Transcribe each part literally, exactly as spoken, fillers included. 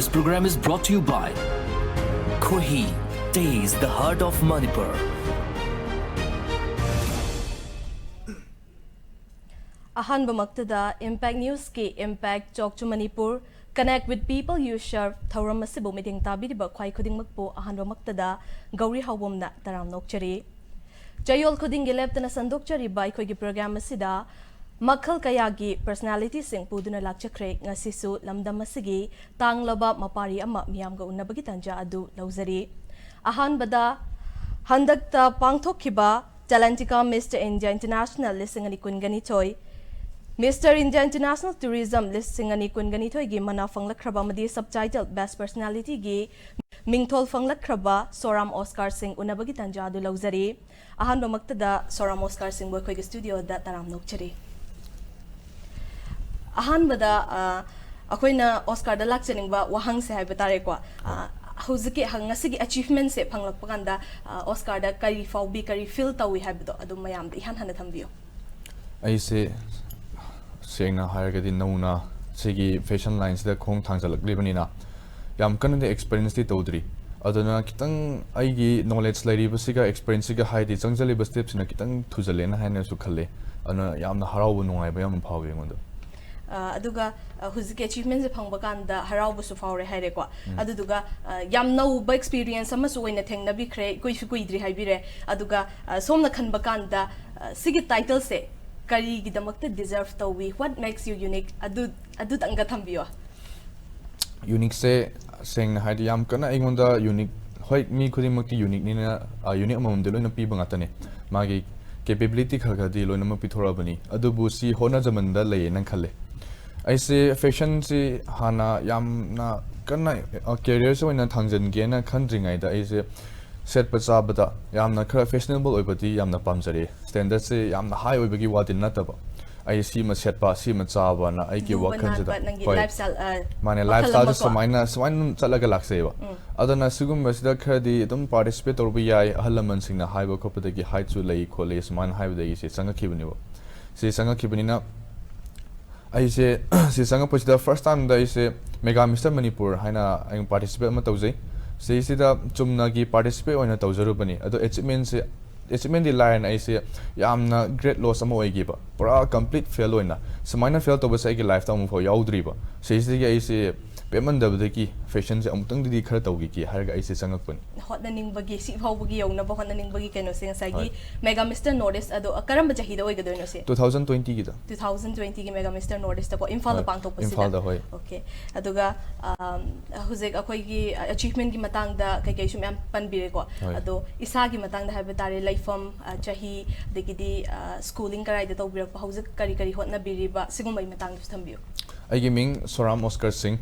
This program is brought to you by Khohi, taste the heart of Manipur. ꯑꯍꯥꯟꯕꯃꯛꯇꯗ Impact Newsꯀꯤ Impact Talk to Manipur, Connect with People You Serve ꯊꯧꯔꯝ ꯑꯁꯤꯕꯨ ꯃꯤꯠꯌꯦꯡ ꯇꯥꯕꯤꯔꯤꯕ ꯈ꯭ꯋꯥꯏ ꯈꯨꯗꯤꯡꯃꯛꯄꯨ ꯑꯍꯥꯟꯕꯃꯛꯇꯗ ꯒꯧꯔꯤ ꯍꯥꯎꯕꯝꯅ ꯇꯔꯥꯝꯅ ꯑꯣꯛꯆꯔꯤ꯫ ꯆꯌꯣꯜ ꯈꯨꯗꯤꯡꯒꯤ ꯂꯦꯞꯇꯅ ꯁꯟꯗꯣꯛꯆꯔꯤꯕ ꯑꯩꯈꯣꯏꯒꯤ program ꯑꯁꯤꯗ ꯃꯈꯜ ꯀꯌꯥꯒꯤ personalityꯁꯤꯡ ꯄꯨꯗꯨꯅ ꯂꯥꯛꯆꯈ꯭ꯔꯦ꯫ ꯉꯁꯤꯁꯨ ꯂꯝꯗꯝ ꯑꯁꯤꯒꯤ ꯇꯥꯡꯂꯕ ꯃꯄꯥꯔꯤ ꯑꯃ ꯃꯤꯌꯥꯝꯒ ꯎꯅꯕꯒꯤ ꯇꯥꯟꯖꯥ ꯑꯗꯨ ꯂꯧꯖꯔꯤ꯫ ꯑꯍꯥꯟꯕꯗ, ꯍꯟꯗꯛꯇ ꯄꯥꯡꯊꯣꯛꯈꯤꯕ Talentica Mister India International ꯂꯤꯁꯤꯡ ꯑꯅꯤ ꯀꯨꯟꯒ ꯅꯤꯊꯣꯏ, Mister India International Tourism ꯂꯤꯁꯤꯡ ꯑꯅꯤ ꯀꯨꯟꯒ ꯅꯤꯊꯣꯏꯒꯤ ꯃꯅꯥ ꯐꯪꯂꯛꯈ꯭ꯔꯕ ꯑꯃꯗꯤ Subtitle Best Personalityꯒꯤ ꯃꯤꯡꯊꯣꯜ ꯐꯪꯂꯛꯈ꯭ꯔꯕ ꯁꯣꯔꯥꯝ ꯑꯣꯁꯀꯥꯔ ꯁꯤꯡ ꯎꯅꯕꯒꯤ ꯇꯥꯟꯖꯥ ꯑꯗꯨ ꯂꯧꯖꯔꯤ꯫ ꯑꯍꯥꯟꯕꯃꯛꯇꯗ ꯁꯣꯔꯥꯝ ꯑꯣꯁꯀꯥꯔ ꯁꯤꯡꯕꯨ ꯑꯩꯈꯣꯏꯒꯤ studioꯗ ꯇꯔꯥꯝꯅ ꯑꯣꯛꯆꯔꯤ꯫ ꯑꯍꯥꯟꯕꯗ, ꯑ, ꯑꯩꯈꯣꯏꯅ ꯑꯣꯁꯀꯥꯔꯗ ꯂꯥꯛꯆꯅꯤꯡꯕ ꯋꯥꯍꯪꯁꯦ ꯍꯥꯏꯕ ꯇꯥꯔꯦꯀꯣ꯫ ꯑ, ꯍꯧꯖꯤꯛꯀꯤ ꯍ-, ꯉꯁꯤꯒꯤ achievementꯁꯦ ꯐꯪꯂꯛꯄ ꯀꯥꯟꯗ, ꯑ, ꯑꯣꯁꯀꯥꯔꯗ ꯀꯔꯤ ꯐꯥꯎꯕꯤ, ꯀꯔꯤ feel ꯇꯧꯏ ꯍꯥꯏꯕꯗꯣ ꯑꯗꯨꯝ ꯃꯌꯥꯝꯗ ꯏꯍꯥꯟ ꯍꯥꯟꯅ ꯊꯝꯕꯤꯌꯨ꯫ ꯑꯩꯁꯦ ꯁꯦꯡꯅ ꯍꯥꯏꯔꯒꯗꯤ ꯅꯧꯅ ꯁꯤꯒꯤ fashion lineꯁꯤꯗ ꯈꯣꯡ ꯊꯥꯡꯖꯜꯂꯛꯂꯤꯕꯅꯤꯅ ꯌꯥꯝ ꯀꯟꯅꯗꯤ experienceꯇꯤ ꯇꯧꯗ꯭ꯔꯤ꯫ ꯑꯗꯨꯅ ꯈꯤꯇꯪ ꯑꯩꯒꯤ knowledge ꯂꯩꯔꯤꯕꯁꯤꯒ experienceꯁꯤꯒ ꯍꯥꯏꯗꯤ ꯆꯪꯖꯜꯂꯤꯕ stepꯁꯤꯅ ꯈꯤꯇꯪ ꯊꯨꯖꯜꯂꯦꯅ ꯍꯥꯏꯅꯁꯨ ꯈꯜꯂꯦ꯫ ꯑꯗꯨꯅ ꯌꯥꯝꯅ ꯍꯔꯥꯎꯕ, ꯅꯨꯡꯉꯥꯏꯕ ꯌꯥꯝꯅ ꯐꯥꯎꯋꯤ ꯑꯩꯉꯣꯟꯗ꯫ ꯑ, ꯑꯗꯨꯒ, ꯑ, ꯍꯧꯖꯤꯛꯀꯤ achievementꯁꯦ ꯐꯪꯕ ꯀꯥꯟꯗ ꯍꯔꯥꯎꯕꯁꯨ ꯐꯥꯎꯔꯦ ꯍꯥꯏꯔꯦꯀꯣ꯫ ꯎꯝ꯫ ꯑꯗꯨꯗꯨꯒ, ꯑ, ꯌꯥꯝ ꯅꯧꯕ experience ꯑꯃꯁꯨ ꯑꯣꯏꯅ ꯊꯦꯡꯅꯕꯤꯈ꯭ꯔꯦ, ꯀꯨꯏꯁꯨ ꯀꯨꯏꯗ꯭ꯔꯤ ꯍꯥꯏꯕꯤꯔꯦ꯫ ꯑꯗꯨꯒ, ꯑ, ꯁꯣꯝꯅ ꯈꯟꯕ ꯀꯥꯟꯗ, ꯑ, ꯁꯤꯒꯤ titleꯁꯦ ꯀꯔꯤꯒꯤꯗꯃꯛꯇ deserve ꯇꯧꯏ? What makes you unique? ꯑꯗꯨ, ꯑꯗꯨꯇꯪꯒ ꯊꯝꯕꯤꯌꯣ꯫ Uniqueꯁꯦ ꯁꯦꯡꯅ ꯍꯥꯏꯗꯤ ꯌꯥꯝ ꯀꯟꯅ ꯑꯩꯉꯣꯟꯗ unique, ꯍꯣꯏ, ꯃꯤ ꯈꯨꯗꯤꯡꯃꯛꯇꯤ uniqueꯅꯤꯅ, ꯑ, unique ꯑꯃꯃꯝꯗꯤ ꯂꯣꯏꯅ ꯄꯤꯕ ꯉꯥꯛꯇꯅꯦ꯫ ꯃꯥꯒꯤ capability ꯈꯔ ꯈꯔꯗꯤ ꯂꯣꯏꯅꯃꯛ ꯄꯤꯊꯣꯔꯛꯑꯕꯅꯤ꯫ ꯑꯗꯨꯕꯨ ꯁꯤ ꯍꯣꯠꯅꯖꯃꯟꯗ ꯂꯩꯌꯦꯅ ꯈꯜꯂꯦ꯫ ꯑꯩꯁꯦ fashionꯁꯤ ꯍꯥꯟꯅ ꯌꯥꯝꯅ ꯀꯟꯅ, ꯑ, careerꯁꯦ ꯑꯣꯏꯅ ꯊꯥꯡꯖꯟꯒꯦꯅ ꯈꯟꯗ꯭ꯔꯤꯉꯩꯗ ꯑꯩꯁꯦ ꯁꯦꯠꯄ ꯆꯥꯕꯗ ꯌꯥꯝꯅ ꯈꯔ fashionable ꯑꯣꯏꯕꯗꯤ ꯌꯥꯝꯅ ꯄꯥꯝꯖꯔꯛꯑꯦ꯫ Standardꯁꯦ ꯌꯥꯝꯅ high ꯑꯣꯏꯕꯒꯤ ꯋꯥꯗꯤ ꯅꯠꯇꯕ꯫ ꯑꯩ ꯁꯤꯃ ꯁꯦꯠꯄ, ꯁꯤꯃ ꯆꯥꯕꯅ ꯑꯩꯒꯤ ꯂꯨꯕ ꯋꯥꯈꯜꯁꯤꯗ, ꯅꯥꯟꯕ, ꯅꯪꯒꯤ ꯍꯣꯏ, lifestyle, ꯑ, ꯃꯥꯅꯦ, ꯃꯈꯜ lifestyleꯁꯦ ꯑꯃꯀꯣ꯫ ꯁꯨꯃꯥꯏꯅ, ꯁꯨꯃꯥꯏꯅ ꯆꯠꯂꯒ ꯂꯥꯛꯆꯩꯕ꯫ ꯎꯝ꯫ ꯑꯗꯨꯅ ꯁꯤꯒꯨꯝꯕꯁꯤꯗ ꯈꯔꯗꯤ ꯑꯗꯨꯝ participate ꯇꯧꯔꯨꯕ ꯌꯥꯏ, ꯑꯍꯜ ꯂꯃꯟꯁꯤꯡꯅ ꯍꯥꯏꯕ ꯈꯣꯠꯄꯗꯒꯤ heightꯁꯨ ꯂꯩ ꯈꯣꯠꯂꯤ ꯁꯨꯃꯥꯏꯅ ꯍꯥꯏꯕꯗꯒꯤ ꯁꯤ ꯆꯪꯉꯛꯈꯤꯕꯅꯦꯕ꯫ ꯁꯤ ꯆꯪꯉꯛꯈꯤꯕꯅꯤꯅ ꯑꯩꯁꯦ ꯁꯤ ꯆꯪꯉꯛꯄꯁꯤꯗ first time ꯗ ꯑꯩꯁꯦ Mega Mister Manipur ꯍꯥꯏꯅ ꯑꯩ participate ꯑꯃ ꯇꯧꯖꯩ꯫ ꯁꯤꯁꯤꯗ ꯆꯨꯝꯅꯒꯤ participate ꯑꯣꯏꯅ ꯇꯧꯖꯔꯨꯕꯅꯤ, ꯑꯗꯣ achievement ꯁꯦ, achievement ꯗꯤ ꯂꯥꯏꯔꯅ ꯑꯩꯁꯦ ꯌꯥꯝꯅ great loss ꯑꯃ ꯑꯣꯏꯈꯤꯕ, ꯄꯨꯔꯥ complete fail ꯑꯣꯏꯅ꯫ ꯁꯨꯃꯥꯏꯅ fail ꯇꯧꯕꯁꯦ ꯑꯩꯒꯤ life ꯇ ꯑꯃꯨꯛꯐꯥꯎ ꯌꯥꯎꯗ꯭ꯔꯤꯕ꯫ ꯁꯤꯁꯤꯗꯒꯤ ꯑꯩꯁꯦ ꯄꯦꯟꯃꯟꯗꯕꯗꯒꯤ fashion ꯁꯦ ꯑꯃꯨꯛꯇꯪꯗꯤ ꯈꯔ ꯇꯧꯈꯤꯒꯦ ꯍꯥꯏꯔꯒ ꯑꯩꯁꯦ ꯆꯪꯉꯛꯄꯅꯤ꯫ ꯍꯣꯠꯅꯅꯤꯡꯕꯒꯤ, ꯁꯤ ꯐꯥꯎꯕꯒꯤ ꯌꯧꯅꯕ ꯍꯣꯠꯅꯅꯤꯡꯕꯒꯤ ꯀꯩꯅꯣꯁꯦ ꯉꯁꯥꯏꯒꯤ ꯍꯣꯏ꯫ Mega Mister North East ꯑꯗꯣ, ꯑ, ꯀꯔꯝꯕ ꯆꯍꯤꯗ ꯑꯣꯏꯒꯗꯣꯏꯅꯣ ꯁꯦ? Two thousand twenty ꯒꯤꯗ꯫ Two thousand twenty ꯒꯤ Mega Mister North East ꯀꯣ, ꯏꯝꯐꯥꯜꯗ ꯍꯣꯏ, ꯄꯥꯡꯊꯣꯛꯄꯁꯤꯗ꯫ ꯏꯝꯐꯥꯜꯗ, ꯍꯣꯏ꯫ Okay꯫ ꯑꯗꯨꯒ, ꯑꯝ, ꯍꯧꯖꯤꯛ ꯑꯩꯈꯣꯏꯒꯤ, ꯑ, achievement ꯀꯤ ꯃꯇꯥꯡꯗ ꯀꯩꯀꯩꯁꯨ ꯃꯌꯥꯝ ꯄꯟꯕꯤꯔꯦꯀꯣ꯫ ꯍꯣꯏ꯫ ꯑꯗꯣ ꯏꯁꯥꯒꯤ ꯃꯇꯥꯡꯗ ꯍꯥꯏꯕ ꯇꯥꯔꯦ, ꯂꯩꯐꯝ, ꯑ, ꯆꯍꯤ, ꯑꯗꯒꯤꯗꯤ, ꯑ, schooling ꯀꯗꯥꯏꯗ ꯇꯧꯕꯤꯔꯛꯄ, ꯍꯧꯖꯤꯛ ꯀꯔꯤ ꯀꯔꯤ ꯍꯣꯠꯅꯕꯤꯔꯤꯕ, ꯁꯤꯒꯨꯝꯕꯒꯤ ꯃꯇꯥꯡꯗꯁꯨ ꯊꯝꯕꯤꯌꯨ꯫ ꯑꯩꯒꯤ ꯃꯤꯡ ꯁꯣꯔꯥꯝ ꯑꯣꯁꯀꯔ ꯁꯤꯡ,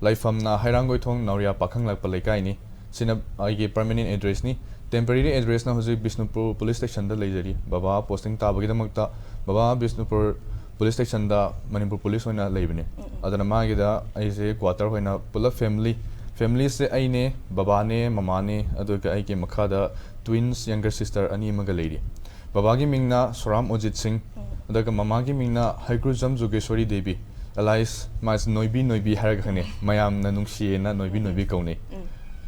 ꯂꯩꯐꯝꯅ ꯍꯩꯔꯥꯡꯒꯣꯏꯊꯣꯡ ꯅꯥꯎꯔꯤꯌꯥ ꯄꯥꯈꯪꯂꯥꯛꯄ ꯂꯩꯀꯥꯏꯅꯤ꯫ ꯁꯤꯅ ꯑꯩꯒꯤ permanent address ꯅꯤ꯫ Temporary address ꯅ ꯍꯧꯖꯤꯛ ꯕꯤꯁꯅꯨꯄꯨꯔ police station ꯗ ꯂꯩꯖꯔꯤ꯫ ꯕꯕꯥ posting ꯇꯥꯕꯒꯤꯗꯃꯛꯇ ꯕꯕꯥ ꯕꯤꯁꯅꯨꯄꯨꯔ police station ꯗ, ꯃꯅꯤꯄꯨꯔ police ꯑꯣꯏꯅ ꯂꯩꯕꯅꯤ꯫ ꯑꯗꯨꯅ ꯃꯥꯒꯤꯗ ꯑꯩꯁꯦ quarter ꯑꯣꯏꯅ ꯄꯨꯂꯞ family, family ꯁꯦ ꯑꯩꯅꯦ, ꯕꯕꯥꯅꯦ, ꯃꯃꯥꯅꯦ, ꯑꯗꯨꯒ ꯑꯩꯒꯤ ꯃꯈꯥꯗ twins younger sister ꯑꯅꯤ ꯑꯃꯒ ꯂꯩꯔꯤ꯫ ꯕꯕꯥꯒꯤ ꯃꯤꯡꯅ ꯁꯣꯔꯥꯝ ꯑꯣꯖꯤꯠ ꯁꯤꯡ, ꯑꯗꯨꯒ ꯃꯃꯥꯒꯤ ꯃꯤꯡꯅ ꯍꯩꯀ꯭ꯔꯨꯖꯝ ꯖꯣꯒꯦꯁ꯭ꯋꯔꯤ ꯗꯦꯕꯤ, alias ꯃꯥꯁꯦ ꯅꯣꯏꯕꯤ ꯅꯣꯏꯕꯤ ꯍꯥꯏꯔꯒ ꯈꯪꯅꯩ, ꯃꯌꯥꯝꯅ ꯅꯨꯡꯁꯤꯌꯦꯅ ꯅꯣꯏꯕꯤ ꯅꯣꯏꯕꯤ ꯀꯧꯅꯩ꯫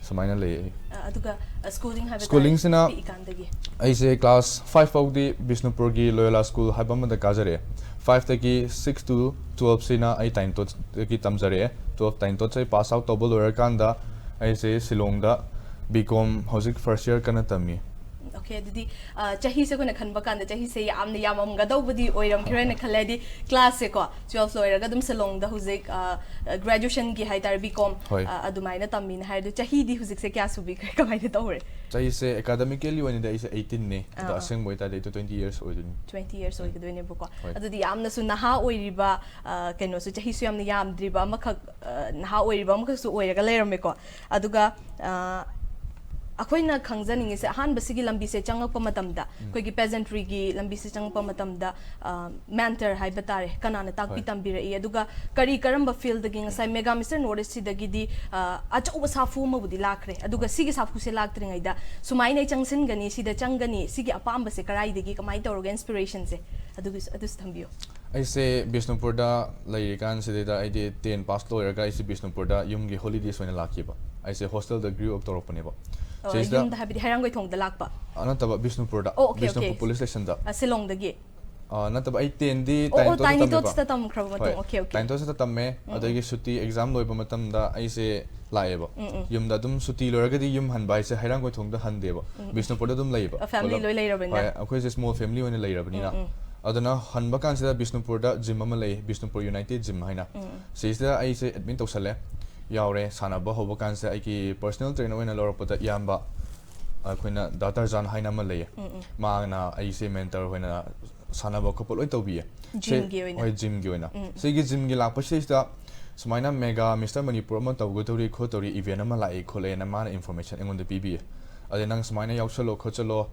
ꯁꯨꯃꯥꯏꯅ ꯂꯩ ꯑꯩ꯫ ꯑ, ꯑꯗꯨꯒ, ꯑ, schooling ꯍꯥꯏꯕ ꯇꯥꯔꯦ, Schooling ꯁꯤꯅ ꯄꯤꯛꯏꯀꯥꯟꯗꯒꯤ꯫ ꯑꯩꯁꯦ class five ꯐꯥꯎꯗꯤ ꯕꯤꯁꯅꯨꯄꯨꯔꯒꯤ ꯂꯣꯌꯣꯂꯥ school ꯍꯥꯏꯕ ꯑꯃꯗ ꯀꯥꯖꯔꯛꯑꯦ꯫ Five ꯇꯒꯤ six to twelve ꯁꯤꯅ ꯑꯩ ꯇꯥꯏꯟꯇꯣꯠꯇꯒꯤ ꯇꯝꯖꯔꯛꯑꯦ꯫ Twelve ꯇꯥꯏꯟꯇꯣꯠꯁꯦ pass out ꯇꯧꯕ ꯂꯣꯏꯔꯀꯥꯟꯗ ꯑꯩꯁꯦ ꯁꯤꯂꯣꯡꯗ B Com ꯍꯧꯖꯤꯛ first year ꯀꯟꯅ ꯇꯝꯃꯤ꯫ Okay, ꯑꯗꯨꯗꯤ, ꯑ, ꯆꯍꯤꯁꯦ ꯑꯩꯈꯣꯏꯅ ꯈꯟꯕ ꯀꯥꯟꯗ ꯆꯍꯤꯁꯦ ꯌꯥꯝꯅ ꯌꯥꯝꯃꯝꯒꯗꯧꯕꯗꯤ ꯑꯣꯏꯔꯝꯈꯤꯔꯣꯏꯅ ꯈꯜꯂꯦ, ꯍꯥꯏꯗꯤ class ꯁꯦꯀꯣ, twelve ꯂꯣꯏꯔꯒ ꯑꯗꯨꯝ ꯁꯤꯂꯣꯡꯗ ꯍꯧꯖꯤꯛ, ꯑ, graduation ꯒꯤ ꯍꯥꯏꯇꯥꯔꯦ, B Com, ꯍꯣꯏ꯫ ꯑ, ꯑꯗꯨꯃꯥꯏꯅ ꯇꯝꯃꯤꯅ ꯍꯥꯏ꯫ ꯑꯗꯨ ꯆꯍꯤꯗꯤ ꯍꯧꯖꯤꯛꯁꯦ ꯀꯌꯥ ꯁꯨꯕꯤꯈ꯭ꯔꯦ, ꯀꯃꯥꯏꯅ ꯇꯧꯔꯦ? ꯆꯍꯤꯁꯦ academically ꯑꯣꯏꯅꯗꯤ ꯑꯩꯁꯦ eighteen ꯅꯦ, ꯑꯗꯣ ꯑꯥ꯫ ꯑꯁꯦꯡꯕ ꯑꯣꯏꯇꯥꯔꯗꯤ ꯑꯩꯗꯣ twenty years ꯑꯣꯏꯗꯣꯏꯅꯤ꯫ Twenty years ꯎꯝ꯫ ꯑꯣꯏꯒꯗꯣꯏꯅꯦꯕꯀꯣ꯫ ꯍꯣꯏ꯫ ꯑꯗꯨꯗꯤ ꯌꯥꯝꯅꯁꯨ ꯅꯍꯥ ꯑꯣꯏꯔꯤꯕ, ꯑ, ꯀꯩꯅꯣꯁꯨ, ꯆꯍꯤꯁꯨ ꯌꯥꯝꯅ ꯌꯥꯝꯗ꯭ꯔꯤꯕ ꯑꯃꯈꯛ, ꯑ, ꯅꯍꯥ ꯑꯣꯏꯔꯤꯕ ꯑꯃꯈꯛꯁꯨ ꯑꯣꯏꯔꯒ ꯂꯩꯔꯝꯃꯦꯀꯣ꯫ ꯑꯗꯨꯒ, ꯑ, ꯑꯩꯈꯣꯏꯅ ꯈꯪꯖꯅꯤꯡꯉꯤꯁꯦ, ꯑꯍꯥꯟꯕ ꯁꯤꯒꯤ ꯂꯝꯕꯤꯁꯦ ꯆꯪꯉꯛꯄ ꯃꯇꯝꯗ, ꯎꯝ꯫ ꯑꯩꯈꯣꯏꯒꯤ peasantry ꯒꯤ ꯂꯝꯕꯤꯁꯦ ꯆꯪꯉꯛꯄ ꯃꯇꯝꯗ, ꯑ, mentor ꯍꯥꯏꯕ ꯇꯥꯔꯦ, ꯀꯅꯥꯅ ꯇꯥꯛꯄꯤ ꯍꯣꯏ꯫ ꯇꯝꯕꯤꯔꯛꯏ? ꯑꯗꯨꯒ ꯀꯔꯤ ꯀꯔꯝꯕ field ꯗꯒꯤ ꯉꯁꯥꯏ Mega Mister North East ꯁꯤꯗꯒꯤꯗꯤ, ꯑ, ꯑꯆꯧꯕ ꯁꯥꯐꯨ ꯑꯃꯕꯨꯗꯤ ꯂꯥꯛꯈ꯭ꯔꯦ, ꯑꯗꯨꯒ ꯁꯤꯒꯤ ꯁꯥꯐꯨꯁꯦ ꯂꯥꯛꯇ꯭ꯔꯤꯉꯩꯗ ꯁꯨꯃꯥꯏꯅ ꯑꯩ ꯆꯪꯁꯤꯟꯒꯅꯤ, ꯁꯤꯗ ꯆꯪꯒꯅꯤ, ꯁꯤꯒꯤ ꯑꯄꯥꯝꯕꯁꯦ ꯀꯗꯥꯏꯗꯒꯤ, ꯀꯃꯥꯏꯅ ꯇꯧꯔꯒ inspiration ꯁꯦ? ꯑꯗꯨꯒꯤꯁꯨ, ꯑꯗꯨꯁꯨ ꯊꯝꯕꯤꯌꯨ꯫ ꯑꯩꯁꯦ ꯕꯤꯁꯅꯨꯄꯨꯔꯗ ꯂꯩꯔꯤꯀꯥꯟꯁꯤꯗꯩꯗ ꯑꯩꯗꯤ ꯇꯦꯟ ꯄꯥꯁ ꯂꯣꯏꯔꯒ ꯑꯩꯁꯦ ꯕꯤꯁꯅꯨꯄꯨꯔꯗ ꯌꯨꯝꯒꯤ ꯍꯣꯂꯤꯗꯦꯁ ꯑꯣꯏꯅ ꯂꯥꯛꯈꯤꯕ꯫ ꯑꯩꯁꯦ ꯍꯣꯁꯇꯦꯜꯗ ꯒ꯭ꯔꯤꯎ ꯑꯞ ꯇꯧꯔꯛꯄꯅꯦꯕ꯫ ꯑꯣ, ꯁꯤꯁꯤꯗ ꯌꯨꯝꯗ ꯍꯥꯏꯕꯗꯤ ꯍꯩꯔꯥꯡꯒꯣꯏꯊꯣꯡꯗ ꯂꯥꯛꯄ? ꯑ, ꯅꯠꯇꯕ, ꯕꯤꯁꯅꯨꯄꯨꯔꯗ, ꯑꯣ, okay, ꯕꯤꯁꯅꯨꯄꯨꯔ okay. ꯄꯨꯂꯤꯁ ꯁ꯭ꯇꯦꯁꯟꯗ꯫ ꯑ, ꯁꯤꯂꯣꯡꯗꯒꯤ? ꯑ, ꯅꯠꯇꯕ, ꯑꯩ ꯇꯦꯟꯗꯤ ꯑꯣ, ꯑꯣ, ꯇꯥꯏꯅꯤꯇꯣꯠꯇ ꯇꯥꯏꯅꯤꯇꯣꯠꯁꯇ ꯇꯝꯃꯦꯕ꯫ ꯇꯝꯈ꯭ꯔꯕ ꯃꯇꯨꯡ꯫ ꯍꯣꯏ, Okay, okay. ꯇꯥꯏꯅꯤꯇꯣꯠꯁꯇ ꯇꯝꯃꯦ꯫ ꯎꯝ, ꯑꯗꯒꯤ ꯁꯨꯇꯤ ꯑꯦꯛꯖꯥꯝ ꯂꯣꯏꯕ ꯃꯇꯝꯗ ꯑꯩꯁꯦ ꯂꯥꯛꯑꯦꯕ꯫ ꯎꯝ, ꯎꯝ꯫ ꯌꯨꯝꯗ ꯑꯗꯨꯝ ꯁꯨꯇꯤ ꯂꯣꯏꯔꯒꯗꯤ ꯌꯨꯝ ꯍꯟꯕ ꯍꯥꯏꯁꯦ ꯍꯩꯔꯥꯡꯒꯣꯏꯊꯣꯡꯗ ꯍꯟꯗꯦꯕ, ꯎꯝ, ꯎꯝ꯫ ꯕꯤꯁꯅꯨꯄꯨꯔꯗ ꯑꯗꯨꯝ ꯂꯩꯌꯦꯕ ꯑ, family ꯄꯨꯂꯞ꯫ ꯂꯣꯏ ꯂꯩꯔꯕꯅꯤꯅ? ꯍꯣꯏ, ꯑꯩꯈꯣꯏꯁꯦ ꯁ꯭ꯃꯣꯜ ꯐꯦꯃꯤꯂꯤ ꯑꯣꯏꯅ ꯂꯩꯔꯕꯅꯤꯅ꯫ ꯎꯝ, ꯎꯝ꯫ ꯑꯗꯨꯅ ꯍꯟꯕ ꯀꯥꯟꯁꯤꯗ ꯕꯤꯁꯅꯨꯄꯨꯔꯗ ꯖꯤꯝ ꯑꯃ ꯂꯩ, ꯕꯤꯁꯅꯨꯄꯨꯔ ꯌꯨꯅꯥꯏꯇꯦꯗ ꯖꯤꯝ ꯍꯥꯏꯅ꯫ ꯎꯝ, ꯎꯝ꯫ ꯁꯤꯁꯤꯗ ꯑꯩꯁꯦ ꯑꯦꯗꯃꯤꯠ ꯇꯧꯁꯜꯂꯦ, ꯌꯥꯎꯔꯦ꯫ ꯁꯥꯟꯅꯕ ꯍꯧꯕ ꯀꯥꯟꯁꯤꯗ ꯑꯩꯒꯤ ꯄꯔꯁꯣꯅꯦꯜ ꯇ꯭ꯔꯦꯅꯔ ꯑꯣꯏꯅ ꯂꯧꯔꯛꯄꯗ ꯏꯌꯥꯝꯕ, ꯑꯩꯈꯣꯏꯅ ꯗꯥ ꯇꯔꯖꯥꯟ ꯍꯥꯏꯅ ꯑꯃ ꯂꯩꯌꯦ꯫ ꯎꯝ, ꯎꯝ꯫ ꯃꯥꯅ ꯑꯩꯁꯦ ꯃꯦꯟꯇꯔ ꯑꯣꯏꯅ ꯁꯥꯟꯅꯕ ꯈꯣꯠꯄ ꯂꯣꯏ ꯇꯧꯕꯤꯌꯦ꯫ ꯁꯤ-, ꯖꯤꯝꯒꯤ ꯑꯣꯏꯅ? ꯍꯣꯏ, ꯖꯤꯝꯒꯤ ꯑꯣꯏꯅ꯫ ꯎꯝ꯫ ꯁꯤꯒꯤ ꯖꯤꯝꯒꯤ ꯂꯥꯛꯄꯁꯤꯗꯩꯁꯤꯗ ꯁꯨꯃꯥꯏꯅ ꯃꯦꯒꯥ ꯃꯤꯁꯇꯔ ꯃꯅꯤꯄꯨꯔ ꯑꯃ ꯇꯧꯒꯗꯧꯔꯤ ꯈꯣꯠꯇꯧꯔꯤ, ꯏꯚꯦꯟ ꯑꯃ ꯂꯥꯛꯑꯦ ꯈꯣꯠꯂꯦꯅ ꯃꯥꯅ ꯏꯟꯐꯣꯔꯃꯦꯁꯟ ꯑꯩꯉꯣꯟꯗ ꯄꯤꯕꯤꯌꯦ꯫ ꯑꯗꯩ "ꯅꯪ ꯁꯨꯃꯥꯏꯅ ꯌꯥꯎꯁꯜꯂꯣ ꯈꯣꯠꯆꯜꯂꯣ"꯫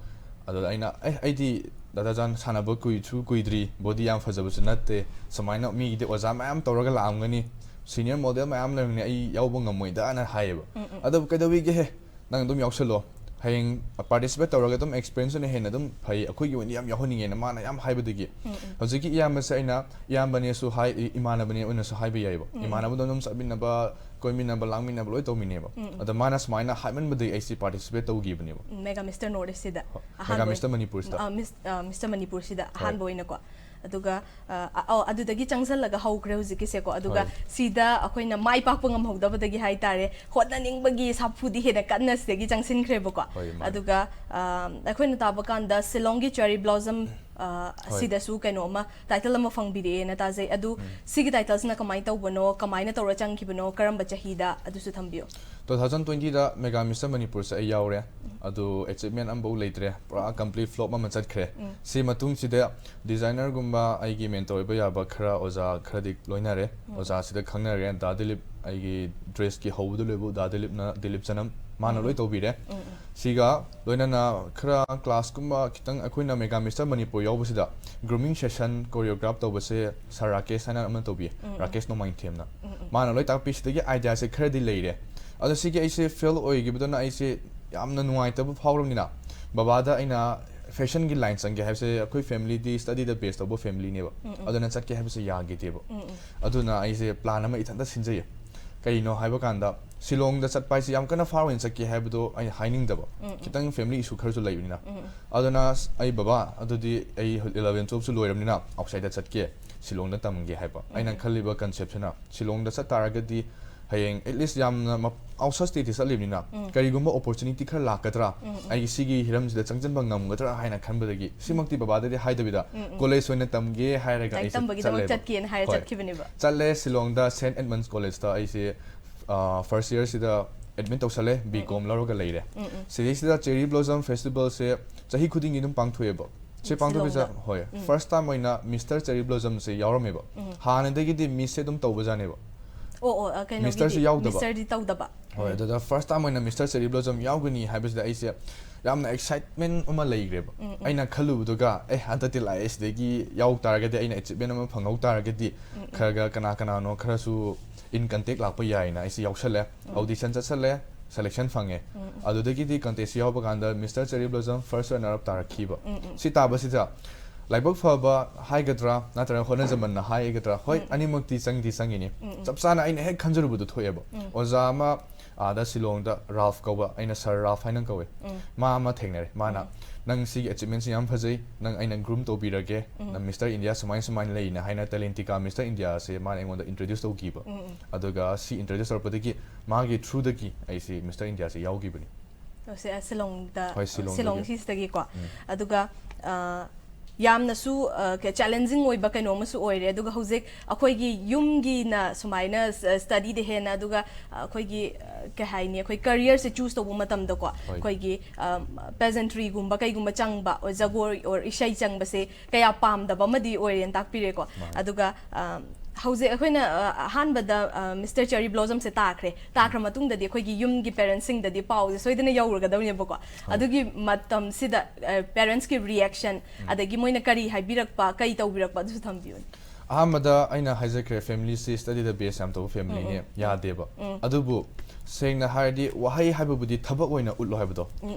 ꯑꯗꯨꯗ ꯑꯩꯅ, "ꯑꯦ, ꯑꯩꯗꯤ ꯗꯥ ꯇꯔꯖꯥꯟ ꯁꯥꯟꯅꯕ ꯀꯨꯏꯁꯨ ꯀꯨꯏꯗ꯭ꯔꯤ, ꯕꯣꯗꯤ ꯌꯥꯝ ꯐꯖꯕꯁꯨ ꯅꯠꯇꯦ, ꯁꯨꯃꯥꯏꯅ ꯃꯤꯒꯤꯗꯤ ꯑꯣꯖꯥ ꯃꯌꯥꯝ ꯇꯧꯔꯒ ꯂꯥꯛꯑꯝꯒꯅꯤ, ꯁꯤꯅꯤꯌꯔ ꯃꯣꯗꯦꯜ ꯃꯌꯥꯝ ꯂꯩꯔꯝꯒꯅꯤ, ꯑꯩ ꯌꯥꯎꯕ ꯉꯝꯃꯣꯏꯗꯅ" ꯍꯥꯏꯌꯦꯕ꯫ ꯎꯝ, ꯎꯝ꯫ "ꯑꯗꯨꯕꯨ ꯀꯩꯗꯧꯋꯤꯒꯦꯍꯦ, ꯅꯪ ꯑꯗꯨꯝ ꯌꯥꯎꯁꯜꯂꯣ, ꯍꯌꯦꯡ ꯄꯥꯔꯇꯤꯁꯤꯄꯦꯠ ꯇꯧꯔꯒ ꯑꯗꯨꯝ ꯑꯦꯛꯁꯄꯤꯔꯤꯌꯦꯟꯁ ꯑꯣꯏꯅ ꯍꯦꯟꯅ ꯑꯗꯨꯝ ꯐꯩ, ꯑꯩꯈꯣꯏꯒꯤ ꯑꯣꯏꯅ ꯌꯥꯝ ꯌꯥꯎꯍꯟꯅꯤꯡꯉꯦꯅ" ꯃꯥꯅ ꯌꯥꯝ ꯍꯥꯏꯕꯗꯒꯤ꯫ ꯎꯝ, ꯎꯝ꯫ ꯍꯧꯖꯤꯛꯀꯤ ꯏꯌꯥꯝꯕꯁꯦ ꯑꯩꯅ ꯏꯌꯥꯝꯕꯅꯦꯁꯨ ꯍꯥꯏ, ꯏ-, ꯏꯃꯥꯟꯅꯕꯅꯦ ꯑꯣꯏꯅꯁꯨ ꯍꯥꯏꯕ ꯌꯥꯏꯌꯦꯕ꯫ ꯎꯝ꯫ ꯏꯃꯥꯟꯅꯕꯗꯣ ꯑꯗꯨꯝ ꯆꯠꯃꯤꯟꯅꯕ, ꯀꯣꯏꯃꯤꯟꯅꯕ, ꯂꯥꯡꯃꯤꯟꯅꯕ ꯂꯣꯏ ꯇꯧꯃꯤꯟꯅꯩꯕ꯫ ꯎꯝ, ꯎꯝ꯫ ꯑꯗꯣ ꯃꯥꯅ ꯁꯨꯃꯥꯏꯅ ꯍꯥꯏꯃꯟꯕꯗꯒꯤ ꯑꯩꯁꯦ ꯄꯥꯔꯇꯤꯁꯤꯄꯦꯠ ꯇꯧꯈꯤꯕꯅꯦꯕ꯫ ꯎꯝ, ꯃꯦꯒꯥ ꯃꯤꯁꯇꯔ ꯅꯣꯔꯠ ꯏꯁꯁꯤꯗ ꯍꯣꯏ, ꯑꯍꯥꯟꯕ ꯃꯦꯒꯥ ꯑꯣꯏꯅ꯫ ꯃꯤꯁꯇꯔ ꯃꯅꯤꯄꯨꯔꯁꯤꯗ꯫ ꯑ, ꯃꯤꯁ-, ꯑ, ꯃꯤꯁꯇꯔ ꯃꯅꯤꯄꯨꯔꯁꯤꯗ ꯍꯣꯏ꯫ ꯑꯍꯥꯟꯕ ꯑꯣꯏꯅꯀꯣ꯫ ꯑꯗꯨꯒ, ꯑ, ꯑ, ꯑꯣ, ꯑꯗꯨꯗꯒꯤ ꯆꯪꯁꯜꯂꯒ ꯍꯧꯈ꯭ꯔꯦ ꯍꯧꯖꯤꯛꯀꯤꯁꯦꯀꯣ꯫ ꯑꯗꯨꯒ ꯍꯣꯏ꯫ ꯁꯤꯗ ꯑꯩꯈꯣꯏꯅ ꯃꯥꯏ ꯄꯥꯛꯄ ꯉꯝꯍꯧꯗꯕꯗꯒꯤ ꯍꯥꯏꯇꯥꯔꯦ, ꯍꯣꯠꯅꯅꯤꯡꯕꯒꯤ ꯁꯥꯐꯨꯗꯤ ꯍꯦꯟꯅ ꯀꯟꯅ ꯁꯤꯗꯒꯤ ꯆꯪꯁꯤꯟꯈ꯭ꯔꯦꯕꯀꯣ꯫ ꯍꯣꯏ, ꯃꯥꯅꯦ꯫ ꯑꯗꯨꯒ, ꯑ, ꯑꯩꯈꯣꯏꯅ ꯇꯥꯕ ꯀꯥꯟꯗ ꯁꯤꯂꯣꯡꯒꯤ ꯆꯦꯔꯤ ꯕ꯭ꯂꯣꯁꯝ, ꯑ, ꯍꯣꯏ꯫ ꯁꯤꯗꯁꯨ ꯀꯩꯅꯣ ꯑꯃ, ꯇꯥꯏꯇꯜ ꯑꯃ ꯐꯪꯕꯤꯔꯛꯑꯦꯅ ꯇꯥꯖꯩ꯫ ꯑꯗꯨ ꯎꯝ꯫ ꯁꯤꯒꯤ ꯇꯥꯏꯇꯜꯁꯤꯅ ꯀꯃꯥꯏꯅ ꯇꯧꯕꯅꯣ, ꯀꯃꯥꯏꯅ ꯇꯧꯔ ꯆꯪꯈꯤꯕꯅꯣ, ꯀꯔꯝꯕ ꯆꯍꯤꯗ, ꯑꯗꯨꯁꯨ ꯊꯝꯕꯤꯌꯣ꯫ ꯇꯨ ꯊꯥꯎꯖꯟ ꯇ꯭ꯋꯦꯟꯇꯤꯗ ꯃꯦꯒꯥ ꯃꯤꯁꯇꯔ ꯃꯅꯤꯄꯨꯔꯁꯦ ꯑꯩ ꯌꯥꯎꯔꯦ꯫ ꯑꯗꯨ ꯑꯦꯆꯤꯞꯃꯦꯟ ꯑꯃꯐꯧ ꯂꯩꯇ꯭ꯔꯦ, ꯄꯨꯔꯥ ꯀꯝꯄ꯭ꯂꯤꯠ ꯐ꯭ꯂꯣꯞ ꯑꯃ ꯆꯠꯈ꯭ꯔꯦ꯫ ꯎꯝ꯫ ꯁꯤ ꯃꯇꯨꯡꯁꯤꯗ ꯗꯤꯖꯥꯏꯅꯔꯒꯨꯝꯕ ꯑꯩꯒꯤ ꯃꯦꯟꯇꯣꯔ ꯑꯣꯏꯕ ꯌꯥꯕ ꯈꯔ ꯑꯣꯖꯥ ꯈꯔꯗꯤ ꯂꯣꯏꯅꯔꯦ꯫ ꯎꯝ꯫ ꯑꯣꯖꯥꯁꯤꯗ ꯈꯪꯅꯔꯦ꯫ ꯗꯥ ꯗꯤꯂꯤꯞ, ꯑꯩꯒꯤ ꯗ꯭ꯔꯦꯁꯀꯤ ꯍꯧꯕꯗ ꯂꯣꯏꯕ ꯗꯥ ꯗꯤꯂꯤꯞꯅ, ꯗꯤꯂꯤꯞ ꯆꯅꯝ, ꯃꯥꯅ ꯎꯝ꯫ ꯂꯣꯏ ꯇꯧꯕꯤꯔꯦ꯫ ꯎꯝ, ꯎꯝ꯫ ꯁꯤꯒ ꯂꯣꯏꯅꯅ ꯈꯔ ꯀ꯭ꯂꯥꯁꯀꯨꯝꯕ ꯈꯤꯇꯪ ꯑꯩꯈꯣꯏꯅ ꯃꯦꯒꯥ ꯃꯤꯁꯇꯔ ꯃꯅꯤꯄꯨꯔ ꯌꯥꯎꯕꯁꯤꯗ ꯒ꯭ꯔꯨꯃꯤꯡ ꯁꯦꯁꯟ ꯀꯣꯔꯤꯌꯣꯒ꯭ꯔꯥꯐ ꯇꯧꯕꯁꯦ ꯁꯥꯔ ꯔꯥꯀꯦꯁ ꯍꯥꯏꯅ ꯑꯃ ꯇꯧꯕꯤ, ꯎꯝ, ꯎꯝ꯫ ꯔꯥꯀꯦꯁ ꯅꯣꯡꯃꯥꯏꯊꯦꯝꯅ꯫ ꯎꯝ, ꯎꯝ꯫ ꯃꯥꯅ ꯂꯣꯏ ꯇꯥꯛꯄꯤ꯫ ꯁꯤꯗꯒꯤ ꯑꯥꯏꯗꯤꯌꯥꯁꯦ ꯈꯔꯗꯤ ꯂꯩꯔꯦ꯫ ꯑꯗꯣ ꯁꯤꯒꯤ ꯑꯩꯁꯦ ꯐꯦꯜ ꯑꯣꯏꯈꯤꯕꯗꯨꯅ ꯑꯩꯁꯦ ꯌꯥꯝꯅ ꯅꯨꯡꯉꯥꯏꯇꯕ ꯐꯥꯎꯔꯕꯅꯤꯅ ꯕꯕꯥꯗ ꯑꯩꯅ ꯐꯦꯁꯟꯒꯤ ꯂꯥꯏꯟ ꯆꯪꯒꯦ ꯍꯥꯏꯕꯁꯦ ꯑꯩꯈꯣꯏ ꯐꯦꯃꯤꯂꯤꯗꯤ ꯁ꯭ꯇꯗꯤꯗ ꯕꯦꯁ ꯇꯧꯕ ꯐꯦꯃꯤꯂꯤꯅꯦꯕ꯫ ꯎꯝ, ꯎꯝ꯫ ꯑꯗꯨꯅ ꯆꯠꯀꯦ ꯍꯥꯏꯕꯁꯦ ꯌꯥꯈꯤꯗꯦꯕ꯫ ꯎꯝ, ꯎꯝ꯫ ꯑꯗꯨꯅ ꯑꯩꯁꯦ ꯄ꯭ꯂꯥꯟ ꯑꯃ ꯏꯊꯟꯇ ꯁꯤꯟꯖꯩꯌꯦ꯫ ꯀꯩꯅꯣ ꯍꯥꯏꯕ ꯀꯥꯟꯗ, ꯁꯤꯂꯣꯡꯗ ꯆꯠꯄ ꯍꯥꯏꯁꯦ ꯌꯥꯝ ꯀꯟꯅ ꯐꯥꯔ ꯑꯣꯏꯅ ꯆꯠꯀꯦ ꯍꯥꯏꯕꯗꯣ ꯑꯩ ꯍꯥꯏꯅꯤꯡꯗꯕ꯫ ꯎꯝ, ꯎꯝ꯫ ꯈꯤꯇꯪ ꯐꯦꯃꯤꯂꯤ ꯏꯁꯨ ꯈꯔꯁꯨ ꯂꯩꯕꯅꯤꯅ꯫ ꯎꯝ, ꯎꯝ꯫ ꯑꯗꯨꯅ ꯑꯁ, ꯑꯩ ꯕꯕꯥ, ꯑꯗꯨꯗꯤ ꯑꯩ ꯏꯂꯚꯦꯟ ꯇꯨꯋꯦꯜꯞꯁꯨ ꯂꯣꯏꯔꯕꯅꯤꯅ ꯑꯥꯎꯠꯁꯥꯏꯗ ꯆꯠꯀꯦ, ꯁꯤꯂꯣꯡꯗ ꯇꯝꯒꯦ ꯍꯥꯏꯕ꯫ ꯑꯩꯅ ꯎꯝ꯫ ꯈꯜꯂꯤꯕ ꯀꯟꯁꯦꯞꯁꯤꯅ ꯁꯤꯂꯣꯡꯗ ꯆꯠ ꯇꯥꯔꯒꯗꯤ ꯍꯌꯦꯡ ꯑꯦꯠꯂꯤꯁ ꯌꯥꯝꯅ ꯑꯥꯎꯠꯁꯥꯏꯗ ꯁ꯭ꯇꯦꯠꯇꯤ ꯆꯠꯂꯤꯕꯅꯤꯅ ꯎꯝ꯫ ꯀꯔꯤꯒꯨꯝꯕ ꯑꯣꯄꯣꯔꯆꯨꯅꯤꯇꯤ ꯈꯔ ꯂꯥꯛꯀꯗ꯭ꯔꯥ, ꯎꯝ, ꯎꯝ꯫ ꯑꯩ ꯁꯤꯒꯤ ꯍꯤꯔꯝꯁꯤꯗ ꯆꯪꯁꯤꯟꯕ ꯉꯝꯒꯗ꯭ꯔꯥ ꯍꯥꯏꯅ ꯈꯟꯕꯗꯒꯤ, ꯁꯤꯃꯛꯇꯤ ꯕꯕꯥꯗꯗꯤ ꯍꯥꯏꯗꯕꯤꯗ ꯎꯝ, ꯎꯝ꯫ ꯀꯣꯂꯦꯖ ꯑꯣꯏꯅ ꯇꯝꯒꯦ ꯍꯥꯏꯔꯒ ꯂꯥꯏꯔꯤꯛ ꯑꯩꯁꯦ ꯇꯝꯕꯒꯤꯗꯃꯛ ꯆꯠꯂꯦꯕ꯫ ꯆꯠꯀꯦꯅ ꯍꯥꯏꯔ ꯍꯣꯏ꯫ ꯆꯠꯈꯤꯕꯅꯦꯕ꯫ ꯆꯠꯂꯦ ꯁꯤꯂꯣꯡꯗ ꯁꯦꯟꯠ ꯑꯦꯗꯃꯟꯁ ꯀꯣꯂꯦꯖꯇ ꯑꯩꯁꯦ ꯐꯥꯔꯁ ꯏꯌꯔꯁꯤꯗ ꯑꯦꯗꯃꯤꯠ ꯇꯧꯁꯜꯂꯦ, ꯕꯤ ꯀꯣꯝ ꯂꯧꯔꯒ ꯂꯩꯔꯦ꯫ ꯎꯝ, ꯎꯝ꯫ ꯁꯤꯗꯩꯁꯤꯗ ꯆꯦꯔꯤ ꯕ꯭ꯂꯣꯖꯝ ꯐꯦꯁꯇꯤꯚꯦꯜꯁꯦ ꯆꯍꯤ ꯈꯨꯗꯤꯡꯒꯤ ꯑꯗꯨꯝ ꯄꯥꯡꯊꯣꯛꯑꯦꯕ꯫ ꯁꯤ ꯎꯝ, ꯄꯥꯡꯊꯣꯛꯄꯁꯤꯗ, ꯁꯤꯂꯣꯡꯗ꯫ ꯍꯣꯏ, ꯎꯝ꯫ ꯐꯥꯔꯁ ꯇꯥꯏꯝ ꯑꯣꯏꯅ ꯃꯤꯁꯇꯔ ꯆꯦꯔꯤ ꯕ꯭ꯂꯣꯖꯝꯁꯦ ꯌꯥꯎꯔꯝꯃꯦꯕ꯫ ꯎꯝ꯫ ꯍꯥꯟꯅꯗꯒꯤꯗꯤ ꯃꯤꯁꯁꯦ ꯑꯗꯨꯝ ꯇꯧꯕꯖꯥꯠꯅꯦꯕ꯫ ꯑꯣ, ꯑꯣ, ꯑ, ꯀꯩꯅꯣꯒꯤꯗꯤ, ꯃꯤꯁꯇꯔꯁꯤ ꯌꯥꯎꯗꯕ꯫ ꯃꯤꯁꯇꯔꯗꯤ ꯇꯧꯗꯕ꯫ ꯍꯣꯏ, ꯎꯝ꯫ ꯑꯗꯨꯗ ꯐꯥꯔꯁ ꯇꯥꯏꯝ ꯑꯣꯏꯅ ꯃꯤꯁꯇꯔ ꯆꯦꯔꯤ ꯕ꯭ꯂꯣꯖꯝ ꯌꯥꯎꯒꯅꯤ ꯍꯥꯏꯕꯁꯤꯗ ꯑꯩꯁꯦ ꯌꯥꯝꯅ ꯑꯦꯛꯁꯥꯏꯠꯃꯦꯟ ꯑꯃ ꯂꯩꯈ꯭ꯔꯦꯕ꯫ ꯎꯝ, ꯎꯝ꯫ ꯑꯩꯅ ꯈꯜꯂꯨꯕꯗꯨꯒ, "ꯑꯦ, ꯍꯟꯗꯛꯇꯤ ꯂꯥꯛꯑꯦ, ꯁꯤꯗꯒꯤ ꯌꯥꯎ ꯇꯥꯔꯒꯗꯤ, ꯑꯩꯅ ꯑꯦꯆꯤꯞꯃꯦꯟ ꯑꯃ ꯐꯪꯍꯧ ꯇꯥꯔꯒꯗꯤ, ꯎꯝ, ꯎꯝ꯫ ꯈꯔꯒ ꯀꯅꯥ ꯀꯅꯥꯅꯣ ꯈꯔꯁꯨ ꯏꯟ ꯀꯟꯇꯦꯛ ꯂꯥꯛꯄ ꯌꯥꯏꯅ" ꯑꯩꯁꯦ ꯌꯥꯎꯁꯜꯂꯦ꯫ ꯎꯝ꯫ ꯑꯣꯗꯤꯁꯟ ꯆꯠꯁꯜꯂꯦ, ꯁꯦꯂꯦꯛꯁꯟ ꯐꯪꯉꯦ꯫ ꯎꯝ, ꯎꯝ꯫ ꯑꯗꯨꯗꯒꯤꯗꯤ ꯀꯟꯇꯦꯁ ꯌꯥꯎꯕ ꯀꯥꯟꯗ mister cherry blossom first runner up ꯇꯥꯔꯛꯈꯤꯕ꯫ ꯎꯝ, ꯎꯝ꯫ ꯁꯤ ꯇꯥꯕꯁꯤꯗ ꯂꯥꯏꯕꯛ ꯐꯕ ꯍꯥꯏꯒꯗ꯭ꯔꯥ ꯅꯠꯇ꯭ꯔꯒ ꯍꯣꯠꯅꯖꯃꯟꯅ ꯍꯥꯏꯒꯗ꯭ꯔꯥ, ꯍꯣꯏ, ꯎꯝ, ꯎꯝ꯫ ꯑꯅꯤꯃꯛꯇꯤ ꯆꯪꯗꯤ ꯆꯪꯉꯤꯅꯤ꯫ ꯎꯝ, ꯎꯝ꯫ ꯆꯞ ꯆꯥꯅ ꯑꯩꯅ ꯍꯦꯛ ꯈꯟꯖꯔꯨꯕꯗꯣ ꯊꯣꯛꯑꯦꯕ꯫ ꯎꯝ꯫ ꯑꯣꯖꯥ ꯑꯃ ꯑꯥꯗ ꯁꯤꯂꯣꯡꯗ ꯔꯥꯜꯐ ꯀꯧꯕ, ꯑꯩꯅ ꯁꯥꯔ ꯔꯥꯜꯐ ꯍꯥꯏꯅ ꯀꯧꯋꯦ꯫ ꯎꯝ꯫ ꯃꯥ ꯑꯃ ꯊꯦꯡꯅꯔꯦ꯫ ꯃꯥꯅ, ꯎꯝ꯫ "ꯅꯪ ꯁꯤꯒꯤ ꯑꯦꯆꯤꯞꯃꯦꯟꯁꯤ ꯌꯥꯝ ꯐꯖꯩ, ꯅꯪ ꯑꯩꯅ ꯒ꯭ꯔꯨꯝ ꯇꯧꯕꯤꯔꯒꯦ, ꯎꯝ꯫ ꯅꯪ ꯃꯤꯁꯇꯔ ꯏꯟꯗꯤꯌꯥ ꯁꯨꯃꯥꯏꯅ ꯁꯨꯃꯥꯏꯅ ꯂꯩꯅ" ꯍꯥꯏꯅ ꯇꯦꯂꯦꯟꯇꯤꯀꯥ ꯃꯤꯁꯇꯔ ꯏꯟꯗꯤꯌꯥꯁꯦ ꯃꯥꯅ ꯑꯩꯉꯣꯟꯗ ꯏꯟꯇ꯭ꯔꯣꯗ꯭ꯌꯨꯁ ꯇꯧꯈꯤꯕ꯫ ꯎꯝ, ꯎꯝ꯫ ꯑꯗꯨꯒ ꯁꯤ ꯏꯟꯇ꯭ꯔꯣꯗ꯭ꯌꯨꯁ ꯇꯧꯔꯛꯄꯗꯒꯤ ꯃꯥꯒꯤ ꯊ꯭ꯔꯨꯗꯒꯤ ꯑꯩꯁꯤ ꯃꯤꯁꯇꯔ ꯏꯟꯗꯤꯌꯥꯁꯦ ꯌꯥꯎꯈꯤꯕꯅꯤ꯫ ꯑꯣ, ꯁꯤ, ꯑ, ꯁꯤꯂꯣꯡꯗ, ꯍꯣꯏ, ꯁꯤꯂꯣꯡꯗꯒꯤ꯫ ꯁꯤꯂꯣꯡ ꯁꯤꯁꯤꯗꯒꯤꯀꯣ꯫ ꯎꯝ꯫ ꯑꯗꯨꯒ, ꯑ, ꯌꯥꯝꯅꯁꯨ, ꯑ, ꯀ-, ꯆꯦꯂꯦꯟꯖꯤꯡ ꯑꯣꯏꯕ ꯀꯩꯅꯣ ꯑꯃꯁꯨ ꯑꯣꯏꯔꯦ꯫ ꯑꯗꯨꯒ ꯍꯧꯖꯤꯛ ꯑꯩꯈꯣꯏꯒꯤ ꯌꯨꯝꯒꯤꯅ ꯁꯨꯃꯥꯏꯅ ꯁ-, ꯁ꯭ꯇꯗꯤꯗ ꯍꯦꯟꯅ, ꯑꯗꯨꯒ, ꯑ, ꯑꯩꯈꯣꯏꯒꯤ, ꯑ, ꯀꯩ ꯍꯥꯏꯅꯤ, ꯑꯩꯈꯣꯏ ꯀꯔꯤꯌꯔꯁꯦ ꯆꯨꯁ ꯇꯧꯕ ꯃꯇꯝꯗꯀꯣ, ꯍꯣꯏ꯫ ꯑꯩꯈꯣꯏꯒꯤ, ꯑ, ꯄꯦꯖꯦꯟꯇ꯭ꯔꯤꯒꯨꯝꯕ ꯀꯩꯒꯨꯝꯕ ꯆꯪꯕ, or ꯖꯒꯣꯏ or ꯏꯁꯩ ꯆꯪꯕꯁꯦ ꯀꯌꯥ ꯄꯥꯝꯗꯕ ꯑꯃꯗꯤ ꯑꯣꯏꯔꯦꯅ ꯇꯥꯛꯄꯤꯔꯦꯀꯣ꯫ ꯃꯥꯅꯦ꯫ ꯑꯗꯨꯒ, ꯑ, ꯍꯧꯖꯤꯛ ꯑꯩꯈꯣꯏꯅ, ꯑ, ꯑꯍꯥꯟꯕꯗ, ꯑ, ꯃꯤꯁꯇꯔ ꯆꯦꯔꯤ ꯕ꯭ꯂꯣꯖꯝꯁꯦ ꯇꯥꯈ꯭ꯔꯦ꯫ ꯇꯥꯈ꯭ꯔ ꯃꯇꯨꯡꯗꯗꯤ ꯑꯩꯈꯣꯏꯒꯤ ꯌꯨꯝꯒꯤ ꯄꯦꯔꯦꯟꯁꯁꯤꯡꯗꯗꯤ ꯄꯥꯎꯁꯦ ꯁꯣꯏꯗꯅ ꯌꯧꯔꯒꯗꯧꯅꯦꯕꯀꯣ꯫ ꯍꯣꯏ꯫ ꯑꯗꯨꯒꯤ ꯃꯇꯝꯁꯤꯗ, ꯑ, ꯄꯦꯔꯦꯟꯁꯀꯤ ꯔꯤꯌꯦꯛꯁꯟ, ꯑꯗꯒꯤ ꯃꯣꯏꯅ ꯀꯔꯤ ꯍꯥꯏꯕꯤꯔꯛꯄ, ꯀꯔꯤ ꯇꯧꯕꯤꯔꯛꯄ, ꯑꯗꯨꯁꯨ ꯊꯝꯕꯤꯌꯨꯅꯦ꯫ ꯑꯍꯥꯟꯕꯗ ꯑꯩꯅ ꯍꯥꯏꯖꯈ꯭ꯔꯦ, ꯐꯦꯃꯤꯂꯤꯁꯤ ꯁ꯭ꯇꯗꯤꯗ ꯕꯦꯁ ꯌꯥꯝ ꯇꯧꯕ ꯐꯦꯃꯤꯂꯤꯅꯦ, ꯎꯝ, ꯎꯝ꯫ ꯌꯥꯗꯦꯕ꯫ ꯎꯝ꯫ ꯑꯗꯨꯕꯨ ꯁꯦꯡꯅ ꯍꯥꯏꯔꯗꯤ ꯋꯥꯍꯩ ꯍꯥꯏꯕꯕꯨꯗꯤ ꯊꯕꯛ ꯑꯣꯏꯅ ꯎꯠꯂꯣ ꯍꯥꯏꯕꯗꯣ꯫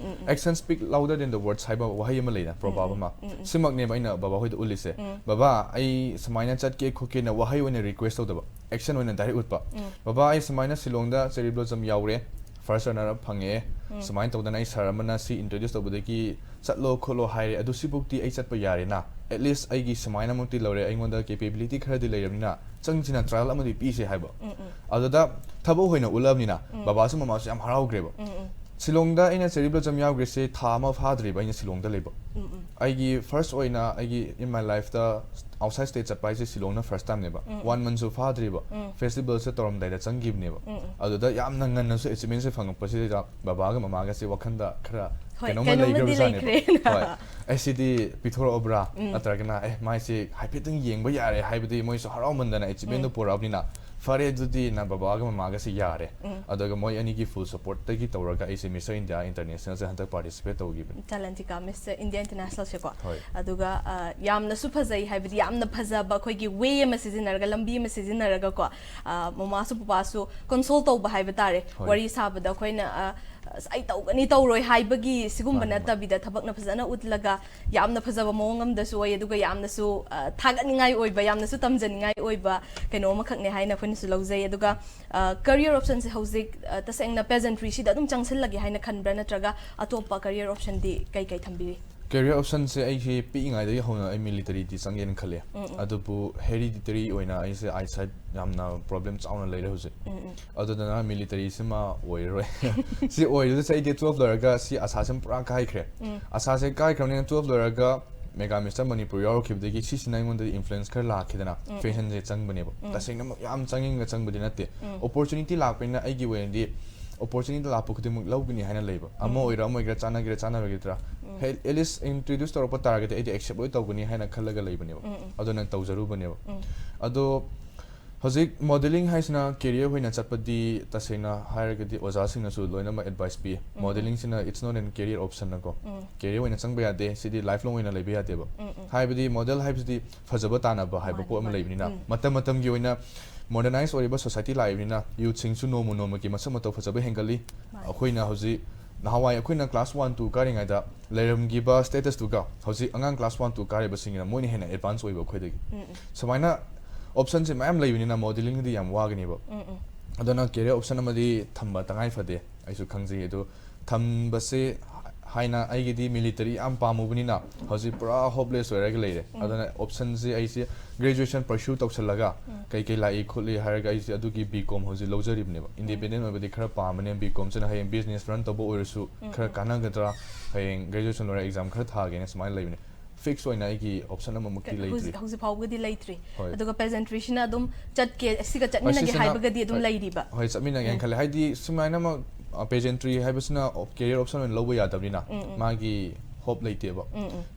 Action speak louder than the words ꯍꯥꯏꯕ ꯋꯥꯍꯩ ꯑꯃ ꯂꯩꯅ, proverb ꯑꯃ꯫ ꯁꯤꯃꯛꯅꯦꯕ ꯑꯩꯅ ꯕꯕꯥ ꯍꯣꯏꯗ ꯎꯠꯂꯤꯁꯦ꯫ "ꯕꯕꯥ, ꯑꯩ ꯁꯨꯃꯥꯏꯅ ꯆꯠꯀꯦ ꯈꯣꯠꯀꯦꯅ" ꯋꯥꯍꯩ ꯑꯣꯏꯅ request ꯇꯧꯗꯕ, action ꯑꯣꯏꯅ direct ꯎꯠꯄ꯫ "ꯕꯕꯥ, ꯑꯩ ꯁꯨꯃꯥꯏꯅ ꯁꯤꯂꯣꯡꯗ cherry blossom ꯌꯥꯎꯔꯦ, first runner up ꯐꯪꯉꯛꯑꯦ, ꯁꯨꯃꯥꯏꯅ ꯇꯧꯗꯅ ꯑꯩ sir ꯑꯃꯅ ꯁꯤ introduce ꯇꯧꯕꯗꯒꯤ ꯆꯠꯂꯣ ꯈꯣꯠꯂꯣ ꯍꯥꯏꯔꯦ, ꯑꯗꯨ ꯁꯤꯐꯧꯗꯤ ꯑꯩ ꯆꯠꯄ ꯌꯥꯔꯦꯅ, at least ꯑꯩꯒꯤ ꯁꯨꯃꯥꯏꯅꯃꯛꯇꯤ ꯂꯧꯔꯦ, ꯑꯩꯉꯣꯟꯗ capability ꯈꯔꯗꯤ ꯂꯩꯔꯕꯅꯤꯅ ꯆꯪꯁꯤꯅ trial ꯑꯃꯗꯤ ꯄꯤꯁꯦ" ꯍꯥꯏꯕ꯫ ꯑꯗꯨꯗ ꯊꯕꯛ ꯑꯣꯏꯅ ꯎꯠꯂꯕꯅꯤꯅ ꯕꯕꯥꯁꯨ ꯃꯃꯥꯁꯨ ꯌꯥꯝ ꯍꯔꯥꯎꯈ꯭ꯔꯦꯕ꯫ ꯁꯤꯂꯣꯡꯗ ꯑꯩꯅ cherry blossom ꯌꯥꯎꯈ꯭ꯔꯤꯁꯦ ꯊꯥ ꯑꯃ ꯐꯥꯗ꯭ꯔꯤꯕ ꯑꯩꯅ ꯁꯤꯂꯣꯡꯗ ꯂꯩꯕ꯫ ꯑꯩꯒꯤ first ꯑꯣꯏꯅ ꯑꯩꯒꯤ in my lifeꯇ outside state ꯆꯠꯄ ꯍꯥꯏꯁꯦ ꯁꯤꯂꯣꯡꯅ first timeꯅꯦꯕ꯫ One monthꯁꯨ ꯐꯥꯗ꯭ꯔꯤꯕ꯫ Festivalꯁꯦ ꯇꯧꯔꯝꯗꯥꯏꯗ ꯆꯪꯈꯤꯕꯅꯦꯕ꯫ ꯑꯗꯨꯗ ꯌꯥꯝꯅ ꯉꯟꯅꯁꯨ achievementꯁꯦ ꯐꯪꯉꯛꯄꯁꯤꯗ ꯕꯕꯥꯒ ꯃꯃꯥꯒꯁꯦ ꯋꯥꯈꯟꯗ ꯈꯔ ꯍꯣꯏ, ꯀꯩꯅꯣꯝꯃ ꯀꯩꯅꯣꯝꯃꯗꯤ ꯂꯩꯈ꯭ꯔꯦꯅ꯫ ꯂꯩꯈ꯭ꯔꯦꯅ꯫ ꯍꯣꯏ꯫ ꯑꯦ, ꯁꯤꯗꯤ ꯄꯤꯊꯣꯔꯛꯑꯕ꯭ꯔꯥ? ꯅꯠꯇ꯭ꯔꯒꯅ, "ꯑꯦ, ꯃꯥꯏꯁꯦ ꯍꯥꯏꯐꯦꯠꯇꯪ ꯌꯦꯡꯕ ꯌꯥꯔꯦ" ꯍꯥꯏꯕꯗꯤ ꯃꯣꯏꯁꯨ ꯍꯔꯥꯎꯃꯟꯗꯅ achievementꯗꯨ ꯄꯨꯔꯛꯑꯕꯅꯤꯅ, "ꯐꯔꯦ, ꯑꯗꯨꯗꯤ ꯅ ꯕꯕꯥꯒ ꯃꯃꯥꯒꯁꯦ ꯌꯥꯔꯦ"꯫ ꯑꯗꯨꯒ ꯃꯣꯏ ꯑꯅꯤꯒꯤ full supportꯇꯒꯤ ꯇꯧꯔꯒ ꯑꯩꯁꯦ Mister India Internationalꯁꯦ ꯍꯟꯗꯛ participate ꯇꯧꯈꯤꯕꯅꯤ꯫ ꯆꯥꯂꯟꯇꯤꯀꯥ, Mister India Internationalꯁꯦꯀꯣ꯫ ꯍꯣꯏ꯫ ꯑꯗꯨꯒ, ꯑ, ꯌꯥꯝꯅꯁꯨ ꯐꯖꯩ, ꯍꯥꯏꯕꯗꯤ ꯌꯥꯝꯅ ꯐꯖꯕ ꯑꯩꯈꯣꯏꯒꯤ way ꯑꯃ ꯁꯤꯖꯤꯟꯅꯔꯒ, ꯂꯝꯕꯤ ꯑꯃ ꯁꯤꯖꯤꯟꯅꯔꯒꯀꯣ, ꯑ, ꯃꯃꯥꯁꯨ ꯄꯄꯥꯁꯨ console ꯇꯧꯕ ꯍꯥꯏꯕ ꯇꯥꯔꯦ꯫ ꯍꯣꯏ꯫ ꯋꯥꯔꯤ ꯁꯥꯕꯗ ꯑꯩꯈꯣꯏꯅ, ꯑ, "ꯑꯁ, ꯑꯩ ꯇꯧꯒꯅꯤ, ꯇꯧꯔꯣꯏ" ꯍꯥꯏꯕꯒꯤ ꯁꯤꯒꯨꯝꯕ ꯃꯥꯅꯦ, ꯃꯥꯅꯦ꯫ ꯅꯠꯇꯕꯤꯗ ꯊꯕꯛꯅ ꯐꯖꯅ ꯎꯠꯂꯒ ꯌꯥꯝꯅ ꯐꯖꯕ ꯃꯑꯣꯡ ꯑꯃꯗꯁꯨ ꯑꯣꯏ, ꯑꯗꯨꯒ ꯌꯥꯝꯅꯁꯨ, ꯑ, ꯊꯥꯒꯠꯅꯤꯡꯉꯥꯏ ꯑꯣꯏꯕ, ꯌꯥꯝꯅꯁꯨ ꯇꯝꯖꯅꯤꯡꯉꯥꯏ ꯑꯣꯏꯕ ꯀꯩꯅꯣ ꯑꯃꯈꯛꯅꯦ ꯍꯥꯏꯅ ꯑꯩꯈꯣꯏꯅꯁꯨ ꯂꯧꯖꯩ꯫ ꯑꯗꯨꯒ, ꯑ, career optionꯁꯦ ꯍꯧꯖꯤꯛ, ꯑ, ꯇꯁꯦꯡꯅ pageantryꯁꯤꯗ ꯑꯗꯨꯝ ꯆꯪꯁꯤꯜꯂꯒꯦ ꯍꯥꯏꯅ ꯈꯟꯕ꯭ꯔꯥ, ꯅꯠꯇ꯭ꯔꯒ ꯑꯇꯣꯞꯄ career optionꯗꯤ ꯀꯩ ꯀꯩ ꯊꯝꯕꯤꯔꯤ? Career optionꯁꯦ ꯑꯩꯁꯦ ꯄꯤꯛꯏꯉꯩꯗꯒꯤ ꯍꯧꯅ ꯑꯩ militaryꯗꯤ ꯆꯪꯒꯦꯅ ꯈꯜꯂꯦ꯫ ꯑꯗꯨꯕꯨ hereditary ꯑꯣꯏꯅ ꯑꯩꯁꯦ eyesight ꯌꯥꯝꯅ problem ꯆꯥꯎꯅ ꯂꯩꯔꯦ ꯍꯧꯖꯤꯛ꯫ ꯑꯗꯨꯗꯨꯅ militaryꯁꯤꯃ ꯑꯣꯏꯔꯔꯣꯏ꯫ ꯁꯤ ꯑꯣꯏꯔꯗꯤ ꯑꯩꯗꯤ twelve ꯂꯣꯏꯔꯒ ꯁꯤ ꯑꯁꯥꯁꯤꯃ ꯄꯨꯔꯥ ꯀꯥꯏꯈ꯭ꯔꯦ꯫ ꯑꯁꯥꯁꯦ ꯀꯥꯏꯈ꯭ꯔꯕꯅꯤꯅ twelve ꯂꯣꯏꯔꯒ Mega Mister Manipur ꯌꯥꯎꯔꯛꯈꯤꯕꯗꯒꯤ ꯁꯤꯁꯤꯅ ꯑꯩꯉꯣꯟꯗ influence ꯈꯔ ꯂꯥꯛꯈꯤꯗꯅ fashionꯁꯦ ꯆꯪꯕꯅꯦꯕ꯫ ꯇꯁꯦꯡꯅꯃꯛ ꯌꯥꯝ ꯆꯪꯅꯤꯡꯒ ꯆꯪꯕꯗꯤ ꯅꯠꯇꯦ꯫ Opportunity ꯂꯥꯛꯄꯅꯤꯅ ꯑꯩꯒꯤ ꯑꯣꯏꯅꯗꯤ opportunity ꯂꯥꯛꯄ ꯈꯨꯗꯤꯡꯃꯛ ꯂꯧꯒꯅꯤ ꯍꯥꯏꯅ ꯂꯩꯕ꯫ ꯑꯃ ꯑꯣꯏꯔꯣ ꯑꯃ ꯑꯣꯏꯒꯦꯔꯥ, ꯆꯥꯟꯅꯒꯦꯔꯥ ꯆꯥꯟꯅꯔꯣꯏꯒꯦꯔꯥ, ꯍꯦ-, at least introduce ꯇꯧꯔꯛꯄ ꯇꯥꯔꯒꯗꯤ ꯑꯩꯗꯤ accept ꯂꯣꯏ ꯇꯧꯒꯅꯤ ꯍꯥꯏꯅ ꯈꯜꯂꯒ ꯂꯩꯕꯅꯦꯕ꯫ ꯑꯗꯨꯅ ꯇꯧꯖꯔꯨꯕꯅꯦꯕ꯫ ꯑꯗꯣ ꯍꯧꯖꯤꯛ modelling ꯍꯥꯏꯁꯤꯅ career ꯑꯣꯏꯅ ꯆꯠꯄꯗꯤ ꯇꯁꯦꯡꯅ ꯍꯥꯏꯔꯒꯗꯤ ꯑꯣꯖꯥꯁꯤꯡꯅꯁꯨ ꯂꯣꯏꯅꯃꯛ advice ꯄꯤ꯫ Modelling ꯁꯤꯅ it's not an career option ꯅꯀꯣ꯫ Career ꯑꯣꯏꯅ ꯆꯪꯕ ꯌꯥꯗꯦ, ꯁꯤꯗꯤ lifelong ꯑꯣꯏꯅ ꯂꯩꯕ ꯌꯥꯗꯦꯕ꯫ ꯍꯥꯏꯕꯗꯤ model ꯍꯥꯏꯕꯁꯤꯗꯤ ꯐꯖꯕ ꯇꯥꯟꯅꯕ ꯍꯥꯏꯕ ꯃꯥꯅꯤ, ꯄꯣꯠ ꯑꯃ ꯃꯥꯅꯤ꯫ ꯂꯩꯕꯅꯤꯅ ꯃꯇꯝ ꯃꯇꯝꯒꯤ ꯑꯣꯏꯅ ꯃꯣꯗꯔꯅꯥꯏꯁ ꯑꯣꯏꯔꯤꯕ ꯁꯣꯁꯥꯏꯇꯤ ꯂꯥꯛꯏꯕꯅꯤꯅ ꯌꯨꯠꯁꯤꯡꯁꯨ ꯅꯣꯡꯃ ꯅꯣꯡꯃꯒꯤ ꯃꯁꯛ ꯃꯇꯧ ꯐꯖꯕ ꯍꯦꯟꯒꯠꯂꯤ꯫ ꯑꯩꯈꯣꯏꯅ ꯍꯧꯖꯤꯛ, ꯅꯍꯥꯟꯋꯥꯏ ꯑꯩꯈꯣꯏꯅ ꯀ꯭ꯂꯥꯁ ꯋꯥꯟ ꯇꯨ ꯀꯥꯔꯤꯉꯩꯗ ꯂꯩꯔꯝꯈꯤꯕ ꯁ꯭ꯇꯦꯇꯁꯇꯨꯒ ꯍꯧꯖꯤꯛ ꯑꯉꯥꯡ ꯀ꯭ꯂꯥꯁ ꯋꯥꯟ ꯇꯨ ꯀꯥꯔꯤꯕꯁꯤꯡꯅ ꯃꯣꯏꯅ ꯍꯦꯟꯅ ꯑꯦꯗꯚꯥꯟꯁ ꯑꯣꯏꯕ ꯑꯩꯈꯣꯏꯗꯒꯤ꯫ ꯁꯨꯃꯥꯏꯅ ꯑꯣꯞꯁꯟꯁꯦ ꯃꯌꯥꯝ ꯂꯩꯕꯅꯤꯅ ꯃꯣꯗꯦꯂꯤꯡꯒꯤꯗꯤ ꯌꯥꯝ ꯋꯥꯒꯅꯦꯕ꯫ ꯑꯗꯨꯅ ꯀꯦꯔꯤꯌꯔ ꯑꯣꯞꯁꯟ ꯑꯃꯗꯤ ꯊꯝꯕ ꯇꯉꯥꯏ ꯐꯗꯦ, ꯑꯩꯁꯨ ꯈꯪꯖꯩ꯫ ꯑꯗꯣ ꯊꯝꯕꯁꯦ ꯍꯥꯏꯅ ꯑꯩꯒꯤꯗꯤ ꯃꯤꯂꯤꯇꯔꯤ ꯌꯥꯝ ꯄꯥꯝꯃꯨꯕꯅꯤꯅ ꯍꯧꯖꯤꯛ ꯄꯨꯔꯥ ꯍꯣꯞꯂꯦꯁ ꯑꯣꯏꯔꯒ ꯂꯩꯔꯦ꯫ ꯑꯗꯨꯅ ꯑꯣꯞꯁꯟꯁꯦ ꯑꯩꯁꯦ ꯒ꯭ꯔꯦꯖꯨꯑꯦꯁꯟ ꯄꯔꯁ꯭ꯌꯨ ꯇꯧꯁꯜꯂꯒ ꯀꯩ ꯀꯩ ꯂꯥꯛꯏ ꯈꯣꯠꯂꯤ ꯍꯥꯏꯔꯒ ꯑꯩꯁꯦ ꯑꯗꯨꯒꯤ ꯕꯤ ꯀꯣꯝ ꯍꯧꯖꯤꯛ ꯂꯧꯖꯔꯤꯕꯅꯦꯕ꯫ ꯏꯟꯗꯤꯄꯦꯟꯗꯦꯟ ꯑꯣꯏꯕꯗꯤ ꯈꯔ ꯄꯥꯝꯕꯅꯦ, ꯕꯤ ꯀꯣꯝꯁꯤꯅ ꯍꯌꯦꯡ ꯕꯤꯖꯤꯅꯦꯁ ꯔꯟ ꯇꯧꯕ ꯑꯣꯏꯔꯁꯨ ꯈꯔ ꯀꯥꯟꯅꯒꯗ꯭ꯔꯥ, ꯍꯌꯦꯡ ꯒ꯭ꯔꯦꯖꯨꯑꯦꯁꯟ ꯂꯣꯏꯔꯒ ꯑꯦꯛꯖꯥꯝ ꯈꯔ ꯊꯥꯒꯦꯅ ꯁꯨꯃꯥꯏꯅ ꯂꯩꯕꯅꯦ꯫ ꯐꯤꯛꯁ ꯑꯣꯏꯅ ꯑꯩꯒꯤ ꯑꯣꯞꯁꯟ ꯑꯃꯃꯨꯛꯇꯤ ꯂꯩꯇ꯭ꯔꯤ꯫ ꯍꯧꯖꯤꯛ ꯍꯧꯖꯤꯛ ꯐꯥꯎꯕꯗꯤ ꯂꯩꯇ꯭ꯔꯤ꯫ ꯍꯣꯏ꯫ ꯑꯗꯨꯒ ꯄꯦꯖꯦꯟꯇ꯭ꯔꯤꯁꯤꯅ ꯑꯗꯨꯝ ꯆꯠꯀꯦ, ꯁꯤꯒ ꯆꯠꯃꯤꯟꯅꯒꯦ ꯁꯤꯁꯤꯅ ꯍꯥꯏꯕꯒꯗꯤ ꯑꯗꯨꯝ ꯍꯣꯏ, ꯂꯩꯔꯤꯕ꯫ ꯍꯣꯏ, ꯆꯠꯃꯤꯟꯅꯒꯦꯅ ꯈꯜꯂꯦ꯫ ꯍꯥꯏꯗꯤ ꯁꯨꯃꯥꯏꯅꯃꯛ ꯄꯦꯖꯦꯟꯇ꯭ꯔꯤ ꯍꯥꯏꯕꯁꯤꯅ ꯀꯦꯔꯤꯌꯔ ꯑꯣꯞꯁꯟ ꯑꯣꯏꯅ ꯂꯧꯕ ꯌꯥꯗꯕꯅꯤꯅ ꯃꯥꯒꯤ ꯍꯣꯞ ꯂꯩꯇꯦꯕ꯫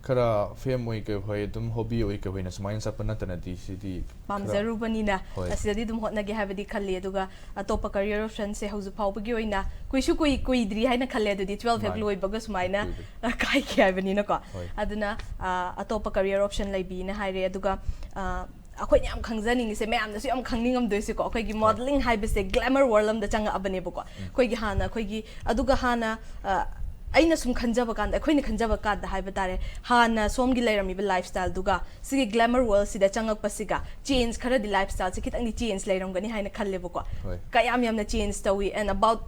ꯈꯔ ꯐꯦꯝ ꯑꯣꯏ ꯀꯩ ꯍꯣꯏ ꯑꯗꯨꯝ ꯍꯣꯕꯤ ꯑꯣꯏ ꯀꯩ ꯍꯣꯏꯅ ꯁꯨꯃꯥꯏꯅ ꯆꯠꯄ ꯅꯠꯇꯅꯗꯤ ꯁꯤꯗꯤ ꯈꯔ ꯄꯥꯝꯖꯔꯨꯕꯅꯤꯅ ꯍꯣꯏ꯫ ꯑꯁꯤꯗꯗꯤ ꯑꯗꯨꯝ ꯍꯣꯠꯅꯒꯦ ꯍꯥꯏꯕꯗꯤ ꯈꯜꯂꯤ꯫ ꯑꯗꯨꯒ ꯑꯇꯣꯞꯄ ꯀꯦꯔꯤꯌꯔ ꯑꯣꯞꯁꯟꯁꯦ ꯍꯧꯖꯤꯛ ꯐꯥꯎꯕꯒꯤ ꯑꯣꯏꯅ ꯀꯨꯏꯁꯨ ꯀꯨꯏ ꯀꯨꯏꯗ꯭ꯔꯤ ꯍꯥꯏꯅ ꯈꯜꯂꯦ꯫ ꯑꯗꯨꯗꯤ ꯇꯨꯋꯦꯜꯐ ꯍꯦꯛ ꯃꯥꯅꯤ꯫ ꯂꯣꯏꯕꯒ ꯁꯨꯃꯥꯏꯅ ꯀꯨꯏꯗ꯭ꯔꯤ꯫ ꯀꯥꯏꯈꯤ ꯍꯥꯏꯕꯅꯤꯅꯀꯣ꯫ ꯍꯣꯏ꯫ ꯑꯗꯨꯅ ꯑ, ꯑꯇꯣꯞꯄ ꯀꯦꯔꯤꯌꯔ ꯑꯣꯞꯁꯟ ꯂꯩꯕꯤꯅ ꯍꯥꯏꯔꯦ꯫ ꯑꯗꯨꯒ ꯑ, ꯑꯩꯈꯣꯏꯅ ꯌꯥꯝ ꯈꯪꯖꯅꯤꯡꯉꯤꯁꯦ, ꯃꯌꯥꯝꯅꯁꯨ ꯌꯥꯝ ꯈꯪꯅꯤꯡꯉꯝꯗꯣꯏꯁꯦꯀꯣ, ꯑꯩꯈꯣꯏꯒꯤ ꯃꯣꯗꯦꯂꯤꯡ ꯍꯥꯏꯕꯁꯦ ꯒ꯭ꯂꯦꯃꯔ ꯋꯥꯔꯜ ꯑꯃꯗ ꯆꯪꯉꯛꯑꯕꯅꯦꯕꯀꯣ꯫ ꯑꯩꯈꯣꯏꯒꯤ ꯍꯥꯟꯅ ꯑꯩꯈꯣꯏꯒꯤ ꯑꯗꯨꯒ ꯍꯥꯟꯅ ꯑ, ꯑꯩꯅ ꯁꯨꯝ ꯈꯟꯖꯕ ꯀꯥꯟꯗ, ꯑꯩꯈꯣꯏꯅ ꯈꯟꯖꯕ ꯀꯥꯟꯗ ꯍꯥꯏꯕ ꯇꯥꯔꯦ, ꯍꯥꯟꯅ ꯁꯣꯝꯒꯤ ꯂꯩꯔꯝꯃꯤꯕ ꯂꯥꯏꯐ ꯁ꯭ꯇꯥꯏꯜꯗꯨꯒ ꯁꯤꯒꯤ ꯒ꯭ꯂꯦꯃꯔ ꯋꯥꯔꯜꯁꯤꯗ ꯆꯪꯉꯛꯄꯁꯤꯒ ꯆꯦꯟꯖ ꯈꯔꯗꯤ, ꯂꯥꯏꯐ ꯁ꯭ꯇꯥꯏꯜꯁꯦ ꯈꯤꯇꯪꯗꯤ ꯆꯦꯟꯖ ꯂꯩꯔꯝꯒꯅꯤ ꯍꯥꯏꯅ ꯈꯜꯂꯦꯕꯀꯣ꯫ ꯍꯣꯏ꯫ ꯀꯌꯥꯝ ꯌꯥꯝꯅ ꯆꯦꯟꯖ ꯇꯧꯏ, and about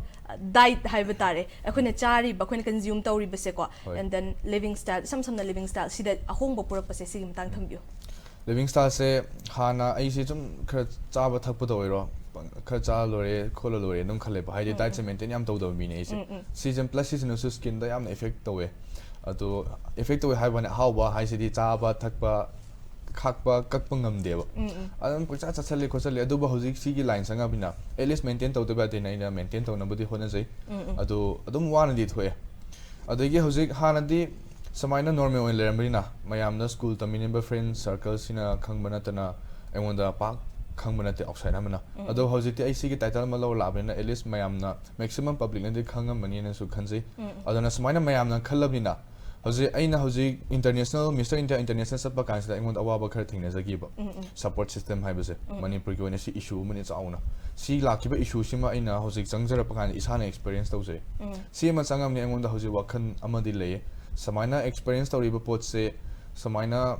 diet ꯍꯥꯏꯕ ꯇꯥꯔꯦ, ꯑꯩꯈꯣꯏꯅ ꯆꯥꯔꯤꯕ, ꯑꯩꯈꯣꯏꯅ ꯀꯟꯖ꯭ꯌꯨꯝ ꯇꯧꯔꯤꯕꯁꯦꯀꯣ, ꯍꯣꯏ꯫ and then living style, ꯏꯁꯝ ꯁꯝꯅ ꯂꯤꯕꯤꯡ ꯁ꯭ꯇꯥꯏꯜ ꯁꯤꯗ ꯑꯍꯣꯡꯕ ꯄꯨꯔꯛꯄꯁꯦ, ꯁꯤꯒꯤ ꯃꯇꯥꯡ ꯊꯝꯕꯤꯌꯨ꯫ ꯂꯤꯕꯤꯡ ꯁ꯭ꯇꯥꯏꯜꯁꯦ ꯍꯥꯟꯅ ꯑꯩꯁꯦ ꯁꯨꯝ ꯈꯔ ꯆꯥꯕ ꯊꯛꯄꯗ ꯑꯣꯏꯔꯣ, ꯄꯪ-, ꯈꯔ ꯆꯥ ꯂꯣꯏꯔꯦ ꯈꯣꯠꯂ ꯂꯣꯏꯔꯦ ꯑꯗꯨꯝ ꯈꯜꯂꯦꯕ꯫ ꯍꯥꯏꯗꯤ ꯗꯥꯏꯠꯁꯦ ꯃꯦꯟꯇꯦꯟ ꯌꯥꯝ ꯇꯧꯗꯕ ꯃꯤꯅꯦ ꯑꯩꯁꯦ꯫ ꯁꯤꯁꯦ ꯄ꯭ꯂꯁ ꯁꯤꯁꯤꯅꯁꯨ ꯁ꯭ꯀꯤꯟꯗ ꯌꯥꯝꯅ ꯏꯐꯦꯛ ꯇꯧꯋꯦ꯫ ꯑꯗꯣ ꯏꯐꯦꯛ ꯇꯧꯋꯦ ꯍꯥꯏꯕ ꯋꯥꯅꯤ, ꯑꯍꯥꯎꯕ ꯍꯥꯏꯁꯤꯗꯤ ꯆꯥꯕ ꯊꯛꯄ ꯈꯥꯛꯄ ꯀꯛꯄ ꯉꯝꯗꯦꯕ꯫ ꯑꯗꯨꯝ ꯄꯪꯆꯥ ꯆꯥꯁꯜꯂꯤ ꯈꯣꯠꯆꯜꯂꯤ, ꯑꯗꯨꯕꯨ ꯍꯧꯖꯤꯛ ꯁꯤꯒꯤ ꯂꯥꯏꯟ ꯆꯪꯉꯕꯅꯤꯅ ꯑꯦꯠꯂꯤꯁ ꯃꯦꯟꯇꯦꯟ ꯇꯧꯗꯕ ꯌꯥꯗꯦꯅ ꯑꯩꯅ ꯃꯦꯟꯇꯦꯟ ꯇꯧꯅꯕꯗꯤ ꯍꯣꯠꯅꯖꯩ꯫ ꯑꯗꯣ ꯑꯗꯨꯝ ꯋꯥꯅꯗꯤ ꯊꯣꯛꯑꯦ꯫ ꯑꯗꯒꯤ ꯍꯧꯖꯤꯛ ꯍꯥꯟꯅꯗꯤ ꯁꯨꯃꯥꯏꯅ ꯅꯣꯔꯃꯦꯜ ꯑꯣꯏꯅ ꯂꯩꯔꯝꯕꯅꯤꯅ ꯃꯌꯥꯝꯅ ꯁ꯭ꯀꯨꯜ ꯇꯝꯃꯤꯟꯅꯕ ꯐ꯭ꯔꯦꯟ ꯁꯔꯀꯜꯁꯤꯅ ꯈꯪꯕ ꯅꯠꯇꯅ ꯑꯩꯉꯣꯟꯗ ꯄꯥꯛ ꯈꯪꯕ ꯅꯠꯇꯦ ꯑꯥꯎꯠꯁꯥꯏꯠ ꯑꯃꯅ꯫ ꯑꯗꯣ ꯍꯧꯖꯤꯛꯇꯤ ꯑꯩ ꯁꯤꯒꯤ ꯇꯥꯏꯇꯜ ꯑꯃ ꯂꯧꯔ ꯂꯥꯛꯑꯕꯅꯤꯅ ꯑꯦꯠꯂꯤꯁ ꯃꯌꯥꯝꯅ, ꯃꯦꯛꯁꯤꯃꯝ ꯄꯕ꯭ꯂꯤꯛꯅꯗꯤ ꯈꯪꯉꯝꯃꯅꯤꯅꯁꯨ ꯈꯟꯖꯩ꯫ ꯑꯗꯨꯅ ꯁꯨꯃꯥꯏꯅ ꯃꯌꯥꯝꯅ ꯈꯜꯂꯕꯅꯤꯅ ꯍꯧꯖꯤꯛ ꯑꯩꯅ ꯍꯧꯖꯤꯛ ꯏꯟꯇꯔꯅꯦꯁꯅꯦꯜ, ꯃꯤꯁꯇꯔ ꯏꯟꯗꯤꯌꯥ ꯏꯟꯇꯔꯅꯦꯁꯅꯦꯜ ꯆꯠꯄ ꯀꯥꯟꯁꯤꯗ ꯑꯩꯉꯣꯟꯗ ꯑꯋꯥꯕ ꯈꯔ ꯊꯦꯡꯅꯖꯈꯤꯕ꯫ ꯎꯝ, ꯎꯝ. ꯁꯄꯣꯔꯠ ꯁꯤꯁꯇꯦꯝ ꯍꯥꯏꯕꯁꯦ ꯎꯝ. ꯃꯅꯤꯄꯨꯔꯒꯤ ꯑꯣꯏꯅ ꯁꯤ ꯏꯁꯨ ꯑꯃꯅꯤ ꯆꯥꯎꯅ꯫ ꯁꯤ ꯂꯥꯛꯈꯤꯕ ꯏꯁꯨꯁꯤꯃ ꯑꯩꯅ ꯍꯧꯖꯤꯛ ꯆꯪꯖꯔꯛꯄ ꯀꯥꯟꯗ ꯏꯁꯥꯅ ꯑꯦꯛꯁꯄꯤꯔꯤꯌꯦꯟꯁ ꯇꯧꯖꯩ꯫ ꯎꯝ. ꯁꯤ ꯑꯃ ꯆꯪꯉꯝꯅꯤ, ꯑꯩꯉꯣꯟꯗ ꯍꯧꯖꯤꯛ ꯋꯥꯈꯜ ꯑꯃꯗꯤ ꯂꯩꯌꯦ꯫ ꯁꯨꯃꯥꯏꯅ ꯑꯦꯛꯁꯄꯤꯔꯤꯌꯦꯟꯁ ꯇꯧꯔꯤꯕ ꯄꯣꯠꯁꯦ, ꯁꯨꯃꯥꯏꯅ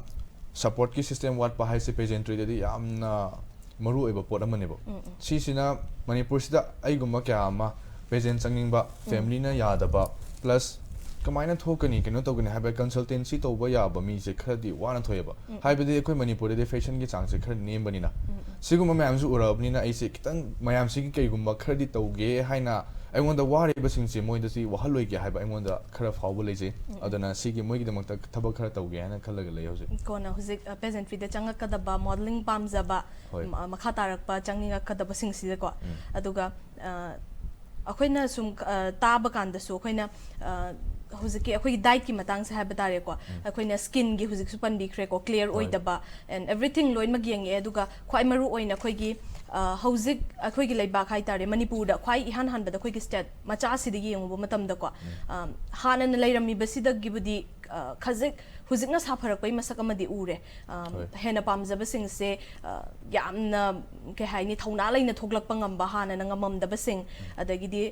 ꯁꯄꯣꯔꯠꯀꯤ ꯁꯤꯁꯇꯦꯝ ꯋꯥꯠꯄ ꯍꯥꯏꯁꯦ ꯄꯦꯖꯦꯟꯇ꯭ꯔꯤꯗꯗꯤ ꯌꯥꯝꯅ ꯃꯔꯨ ꯑꯣꯏꯕ ꯄꯣꯠ ꯑꯃꯅꯦꯕ꯫ ꯎꯝ, ꯎꯝ. ꯁꯤꯁꯤꯅ ꯃꯅꯤꯄꯨꯔꯁꯤꯗ ꯑꯩꯒꯨꯝꯕ ꯀꯌꯥ ꯑꯃ ꯄꯦꯖꯦꯟ ꯆꯪꯅꯤꯡꯕ, ꯐꯦꯃꯤꯂꯤꯅ ꯌꯥꯗꯕ, ꯄ꯭ꯂꯁ ꯀꯃꯥꯏꯅ ꯊꯣꯛꯀꯅꯤ, ꯀꯩꯅꯣ ꯇꯧꯒꯅꯤ ꯍꯥꯏꯕ ꯀꯟꯁꯜꯇꯦꯟꯁꯤ ꯇꯧꯕ ꯌꯥꯕ ꯃꯤꯁꯦ ꯈꯔꯗꯤ ꯋꯥꯅ ꯊꯣꯛꯑꯦꯕ꯫ ꯎꯝ. ꯍꯥꯏꯕꯗꯤ ꯑꯩꯈꯣꯏ ꯃꯅꯤꯄꯨꯔꯗꯗꯤ ꯐꯦꯁꯟꯒꯤ ꯆꯥꯡꯁꯦ ꯈꯔ ꯅꯦꯝꯕꯅꯤꯅ꯫ ꯎꯝ, ꯎꯝ. ꯁꯤꯒꯨꯝꯕ ꯃꯌꯥꯝꯁꯨ ꯎꯔꯛꯑꯕꯅꯤꯅ ꯑꯩꯁꯦ ꯈꯤꯇꯪ ꯃꯌꯥꯝꯁꯤꯒꯤ ꯀꯩꯒꯨꯝꯕ ꯈꯔꯗꯤ ꯇꯧꯒꯦ ꯍꯥꯏꯅ ꯑꯩꯉꯣꯟꯗ ꯋꯥꯔꯤꯕꯁꯤꯡꯁꯦ ꯃꯣꯏꯗ ꯁꯤ ꯋꯥꯍꯜꯂꯣꯏꯒꯦ ꯍꯥꯏꯕ ꯑꯩꯉꯣꯟꯗ ꯈꯔ ꯐꯥꯎꯕ ꯂꯩꯖꯩ꯫ ꯎꯝ. ꯑꯗꯨꯅ ꯁꯤꯒꯤ ꯃꯣꯏꯒꯤꯗꯃꯛꯇ ꯊꯕꯛ ꯈꯔ ꯇꯧꯒꯦ ꯍꯥꯏꯅ ꯈꯜꯂꯒ ꯂꯩ ꯍꯧꯖꯤꯛ꯫ ꯀꯣꯟꯅ ꯍꯧꯖꯤꯛ ꯄꯦꯖꯦꯟꯇ꯭ꯔꯤꯗ ꯆꯪꯉꯛꯀꯗꯕ, ꯃꯣꯗꯦꯂꯤꯡ ꯄꯥꯝꯖꯕ, ꯍꯣꯏ. ꯃ- ꯃꯈꯥ ꯇꯥꯔꯛꯄ ꯆꯪꯅꯤꯡꯉꯛꯀꯗꯕꯁꯤꯡꯁꯤꯗꯀꯣ꯫ ꯎꯝ. ꯑꯗꯨꯒ ꯑ, ꯑꯩꯈꯣꯏꯅ ꯁꯨꯝ ꯑ, ꯇꯥꯕ ꯀꯥꯟꯗꯁꯨ ꯑꯩꯈꯣꯏꯅ ꯑ, ꯍꯧꯖꯤꯛꯀꯤ ꯑꯩꯈꯣꯏꯒꯤ ꯗꯥꯏꯠꯀꯤ ꯃꯇꯥꯡꯁꯦ ꯍꯥꯏꯕ ꯇꯥꯔꯦꯀꯣ꯫ ꯎꯝ. ꯑꯩꯈꯣꯏꯅ ꯁ꯭ꯀꯤꯟꯒꯤ ꯍꯧꯖꯤꯛꯁꯨ ꯄꯟꯕꯤꯈ꯭ꯔꯦꯀꯣ, ꯀ꯭ꯂꯤꯌꯥꯔ ꯍꯣꯏ. ꯑꯣꯏꯗꯕ, ꯑꯦꯟ ꯑꯦꯕ꯭ꯔꯤꯊꯤꯡ ꯂꯣꯏꯅꯃꯛ ꯌꯦꯡꯉꯛꯑꯦ꯫ ꯑꯗꯨꯒ ꯈ꯭ꯋꯥꯏ ꯃꯔꯨ ꯑꯣꯏꯅ ꯑꯩꯈꯣꯏꯒꯤ ꯑ, ꯍꯧꯖꯤꯛ ꯑꯩꯈꯣꯏꯒꯤ ꯂꯩꯕꯥꯛ ꯍꯥꯏ ꯇꯥꯔꯦ, ꯃꯅꯤꯄꯨꯔꯗ ꯈ꯭ꯋꯥꯏ ꯏꯍꯥꯟ ꯍꯥꯟꯕꯗ ꯑꯩꯈꯣꯏꯒꯤ ꯁ꯭ꯇꯦꯠ ꯃꯆꯥꯁꯤꯗ ꯌꯦꯡꯉꯨꯕ ꯃꯇꯝꯗꯀꯣ, ꯎꯝ. ꯑ, ꯍꯥꯟꯅꯅ ꯂꯩꯔꯝꯃꯤꯕꯁꯤꯗꯒꯤꯕꯨꯗꯤ ꯑ, ꯈꯖꯤꯛ ꯍꯧꯖꯤꯛꯅ ꯁꯥꯐꯔꯛꯄꯒꯤ ꯃꯁꯛ ꯑꯃꯗꯤ ꯎꯔꯦ꯫ ꯑ, ꯍꯣꯏ. ꯍꯦꯟꯅ ꯄꯥꯝꯖꯕꯁꯤꯡꯁꯦ ꯑ, ꯌꯥꯝꯅ, ꯀꯩ ꯍꯥꯏꯅꯤ, ꯊꯧꯅꯥ ꯂꯩꯅ ꯊꯣꯛꯂꯛꯄ ꯉꯝꯕ, ꯍꯥꯟꯅꯅ ꯉꯝꯃꯝꯗꯕꯁꯤꯡ, ꯑꯗꯒꯤꯗꯤ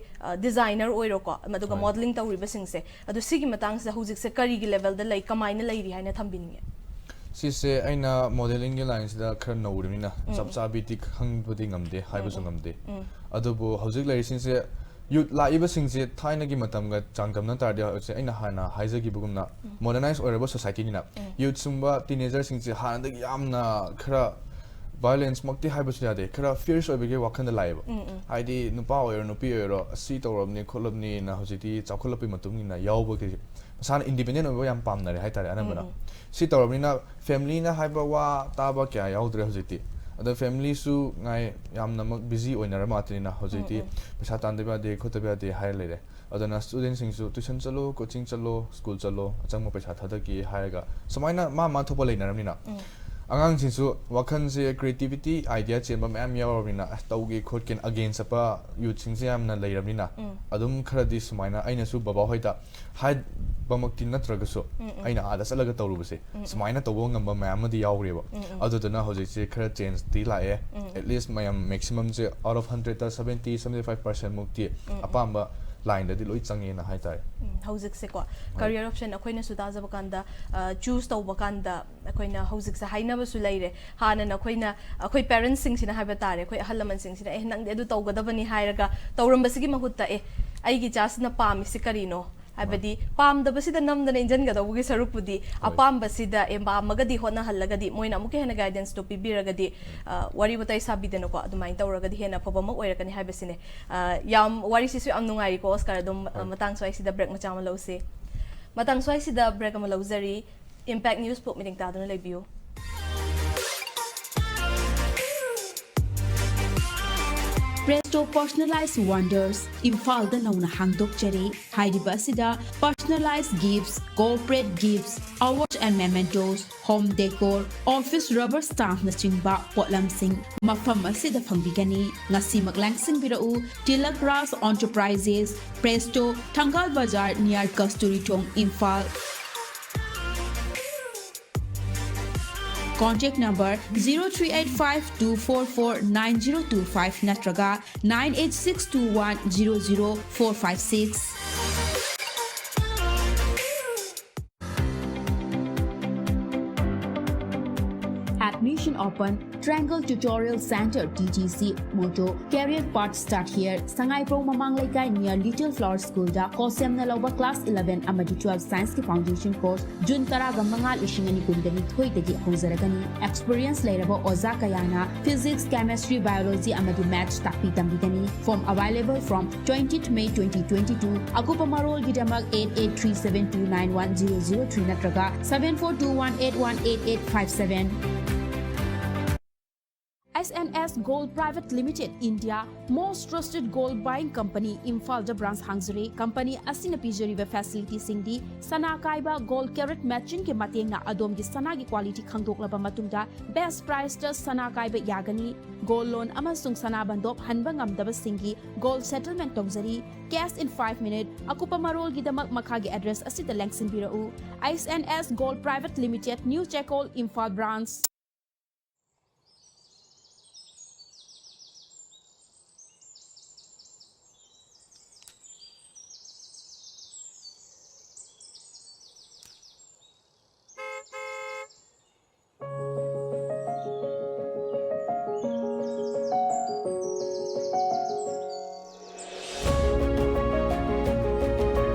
ꯗꯤꯖꯥꯏꯅꯔ ꯑꯣꯏꯔꯣꯀꯣ, ꯑꯗꯨꯒ ꯍꯣꯏ. ꯃꯣꯗꯦꯂꯤꯡ ꯇꯧꯔꯤꯕꯁꯤꯡꯁꯦ꯫ ꯑꯗꯣ ꯁꯤꯒꯤ ꯃꯇꯥꯡꯁꯤꯗ ꯍꯧꯖꯤꯛꯁꯦ ꯀꯔꯤꯒꯤ ꯂꯦꯚꯦꯜꯗ ꯂꯩ, ꯀꯃꯥꯏꯅ ꯂꯩꯔꯤ ꯍꯥꯏꯅ ꯊꯝꯕꯤꯅꯤꯡꯉꯦ? ꯁꯤꯁꯦ ꯑꯩꯅ ꯃꯣꯗꯦꯂꯤꯡꯒꯤ ꯂꯥꯏꯟꯁꯤꯗ ꯈꯔ ꯅꯧꯔꯤꯕꯅꯤꯅ ꯎꯝ, ꯆꯞ ꯎꯝ. ꯆꯥꯕꯤꯗꯤ ꯈꯪꯕꯗꯤ ꯉꯝꯗꯦ, ꯍꯥꯏꯕꯁꯨ ꯎꯝ, ꯎꯝ. ꯉꯝꯗꯦ꯫ ꯎꯝ. ꯑꯗꯨꯕꯨ ꯍꯧꯖꯤꯛ ꯂꯩꯔꯤꯁꯤꯡꯁꯦ, ꯌꯨꯠ ꯂꯥꯛꯏꯕꯁꯤꯡꯁꯦ ꯊꯥꯏꯅꯒꯤ ꯃꯇꯝꯒ ꯆꯥꯡꯗꯝꯅ ꯇꯥꯔꯗꯤ ꯍꯧꯖꯤꯛ ꯑꯩꯅ ꯍꯥꯟꯅ ꯍꯥꯏꯖꯈꯤꯕꯒꯨꯝꯅ ꯎꯝ. ꯃꯣꯗꯔꯅꯥꯏꯁ ꯑꯣꯏꯔꯕ ꯁꯣꯁꯥꯏꯇꯤꯅꯤꯅ ꯎꯝ. ꯌꯨꯠꯁꯀꯨꯝꯕ ꯇꯤꯅꯦꯖꯔꯁꯤꯡꯁꯦ ꯍꯥꯟꯅꯗꯒꯤ ꯌꯥꯝꯅ ꯈꯔ ꯚꯥꯏꯑꯣꯂꯦꯟꯁꯃꯛꯇꯤ ꯍꯥꯏꯕꯁꯨ ꯌꯥꯗꯦ, ꯈꯔ ꯐꯤꯌꯔꯁ ꯑꯣꯏꯕꯒꯤ ꯋꯥꯈꯜꯗ ꯂꯥꯛꯑꯦꯕ꯫ ꯎꯝ, ꯎꯝ. ꯍꯥꯏꯗꯤ ꯅꯨꯄꯥ ꯑꯣꯏꯔꯣ ꯅꯨꯄꯤ ꯑꯣꯏꯔꯣ, ꯑꯁꯤ ꯇꯧꯔꯕꯅꯤ ꯈꯣꯠꯂꯕꯅꯤꯅ ꯍꯧꯖꯤꯛꯇꯤ ꯆꯥꯎꯈꯠꯂꯛꯄꯒꯤ ꯃꯇꯨꯡ ꯏꯟꯅ ꯌꯥꯎꯕꯒꯤ ꯃꯁꯥꯅ ꯏꯟꯗꯤꯄꯦꯟꯗꯦꯟ ꯑꯣꯏꯕ ꯌꯥꯝ ꯄꯥꯝꯅꯔꯦ ꯍꯥꯏꯇꯥꯔꯦ ꯑꯅꯝꯕꯅ꯫ ꯎꯝ, ꯎꯝ. ꯁꯤ ꯇꯧꯔꯕꯅꯤꯅ ꯐꯦꯃꯤꯂꯤꯅ ꯍꯥꯏꯕ ꯋꯥ ꯇꯥꯕ ꯀꯌꯥ ꯌꯥꯎꯗ꯭ꯔꯦ ꯍꯧꯖꯤꯛꯇꯤ꯫ ꯑꯗꯣ ꯐꯦꯃꯤꯂꯤꯁꯨ ꯉꯥꯏ ꯌꯥꯝꯅꯃꯛ ꯕꯤꯖꯤ ꯑꯣꯏꯅꯔ ꯃꯥꯜꯂꯤꯅ ꯍꯧꯖꯤꯛꯇꯤ ꯎꯝ, ꯎꯝ. ꯄꯩꯁꯥ ꯇꯥꯟꯗꯕ ꯌꯥꯗꯦ ꯈꯣꯠꯇꯕ ꯌꯥꯗꯦ ꯍꯥꯏꯔ ꯂꯩꯔꯦ꯫ ꯑꯗꯨꯅ ꯁ꯭ꯇꯨꯗꯦꯟꯁꯤꯡꯁꯨ ꯇ꯭ꯌꯨꯁꯟ ꯆꯠꯂꯣ, ꯀꯣꯆꯤꯡ ꯆꯠꯂꯣ, ꯁ꯭ꯀꯨꯜ ꯆꯠꯂꯣ, ꯑꯆꯪꯕ ꯄꯩꯁꯥ ꯊꯥꯗꯒꯦ ꯍꯥꯏꯔꯒ ꯁꯨꯃꯥꯏꯅ ꯃꯥ ꯃꯥ ꯊꯣꯛꯄ ꯂꯩꯅꯔꯕꯅꯤꯅ ꯎꯝ. ꯑꯉꯥꯡꯁꯤꯡꯁꯨ ꯋꯥꯈꯜꯁꯦ ꯀ꯭ꯔꯤꯌꯦꯇꯤꯕꯤꯇꯤ ꯑꯥꯏꯗꯤꯌꯥ ꯆꯦꯟꯕ ꯃꯌꯥꯝ ꯌꯥꯎꯔꯕꯅꯤꯅ ꯑꯁ ꯇꯧꯒꯦ ꯈꯣꯠꯀꯦꯅ ꯑꯒꯦꯟꯁ ꯆꯠꯄ ꯌꯨꯠꯁꯤꯡꯁꯦ ꯌꯥꯝꯅ ꯂꯩꯔꯕꯅꯤꯅ ꯎꯝ. ꯑꯗꯨꯝ ꯈꯔꯗꯤ ꯁꯨꯃꯥꯏꯅ ꯑꯩꯅꯁꯨ ꯕꯕꯥ ꯍꯣꯏꯗ ꯍꯥꯏ-, ꯕꯃꯛꯇꯤ ꯅꯠꯇ꯭ꯔꯒꯁꯨ ꯑꯩꯅ ꯑꯥꯗ ꯆꯠꯂꯒ ꯇꯧꯔꯨꯕꯁꯦ ꯁꯨꯃꯥꯏꯅ ꯇꯧꯕ ꯉꯝꯕ ꯃꯌꯥꯝ ꯑꯃꯗꯤ ꯌꯥꯎꯈ꯭ꯔꯦꯕ꯫ ꯑꯗꯨꯗꯨꯅ ꯍꯧꯖꯤꯛꯁꯦ ꯈꯔ ꯆꯦꯟꯖꯇꯤ ꯂꯥꯛꯑꯦ꯫ At least ꯃꯌꯥꯝ ꯃꯦꯛꯁꯤꯃꯝꯁꯦ ꯑꯥꯎꯠ ꯑꯣꯐ ꯍꯟꯗ꯭ꯔꯦꯗꯇ ꯁꯕꯦꯟꯇꯤ ꯁꯕꯦꯟꯇꯤ ꯐꯥꯏꯚ ꯄꯥꯔꯁꯦꯟ ꯃꯨꯛꯇꯤ ꯑꯄꯥꯝꯕ ꯂꯥꯏꯟꯗꯗꯤ ꯂꯣꯏ ꯆꯪꯉꯦꯅ ꯍꯥꯏꯇꯥꯔꯦ꯫ ꯎꯝ, ꯍꯧꯖꯤꯛꯁꯦꯀꯣ ꯀꯔꯤꯌꯔ ꯑꯣꯞꯁꯟ ꯑꯩꯈꯣꯏꯅꯁꯨ ꯇꯥꯖꯕ ꯀꯥꯟꯗ ꯆꯨꯁ ꯇꯧꯕ ꯀꯥꯟꯗ ꯑꯩꯈꯣꯏꯅ ꯍꯧꯖꯤꯛꯁꯦ ꯍꯥꯏꯅꯕꯁꯨ ꯂꯩꯔꯦ꯫ ꯍꯥꯟꯅꯅ ꯑꯩꯈꯣꯏꯅ ꯑꯩꯈꯣꯏ ꯄꯦꯔꯦꯟꯁꯁꯤꯡꯁꯤꯅ ꯍꯥꯏꯕ ꯇꯥꯔꯦ, ꯑꯩꯈꯣꯏ ꯑꯍꯜ ꯂꯃꯟꯁꯤꯡꯁꯤꯅ ꯑꯦ ꯅꯪꯗꯤ ꯑꯗꯨ ꯇꯧꯒꯗꯕꯅꯤ ꯍꯥꯏꯔꯒ ꯇꯧꯔꯝꯕꯁꯤꯒꯤ ꯃꯍꯨꯠꯇ ꯑꯦ ꯑꯩꯒꯤ ꯏꯆꯥꯁꯤꯅ ꯄꯥꯝꯃꯤꯁꯤ ꯀꯔꯤꯅꯣ ꯍꯥꯏꯕꯗꯤ ꯄꯥꯝꯗꯕꯁꯤꯗ ꯅꯝꯗꯅ ꯏꯟꯖꯟꯒꯗꯧꯕꯒꯤ ꯁꯔꯨꯛꯄꯨꯗꯤ ꯑꯄꯥꯝꯕꯁꯤꯗ ꯑꯦ ꯄꯥꯝꯃꯒꯗꯤ ꯍꯣꯠꯅꯍꯜꯂꯒꯗꯤ ꯃꯣꯏꯅ ꯑꯃꯨꯛꯀ ꯍꯦꯟꯅ ꯒꯥꯏꯗꯦꯟꯁꯇꯣ ꯄꯤꯕꯤꯔꯒꯗꯤ ꯑ, ꯋꯥꯔꯤ ꯋꯥꯇꯥꯏ ꯁꯥꯕꯤꯗꯅꯀꯣ ꯑꯗꯨꯃꯥꯏꯅ ꯇꯧꯔꯒꯗꯤ ꯍꯦꯟꯅ ꯑꯐꯕ ꯑꯃ ꯑꯣꯏꯔꯛꯀꯅꯤ ꯍꯥꯏꯕꯁꯤꯅꯦ꯫ ꯑ, ꯌꯥꯝ ꯋꯥꯔꯤꯁꯤꯁꯨ ꯌꯥꯝ ꯅꯨꯡꯉꯥꯏꯔꯤꯀꯣ ꯑꯣꯁꯀꯥꯔ꯫ ꯑꯗꯨꯝ ꯑ, ꯃꯇꯥꯡ ꯁ꯭ꯋꯥꯏꯁꯤꯗ ꯕ꯭ꯔꯦꯛ ꯃꯆꯥ ꯑꯃ ꯂꯧꯁꯤ꯫ ꯃꯇꯥꯡ ꯁ꯭ꯋꯥꯏꯁꯤꯗ ꯕ꯭ꯔꯦꯛ ꯑꯃ ꯂꯧꯖꯔꯤ꯫ ꯏꯝꯄꯦꯛ ꯅ꯭ꯌꯨꯁꯄꯨ ꯃꯤꯠꯌꯦꯡ ꯇꯥꯗꯨꯅ ꯂꯩꯕꯤꯌꯨ꯫ Presto Personalized Wonders ꯏꯝꯐꯥꯜꯗ ꯅꯧꯅ ꯍꯥꯡꯗꯣꯛꯆꯔꯦ꯫ ꯍꯥꯏꯔꯤꯕ ꯑꯁꯤꯗ personalized gifts, corporate gifts, awards and mementos, home decor, office rubber stampꯅꯆꯤꯡꯕ ꯄꯣꯠꯂꯝꯁꯤꯡ ꯃꯐꯝ ꯑꯁꯤꯗ ꯐꯪꯕꯤꯒꯅꯤ꯫ ꯉꯁꯤꯃꯛ ꯂꯦꯡꯁꯤꯟꯕꯤꯔꯛꯎ꯫ Tilak Raj Enterprises, Presto, Thangal Bazar near Kasturi Thong, Imphal. Contact number zero three eight five two four four nine zero two five ꯅꯠꯇ꯭ꯔꯒ nine eight six two one zero zero four five six. Admission open. Triangle Tutorial Center, T T C, motto, Career Path Start Here, ꯁꯉꯥꯏꯄ꯭ꯔꯧ ꯃꯃꯥꯡ ꯂꯩꯀꯥꯏ near Little Flower Schoolꯗ ꯀꯣꯁꯦꯝꯅ ꯂꯧꯕ class eleven ꯑꯃꯗꯤ twelve Scienceꯀꯤ foundation course June ꯇꯔꯥꯒ ꯃꯉꯥ, ꯂꯤꯁꯤꯡ ꯑꯅꯤ ꯀꯨꯟꯒ ꯅꯤꯊꯣꯏꯗꯒꯤ ꯍꯧꯖꯔꯒꯅꯤ꯫ Experience ꯂꯩꯔꯕ ꯑꯣꯖꯥ ꯀꯌꯥꯅ Physics, Chemistry, Biology ꯑꯃꯗꯤ Maths ꯇꯥꯛꯄꯤ ꯇꯝꯕꯤꯒꯅꯤ꯫ Form available from twentieth May twenty twenty-two꯫ ꯑꯀꯨꯞꯄ ꯃꯔꯣꯜꯒꯤꯗꯃꯛ eight eight three seven two nine one zero zero three ꯅꯠꯇ꯭ꯔꯒ seven four two one eight one eight eight five seven꯫ S N L Gold Private Limited, India most trusted gold buying company, ꯏꯝꯐꯥꯜꯗ branch ꯍꯥꯡꯖꯔꯦ꯫ Company ꯑꯁꯤꯅ ꯄꯤꯖꯔꯤꯕ facility ꯁꯤꯡꯗꯤ ꯁꯅꯥ ꯀꯥꯏꯕ, gold carat matching ꯒꯤ ꯃꯇꯦꯡꯅ ꯑꯗꯣꯝꯒꯤ ꯁꯅꯥꯒꯤ quality ꯈꯪꯗꯣꯛꯂꯕ ꯃꯇꯨꯡꯗ best price ꯇ ꯁꯅꯥ ꯀꯥꯏꯕ ꯌꯥꯒꯅꯤ꯫ Gold loan ꯑꯃꯁꯨꯡ ꯁꯅꯥ ꯕꯟꯗꯣꯞ ꯍꯟꯕ ꯉꯝꯗꯕꯁꯤꯡꯒꯤ gold settlement ꯇꯧꯖꯔꯤ꯫ Cash in five minute꯫ ꯑꯀꯨꯞꯄ ꯃꯔꯣꯜꯒꯤꯗꯃꯛ ꯃꯈꯥꯒꯤ address ꯑꯁꯤꯗ ꯂꯦꯡꯁꯤꯟꯕꯤꯔꯛꯎ: H and S Gold Private Limited, New Chekol, Imphal Branch꯫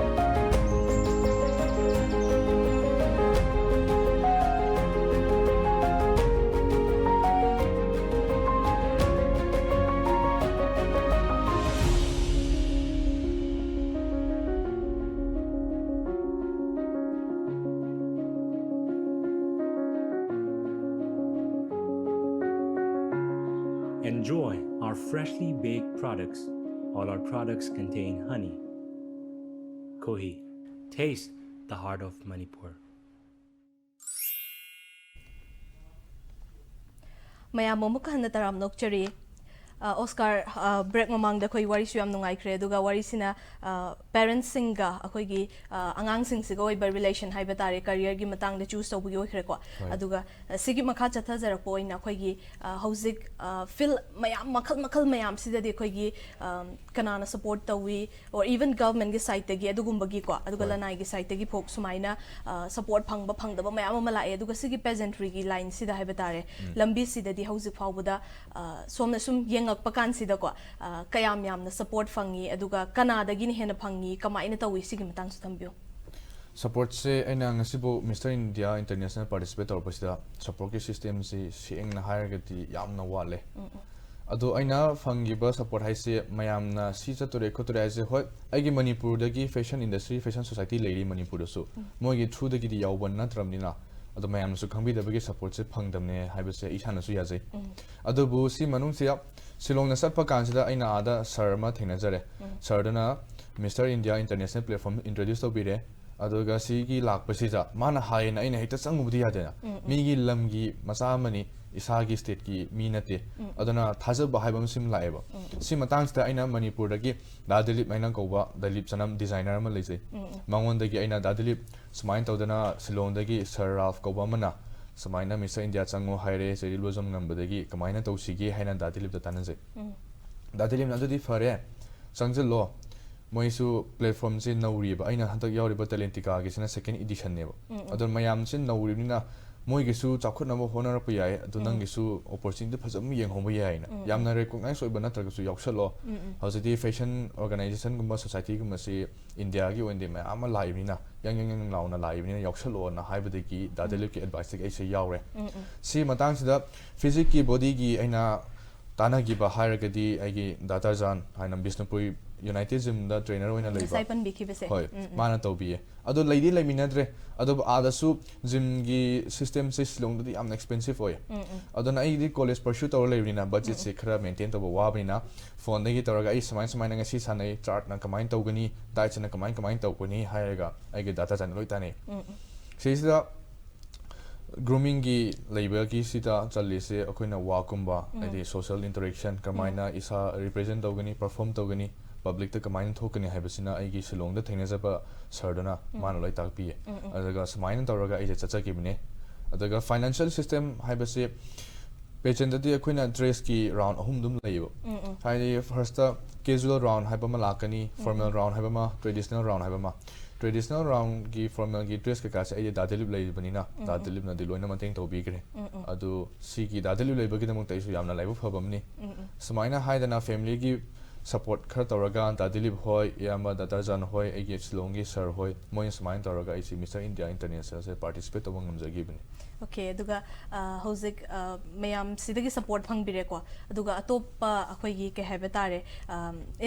Enjoy our freshly baked products. All our products contain honey. Kohi, taste the heart of Manipur. ꯃꯌꯥꯝ ꯑꯃꯨꯛ ꯍꯟꯅ ꯇꯔꯥꯝꯅ ꯑꯣꯛꯆꯔꯤ꯫ ꯑ, Oscar, ꯑ, break ꯃꯃꯥꯡꯗ ꯑꯩꯈꯣꯏ ꯋꯥꯔꯤꯁꯨ ꯌꯥꯝ ꯅꯨꯡꯉꯥꯏꯈ꯭ꯔꯦ, ꯑꯗꯨꯒ ꯋꯥꯔꯤꯁꯤꯅ, ꯑ, parents ꯁꯤꯡꯒ ꯑꯩꯈꯣꯏꯒꯤ, ꯑ, ꯑꯉꯥꯡꯁꯤꯡꯁꯤꯒ ꯑꯣꯏꯕ relation ꯍꯥꯏꯕ ꯇꯥꯔꯦ, career ꯒꯤ ꯃꯇꯥꯡꯗ choose ꯇꯧꯕꯒꯤ ꯑꯣꯏꯈ꯭ꯔꯦꯀꯣ꯫ ꯍꯣꯏ꯫ ꯑꯗꯨꯒ, ꯑ, ꯁꯤꯒꯤ ꯃꯈꯥ ꯆꯠꯊꯖꯔꯛꯄ ꯑꯣꯏꯅ ꯑꯩꯈꯣꯏꯒꯤ, ꯑ, ꯍꯧꯖꯤꯛ, ꯑ, field ꯃꯌꯥꯝ, ꯃꯈꯜ ꯃꯈꯜ ꯃꯌꯥꯝꯁꯤꯗꯗꯤ ꯑꯩꯈꯣꯏꯒꯤ, ꯑ, ꯀꯅꯥꯅ support ꯇꯧꯏ, or even government ꯀꯤ side ꯇꯒꯤ ꯑꯗꯨꯒꯨꯝꯕꯒꯤꯀꯣ, ꯑꯗꯨꯒ ꯍꯣꯏ꯫ ꯂꯅꯥꯏꯒꯤ side ꯇꯒꯤ ꯐꯥꯎ ꯁꯨꯃꯥꯏꯅ, ꯑ, support ꯐꯪꯕ ꯐꯪꯗꯕ ꯃꯌꯥꯝ ꯑꯃ ꯂꯥꯛꯑꯦ꯫ ꯑꯗꯨꯒ ꯁꯤꯒꯤ pageantry ꯒꯤ line ꯁꯤꯗ ꯍꯥꯏꯕ ꯇꯥꯔꯦ, ꯂꯝꯕꯤꯁꯤꯗꯗꯤ ꯍꯧꯖꯤꯛ ꯐꯥꯎꯕꯗ, ꯑ, ꯁꯣꯝꯅ ꯁꯨꯝ ꯌꯦꯡꯉꯛꯄ ꯀꯥꯟꯁꯤꯗꯀꯣ, ꯑ, ꯀꯌꯥꯝ ꯌꯥꯝꯅ support ꯐꯪꯉꯤ, ꯑꯗꯨꯒ ꯀꯅꯥꯗꯒꯤꯅ ꯍꯦꯟꯅ ꯐꯪꯉꯤ, ꯀꯃꯥꯏꯅ ꯇꯧꯏ, ꯁꯤꯒꯤ ꯃꯇꯥꯡꯁꯨ ꯊꯝꯕꯤꯌꯨ꯫ Support ꯁꯦ ꯑꯩꯅ ꯉꯁꯤꯐꯥꯎ Mister India International participate ꯇꯧꯔꯛꯄꯁꯤꯗ support ꯀꯤ system ꯁꯤ ꯁꯦꯡꯅ ꯍꯥꯏꯔꯒꯗꯤ ꯌꯥꯝꯅ ꯋꯥꯠꯂꯦ꯫ ꯑꯗꯣ ꯑꯩꯅ ꯐꯪꯈꯤꯕ support ꯍꯥꯏꯁꯦ ꯃꯌꯥꯝꯅ ꯁꯤ ꯆꯠꯇꯣꯔꯦ ꯈꯣꯠꯇꯣꯔꯦ ꯍꯥꯏꯁꯦ, ꯍꯣꯏ, ꯑꯩꯒꯤ ꯃꯅꯤꯄꯨꯔꯗꯒꯤ fashion industry, fashion society ꯂꯩꯔꯤ ꯃꯅꯤꯄꯨꯔꯗꯁꯨ, ꯃꯣꯏꯒꯤ through ꯗꯒꯤꯗꯤ ꯌꯥꯎꯕ ꯅꯠꯇ꯭ꯔꯕꯅꯤꯅ, ꯑꯗꯣ ꯃꯌꯥꯝꯅꯁꯨ ꯈꯪꯕꯤꯗꯕꯒꯤ ꯁꯄꯣꯔꯠꯁꯦ ꯐꯪꯗꯕꯅꯦ ꯍꯥꯏꯕꯁꯦ ꯑꯩ ꯏꯁꯥꯅꯁꯨ ꯌꯥꯖꯩ꯫ ꯑꯗꯨꯕꯨ ꯁꯤ ꯃꯅꯨꯡꯁꯤꯗ ꯁꯤꯂꯣꯡꯗ ꯆꯠꯄ ꯀꯥꯟꯁꯤꯗ ꯑꯩꯅ ꯑꯥꯗ ꯁꯔ ꯑꯃ ꯊꯦꯡꯅꯖꯔꯦ꯫ ꯁꯔꯗꯨꯅ mister India international platform introduce ꯇꯧꯕꯤꯔꯦ꯫ ꯑꯗꯨꯒ ꯁꯤꯒꯤ ꯂꯥꯛꯄꯁꯤꯗ ꯃꯥꯅ ꯍꯥꯏꯌꯦꯅ ꯑꯩꯅ ꯍꯦꯛꯇ ꯆꯪꯉꯨꯕꯗꯤ ꯌꯥꯗꯦꯅ꯫ ꯃꯤꯒꯤ ꯂꯝꯒꯤ ꯃꯆꯥ ꯑꯃꯅꯤ, ꯏꯁꯥꯒꯤ ꯁ꯭ꯇꯦꯠꯀꯤ ꯃꯤ ꯅꯠꯇꯦ꯫ ꯑꯗꯨꯅ ꯊꯥꯖꯕ ꯍꯥꯏꯕ ꯑꯃ ꯁꯤꯃ ꯂꯥꯛꯑꯦꯕ꯫ ꯁꯤ ꯃꯇꯥꯡꯁꯤꯗ ꯑꯩꯅ ꯃꯅꯤꯄꯨꯔꯗꯒꯤ ꯗꯥ ꯗꯤꯂꯤꯞ ꯍꯥꯏꯅ ꯀꯧꯕ ꯗꯤꯂꯤꯞ ꯁꯅꯝ ꯗꯤꯖꯥꯏꯅꯔ ꯑꯃ ꯂꯩꯖꯩ꯫ ꯃꯉꯣꯟꯗꯒꯤ ꯑꯩꯅ ꯗꯥ ꯗꯤꯂꯤꯞ ꯁꯨꯃꯥꯏꯅ ꯇꯧꯗꯅ ꯁꯤꯂꯣꯡꯗꯒꯤ ꯁꯔ ꯔꯥꯜꯐ ꯀꯧꯕ ꯑꯃꯅ ꯁꯨꯃꯥꯏꯅ ꯃꯤꯁꯇꯔ ꯏꯟꯗꯤꯌꯥ ꯆꯪꯉꯣ ꯍꯥꯏꯔꯦ, ꯆꯦꯔꯤ ꯕ꯭ꯂꯣꯖꯝ ꯉꯝꯕꯗꯒꯤ ꯀꯃꯥꯏꯅ ꯇꯧꯁꯤꯒꯦ ꯍꯥꯏꯅ ꯗꯥ ꯗꯤꯂꯤꯞꯇ ꯇꯥꯟꯅꯖꯩ꯫ ꯗꯥ ꯗꯤꯂꯤꯞꯅ "ꯑꯗꯨꯗꯤ ꯐꯔꯦ, ꯆꯪꯁꯤꯜꯂꯣ, ꯃꯣꯏꯁꯨ ꯄ꯭ꯂꯦꯠꯐꯣꯝꯁꯦ ꯅꯧꯔꯤꯕ, ꯑꯩꯅ ꯍꯟꯗꯛ ꯌꯥꯎꯔꯤꯕ ꯇꯦꯂꯦꯟꯇꯤꯀꯥꯒꯤꯁꯤꯅ ꯁꯦꯀꯦꯟ ꯏꯗꯤꯁꯟꯅꯦꯕ꯫ ꯑꯗꯣ ꯃꯌꯥꯝꯁꯤ ꯅꯧꯔꯤꯕꯅꯤꯅ ꯃꯣꯏꯒꯤꯁꯨ ꯆꯥꯎꯈꯠꯅꯕ ꯍꯣꯠꯅꯔꯛꯄ ꯌꯥꯏ, ꯑꯗꯣ ꯅꯪꯒꯤꯁꯨ ꯑꯣꯄꯣꯔꯆꯨꯅꯤꯇꯤ ꯐꯖꯕ ꯑꯃ ꯌꯦꯡꯍꯧꯕ ꯌꯥꯏꯅ꯫ ꯌꯥꯝꯅ ꯔꯦꯀꯣꯛꯅꯥꯏꯁ ꯑꯣꯏꯕ ꯅꯠꯇ꯭ꯔꯒꯁꯨ ꯌꯥꯎꯁꯜꯂꯣ꯫ ꯍꯧꯖꯤꯛꯇꯤ ꯐꯦꯁꯟ ꯑꯣꯔꯒꯅꯥꯏꯖꯦꯁꯟꯒꯨꯝꯕ ꯁꯣꯁꯥꯏꯇꯤꯒꯨꯝꯕꯁꯤ ꯏꯟꯗꯤꯌꯥꯒꯤ ꯑꯣꯏꯅꯗꯤ ꯃꯌꯥꯝ ꯑꯃ ꯂꯥꯛꯏꯕꯅꯤꯅ, ꯌꯥꯡ ꯌꯥꯡ ꯌꯥꯡ ꯂꯥꯎꯅ ꯂꯥꯛꯏꯕꯅꯤꯅ ꯌꯥꯎꯁꯜꯂꯣꯅ" ꯍꯥꯏꯕꯗꯒꯤ ꯗꯥ ꯗꯤꯂꯤꯞꯀꯤ ꯑꯦꯗꯚꯥꯏꯁꯇꯒꯤ ꯑꯩꯁꯦ ꯌꯥꯎꯔꯦ꯫ ꯁꯤ ꯃꯇꯥꯡꯁꯤꯗ ꯐꯤꯖꯤꯛꯀꯤ, ꯕꯣꯗꯤꯒꯤ ꯑꯩꯅ ꯇꯥꯟꯅꯈꯤꯕ ꯍꯥꯏꯔꯒꯗꯤ ꯑꯩꯒꯤ ꯗꯥ ꯇꯔꯖꯥꯟ ꯍꯥꯏꯅ ꯕꯤꯁꯅꯨꯄꯨꯔ ꯌꯨꯅꯥꯏꯇꯦꯗ ꯖꯤꯝꯗ ꯇ꯭ꯔꯦꯅꯔ ꯑꯣꯏꯅ ꯂꯩꯕ꯫ ꯉꯁꯥꯏ ꯄꯟꯕꯤꯈꯤꯕꯁꯦ꯫ ꯍꯣꯏ, ꯃꯥꯅ ꯇꯧꯕꯤꯌꯦ꯫ ꯑꯗꯣ ꯂꯩꯗꯤ ꯂꯩꯃꯤꯟꯅꯗ꯭ꯔꯦ꯫ ꯑꯗꯨꯕꯨ ꯑꯥꯗꯁꯨ ꯖꯤꯝꯒꯤ ꯁꯤꯁꯇꯦꯝꯁꯦ ꯁꯤꯂꯣꯡꯗꯗꯤ ꯌꯥꯝꯅ ꯑꯦꯛꯁꯄꯦꯟꯁꯤꯞ ꯑꯣꯏꯌꯦ꯫ ꯑꯗꯨꯅ ꯑꯩꯗꯤ ꯀꯣꯂꯦꯖ ꯄꯔꯁ꯭ꯌꯨ ꯇꯧꯔ ꯂꯩꯕꯅꯤꯅ ꯕꯖꯦꯠꯁꯦ ꯈꯔ ꯃꯦꯟꯇꯦꯟ ꯇꯧꯕ ꯋꯥꯕꯅꯤꯅ ꯐꯣꯟꯗꯒꯤ ꯇꯧꯔꯒ "ꯑꯩ ꯁꯨꯃꯥꯏ ꯁꯨꯃꯥꯏꯅ ꯉꯁꯤ ꯁꯥꯟꯅꯩ, ꯆꯥꯔꯠꯅ ꯀꯃꯥꯏꯅ ꯇꯧꯒꯅꯤ, ꯗꯥꯏꯠꯁꯤꯅ ꯀꯃꯥꯏ ꯀꯃꯥꯏꯅ ꯇꯧꯒꯅꯤ?" ꯍꯥꯏꯔꯒ ꯑꯩꯒꯤ ꯗꯥ ꯇꯔꯖꯥꯟ ꯂꯣꯏ ꯇꯥꯟꯅꯩ꯫ ꯁꯤꯁꯤꯗ ꯒ꯭ꯔꯨꯃꯤꯡꯒꯤ ꯂꯩꯕꯒꯤꯁꯤꯗ ꯆꯜꯂꯤꯁꯦ ꯑꯩꯈꯣꯏꯅ ꯋꯥꯛꯀꯨꯝꯕ, ꯍꯥꯏꯗꯤ ꯁꯣꯁꯤꯌꯦꯜ ꯏꯟꯇꯔꯦꯛꯁꯟ, ꯀꯃꯥꯏꯅ ꯏꯁꯥ ꯔꯤꯄ꯭ꯔꯖꯦꯟ ꯇꯧꯒꯅꯤ, ꯄꯔꯐꯣꯔꯝ ꯇꯧꯒꯅꯤ, ꯄꯕ꯭ꯂꯤꯛꯇ ꯀꯃꯥꯏꯅ ꯊꯣꯛꯀꯅꯤ ꯍꯥꯏꯕꯁꯤꯅ ꯑꯩꯒꯤ ꯁꯤꯂꯣꯡꯗ ꯊꯦꯡꯅꯖꯕ ꯁꯔꯗꯨꯅ ꯃꯥꯅ ꯂꯣꯏ ꯇꯥꯛꯄꯤꯌꯦ꯫ ꯑꯗꯨꯒ ꯁꯨꯃꯥꯏꯅ ꯇꯧꯔꯒ ꯑꯩꯁꯦ ꯆꯠꯆꯈꯤꯕꯅꯦ꯫ ꯑꯗꯨꯒ ꯐꯥꯏꯅꯥꯟꯁꯤꯌꯦꯜ ꯁꯤꯁꯇꯦꯝ ꯍꯥꯏꯕꯁꯤ ꯄꯦꯖꯦꯟꯗꯗꯤ ꯑꯩꯈꯣꯏꯅ ꯗ꯭ꯔꯦꯁꯀꯤ ꯔꯥꯎꯟ ꯑꯍꯨꯝ ꯑꯗꯨꯝ ꯂꯩꯌꯦꯕ꯫ ꯍꯥꯏꯗꯤ ꯐꯥꯔꯁꯇ ꯀꯦꯖꯨꯋꯦꯜ ꯔꯥꯎꯟ ꯍꯥꯏꯕ ꯑꯃ ꯂꯥꯛꯀꯅꯤ, ꯐꯣꯔꯃꯦꯜ ꯔꯥꯎꯟ ꯍꯥꯏꯕ ꯑꯃ, ꯇ꯭ꯔꯦꯗꯤꯁꯅꯦꯜ ꯔꯥꯎꯟ ꯍꯥꯏꯕ ꯑꯃ꯫ ꯇ꯭ꯔꯦꯗꯤꯁꯅꯦꯜ ꯔꯥꯎꯟꯒꯤ ꯐꯣꯔꯃꯦꯜꯒꯤ ꯗ꯭ꯔꯦꯁ ꯀꯩꯀꯥꯁꯦ ꯑꯩꯗꯤ ꯗꯥ ꯗꯤꯂꯤꯞ ꯂꯩꯕꯅꯤꯅ ꯗꯥ ꯗꯤꯂꯤꯞꯅꯗꯤ ꯂꯣꯏꯅ ꯃꯇꯦꯡ ꯇꯧꯕꯤꯈ꯭ꯔꯦ꯫ ꯑꯗꯨ ꯁꯤꯒꯤ ꯗꯥ ꯗꯤꯂꯤꯞ ꯂꯩꯕꯒꯤꯗꯃꯛꯇ ꯑꯩꯁꯨ ꯌꯥꯝꯅ ꯂꯥꯏꯕꯛ ꯐꯕ ꯑꯃꯅꯤ꯫ ꯁꯨꯃꯥꯏꯅ ꯍꯥꯏꯗꯅ ꯐꯦꯃꯤꯂꯤꯒꯤ ꯁꯄꯣꯔꯠ ꯈꯔ ꯇꯧꯔꯒ ꯗꯥ ꯗꯤꯂꯤꯞ ꯍꯣꯏ, ꯏꯌꯥꯝꯕ ꯗꯥ ꯇꯔꯖꯥꯟ ꯍꯣꯏ, ꯑꯩꯒꯤ ꯁꯤꯂꯣꯡꯒꯤ ꯁꯔ ꯍꯣꯏ, ꯃꯣꯏꯅ ꯁꯨꯃꯥꯏꯅ ꯇꯧꯔꯒ ꯑꯩꯁꯦ ꯃꯤꯁꯇꯔ ꯏꯟꯗꯤꯌꯥ ꯏꯟꯇꯔꯅꯦꯁꯅꯦꯜꯁꯦ ꯄꯥꯔꯇꯤꯁꯤꯄꯦꯠ ꯇꯧꯕ ꯉꯝꯖꯈꯤꯕꯅꯤ꯫ ꯑꯣꯀꯦ, ꯑꯗꯨꯒ ꯑ, ꯍꯧꯖꯤꯛ ꯑ, ꯃꯌꯥꯝꯁꯤꯗꯒꯤ ꯁꯄꯣꯔꯠ ꯐꯪꯕꯤꯔꯦꯀꯣ, ꯑꯗꯨꯒ ꯑꯇꯣꯞꯄ ꯑꯩꯈꯣꯏꯒꯤ ꯀꯩ ꯍꯥꯏꯕ ꯇꯥꯔꯦ,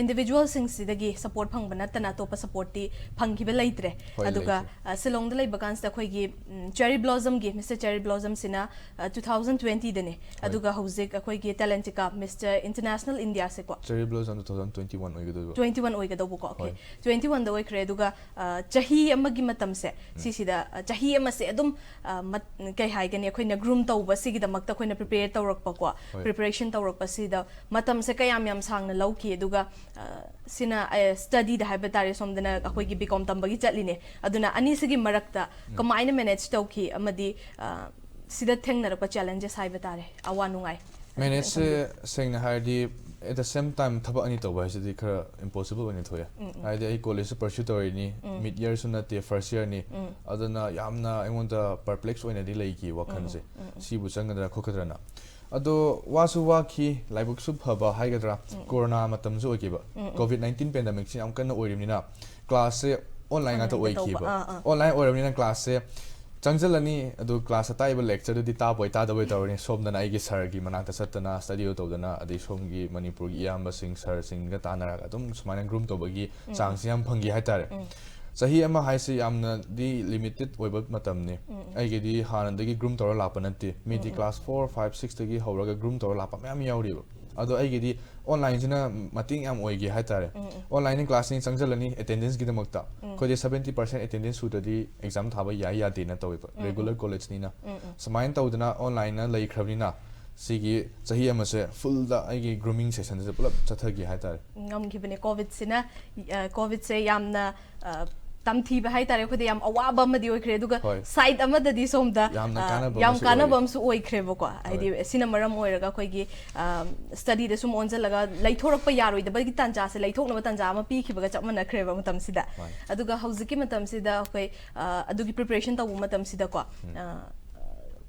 ꯏꯟꯗꯤꯕꯤꯖꯨꯋꯦꯜꯁꯤꯡꯁꯤꯗꯒꯤ ꯁꯄꯣꯔꯠ ꯐꯪꯕ ꯅꯠꯇꯅ ꯑꯇꯣꯞꯄ ꯁꯄꯣꯔꯠꯇꯤ ꯐꯪꯈꯤꯕ ꯂꯩꯇ꯭ꯔꯦ꯫ ꯍꯣꯏ, ꯑꯗꯨꯒ ꯂꯩꯇ꯭ꯔꯦ꯫ ꯑ, ꯁꯤꯂꯣꯡꯗ ꯂꯩꯕ ꯀꯥꯟꯁꯤꯗ ꯑꯩꯈꯣꯏꯒꯤ ꯎꯝ, ꯆꯦꯔꯤ ꯕ꯭ꯂꯣꯖꯝꯒꯤ, ꯃꯤꯁꯇꯔ ꯆꯦꯔꯤ ꯕ꯭ꯂꯣꯖꯝꯁꯤꯅ ꯇꯨ ꯊꯥꯎꯖꯟ ꯇ꯭ꯋꯦꯟꯇꯤꯗꯅꯦ꯫ ꯍꯣꯏ꯫ ꯑꯗꯨꯒ ꯍꯧꯖꯤꯛ ꯑꯩꯈꯣꯏꯒꯤ ꯇꯦꯂꯦꯟꯇꯤꯀꯥ, ꯃꯤꯁꯇꯔ ꯏꯟꯇꯔꯅꯦꯁꯅꯦꯜ ꯏꯟꯗꯤꯌꯥꯁꯦꯀꯣ, cherry blossom two thousand twenty one ꯑꯣꯏꯒꯗꯣꯏꯕ꯫ ꯇ꯭ꯋꯦꯟꯇꯤ ꯋꯥꯟ ꯑꯣꯏꯒꯗꯧꯕꯀꯣ꯫ ꯑꯣꯀꯦ, ꯍꯣꯏ꯫ ꯇ꯭ꯋꯦꯟꯇꯤ ꯋꯥꯟꯗ ꯑꯣꯏꯈ꯭ꯔꯦ꯫ ꯑꯗꯨꯒ ꯑ, ꯆꯍꯤ ꯑꯃꯒꯤ ꯃꯇꯝꯁꯦ ꯁꯤꯁꯤꯗ, ꯑ, ꯆꯍꯤ ꯑꯃꯁꯦ ꯑꯗꯨꯝ ꯑ, ꯃꯠ- ꯀꯩ ꯍꯥꯏꯒꯅꯤ, ꯑꯩꯈꯣꯏꯅ ꯒ꯭ꯔꯨꯝ ꯇꯧꯕ ꯁꯤꯒꯤꯗꯃꯛꯇ ꯑꯩꯈꯣꯏꯅ ꯄ꯭ꯔꯤꯄꯦꯌꯔ ꯇꯧꯔꯛꯄꯀꯣ, ꯍꯣꯏ꯫ ꯄ꯭ꯔꯤꯄꯦꯔꯦꯁꯟ ꯇꯧꯔꯛꯄꯁꯤꯗ ꯃꯇꯝꯁꯦ ꯀꯌꯥꯝ ꯌꯥꯝ ꯁꯥꯡꯅ ꯂꯧꯈꯤ? ꯑꯗꯨꯒ ꯑ, ꯁꯤꯅ ꯁ꯭ꯇꯗꯤꯗ ꯍꯥꯏꯕ ꯇꯥꯔꯦ, ꯁꯣꯝꯗꯅ ꯑꯩꯈꯣꯏꯒꯤ ꯕꯤ ꯀꯣꯝ ꯇꯝꯕꯒꯤ ꯆꯠꯂꯤꯅꯦ, ꯑꯗꯨꯅ ꯑꯅꯤꯁꯤꯒꯤ ꯃꯔꯛꯇ ꯀꯃꯥꯏꯅ ꯃꯦꯅꯦꯖ ꯇꯧꯈꯤ, ꯑꯃꯗꯤ ꯑ, ꯁꯤꯗ ꯊꯦꯡꯅꯔꯛꯄ ꯆꯦꯂꯦꯟꯖꯦꯁ ꯍꯥꯏꯕ ꯇꯥꯔꯦ, ꯑꯋꯥ ꯅꯨꯡꯉꯥꯏ? ꯃꯦꯅꯦꯖꯁꯦ ꯁꯦꯡꯅ ꯍꯥꯏꯔꯗꯤ, at the same time ꯊꯕꯛ ꯑꯅꯤ ꯇꯧꯕ ꯍꯥꯏꯁꯤꯗꯤ ꯈꯔ ꯏꯝꯄꯣꯁꯤꯕꯜ ꯑꯣꯏꯅ ꯊꯣꯛꯑꯦ꯫ ꯍꯥꯏꯗꯤ ꯑꯩ ꯀꯣꯂꯦꯖꯁꯨ ꯄꯔꯁ꯭ꯌꯨ ꯇꯧꯔꯤꯅꯤ, ꯃꯤꯗ ꯌꯔꯁꯨ ꯅꯠꯇꯦ, ꯐꯥꯔꯁ ꯌꯔꯅꯤ꯫ ꯑꯗꯨꯅ ꯌꯥꯝꯅ ꯑꯩꯉꯣꯟꯗ ꯄꯔꯄ꯭ꯂꯦꯛꯁ ꯑꯣꯏꯅꯗꯤ ꯂꯩꯈꯤ ꯋꯥꯈꯜꯁꯦ, ꯁꯤꯕꯨ ꯆꯪꯒꯗ꯭ꯔꯥ ꯈꯣꯠꯀꯗ꯭ꯔꯥꯅ꯫ ꯑꯗꯣ ꯋꯥꯁꯨ ꯋꯥꯈꯤ, ꯂꯥꯏꯕꯛꯁꯨ ꯐꯕ ꯍꯥꯏꯒꯗ꯭ꯔꯥ, ꯀꯣꯔꯣꯅꯥ ꯃꯇꯝꯁꯨ ꯑꯣꯏꯈꯤꯕ, ꯀꯣꯚꯤꯗ ꯅꯥꯏꯟꯇꯤꯟ ꯄꯦꯟꯗꯦꯃꯤꯛꯁꯤ ꯌꯥꯝ ꯀꯟꯅ ꯑꯣꯏꯔꯤꯕꯅꯤꯅ ꯀ꯭ꯂꯥꯁꯁꯦ ꯑꯣꯟꯂꯥꯏꯟ ꯉꯥꯛꯇ ꯑꯣꯟꯂꯥꯏꯟꯗ ꯇꯧꯕ꯫ ꯑꯣꯏꯈꯤꯕ꯫ ꯑꯥ, ꯑꯥ꯫ ꯑꯣꯟꯂꯥꯏꯟ ꯑꯣꯏꯔꯕꯅꯤꯅ ꯀ꯭ꯂꯥꯁꯁꯦ ꯆꯪꯁꯤꯜꯂꯅꯤ, ꯑꯗꯨ ꯀ꯭ꯂꯥꯁꯇ ꯇꯥꯛꯏꯕ ꯂꯦꯛꯆꯔꯗꯨꯗꯤ ꯇꯥꯕꯣꯏ ꯇꯥꯗꯕꯣꯏ ꯇꯧꯔꯅꯤ꯫ ꯁꯣꯝꯗꯅ ꯑꯩꯒꯤ ꯁꯥꯔꯒꯤ ꯃꯅꯥꯛꯇ ꯆꯠꯇꯅ, ꯁ꯭ꯇꯗꯤꯑꯣ ꯇꯧꯗꯅ, ꯑꯗꯩ ꯁꯣꯝꯒꯤ ꯃꯅꯤꯄꯨꯔꯒꯤ ꯏꯌꯥꯝꯕꯁꯤꯡ, ꯁꯥꯔꯁꯤꯡꯒ ꯇꯥꯟꯅꯔꯒ ꯑꯗꯨꯝ ꯁꯨꯃꯥꯏꯅ ꯒ꯭ꯔꯨꯝ ꯇꯧꯕꯒꯤ ꯆꯥꯟꯁꯁꯦ ꯌꯥꯝ ꯐꯪꯈꯤ ꯍꯥꯏꯇꯥꯔꯦ꯫ ꯆꯍꯤ ꯑꯃ ꯍꯥꯏꯁꯦ ꯌꯥꯝꯅꯗꯤ ꯂꯤꯃꯤꯇꯦꯠ ꯑꯣꯏꯕ ꯃꯇꯝꯅꯤ꯫ ꯑꯩꯒꯤꯗꯤ ꯍꯥꯟꯅꯗꯒꯤ ꯒ꯭ꯔꯨꯝ ꯇꯧꯔ ꯂꯥꯛꯄ ꯅꯠꯇꯦ꯫ ꯃꯤꯗꯤ ꯀ꯭ꯂꯥꯁ ꯐꯣꯔ, ꯐꯥꯏꯚ, ꯁꯤꯛꯁꯇꯒꯤ ꯍꯧꯔꯒ ꯒ꯭ꯔꯨꯝ ꯇꯧꯔ ꯂꯥꯛꯄ ꯃꯌꯥꯝ ꯌꯥꯎꯔꯤꯕ꯫ ꯑꯗꯣ ꯑꯩꯒꯤꯗꯤ ꯑꯣꯟꯂꯥꯏꯟꯁꯤꯅ ꯃꯇꯦꯡ ꯌꯥꯝ ꯑꯣꯏꯒꯦ ꯍꯥꯏꯇꯥꯔꯦ꯫ ꯑꯣꯟꯂꯥꯏꯟꯗ ꯀ꯭ꯂꯥꯁꯁꯤꯡ ꯆꯪꯁꯤꯜꯂꯅꯤ ꯑꯦꯇꯦꯟꯗꯦꯟꯁꯀꯤꯗꯃꯛꯇ꯫ ꯑꯩꯈꯣꯏꯗꯤ ꯁꯕꯦꯟꯇꯤ ꯄꯥꯔꯁꯦꯟ ꯑꯦꯇꯦꯟꯗꯦꯟꯁ ꯁꯨꯗ꯭ꯔꯗꯤ ꯑꯦꯛꯖꯥꯝ ꯊꯥꯕ ꯌꯥꯏ ꯌꯥꯗꯦꯅ ꯇꯧꯋꯦꯕ, ꯔꯦꯒꯨꯂꯔ ꯀꯣꯂꯦꯖꯅꯤꯅ꯫ ꯁꯨꯃꯥꯏꯅ ꯇꯧꯗꯅ ꯑꯣꯟꯂꯥꯏꯟꯗ ꯂꯩꯈ꯭ꯔꯕꯅꯤꯅ ꯁꯤꯒꯤ ꯆꯍꯤ ꯑꯃꯁꯦ ꯐꯨꯜꯗ ꯑꯩꯒꯤ ꯒ꯭ꯔꯨꯃꯤꯡ ꯁꯦꯁꯟꯁꯦ ꯄꯨꯂꯞ ꯆꯠꯊꯈꯤ ꯍꯥꯏꯇꯥꯔꯦ꯫ ꯉꯝꯈꯤꯕꯅꯦ꯫ ꯀꯣꯚꯤꯗꯁꯤꯅ, ꯑ, ꯀꯣꯚꯤꯗꯁꯦ ꯌꯥꯝꯅ, ꯑ, ꯇꯝꯊꯤꯕ ꯍꯥꯏꯇꯥꯔꯦ, ꯑꯩꯈꯣꯏꯗ ꯌꯥꯝ ꯑꯋꯥꯕ ꯑꯃꯗꯤ ꯑꯣꯏꯈ꯭ꯔꯦ꯫ ꯑꯗꯨꯒ ꯁꯥꯏꯠ ꯑꯃꯗꯗꯤ ꯁꯣꯝꯗ, ꯌꯥꯝꯅ ꯑ, ꯀꯥꯟꯅꯕ ꯌꯥꯝ ꯑꯃꯁꯨ ꯀꯥꯟꯅꯕ ꯑꯣꯏꯔꯦ꯫ ꯑꯃꯁꯨ ꯑꯣꯏꯈ꯭ꯔꯦꯕꯀꯣ꯫ ꯍꯥꯏꯗꯤ ꯁꯤꯅ ꯃꯔꯝ ꯑꯣꯏꯔꯒ ꯑꯩꯈꯣꯏꯒꯤ, ꯑ, ꯁ꯭ꯇꯗꯤꯗ ꯁꯨꯝ ꯑꯣꯟꯁꯤꯜꯂꯒ ꯂꯩꯊꯣꯔꯛꯄ ꯌꯥꯔꯣꯏꯗꯕꯒꯤ ꯇꯥꯟꯖꯥꯁꯦ, ꯂꯩꯊꯣꯛꯅꯕ ꯇꯥꯟꯖꯥ ꯑꯃ ꯄꯤꯈꯤꯕꯒ ꯆꯞ ꯃꯥꯟꯅꯈ꯭ꯔꯦꯕ ꯃꯇꯝꯁꯤꯗ꯫ ꯃꯥꯅꯤ꯫ ꯑꯗꯨꯒ ꯍꯧꯖꯤꯛꯀꯤ ꯃꯇꯝꯁꯤꯗ ꯑꯩꯈꯣꯏ, ꯑ, ꯑꯗꯨꯒꯤ ꯄ꯭ꯔꯤꯄꯦꯔꯦꯁꯟ ꯇꯧꯕ ꯃꯇꯝꯁꯤꯗꯀꯣ, ꯑ,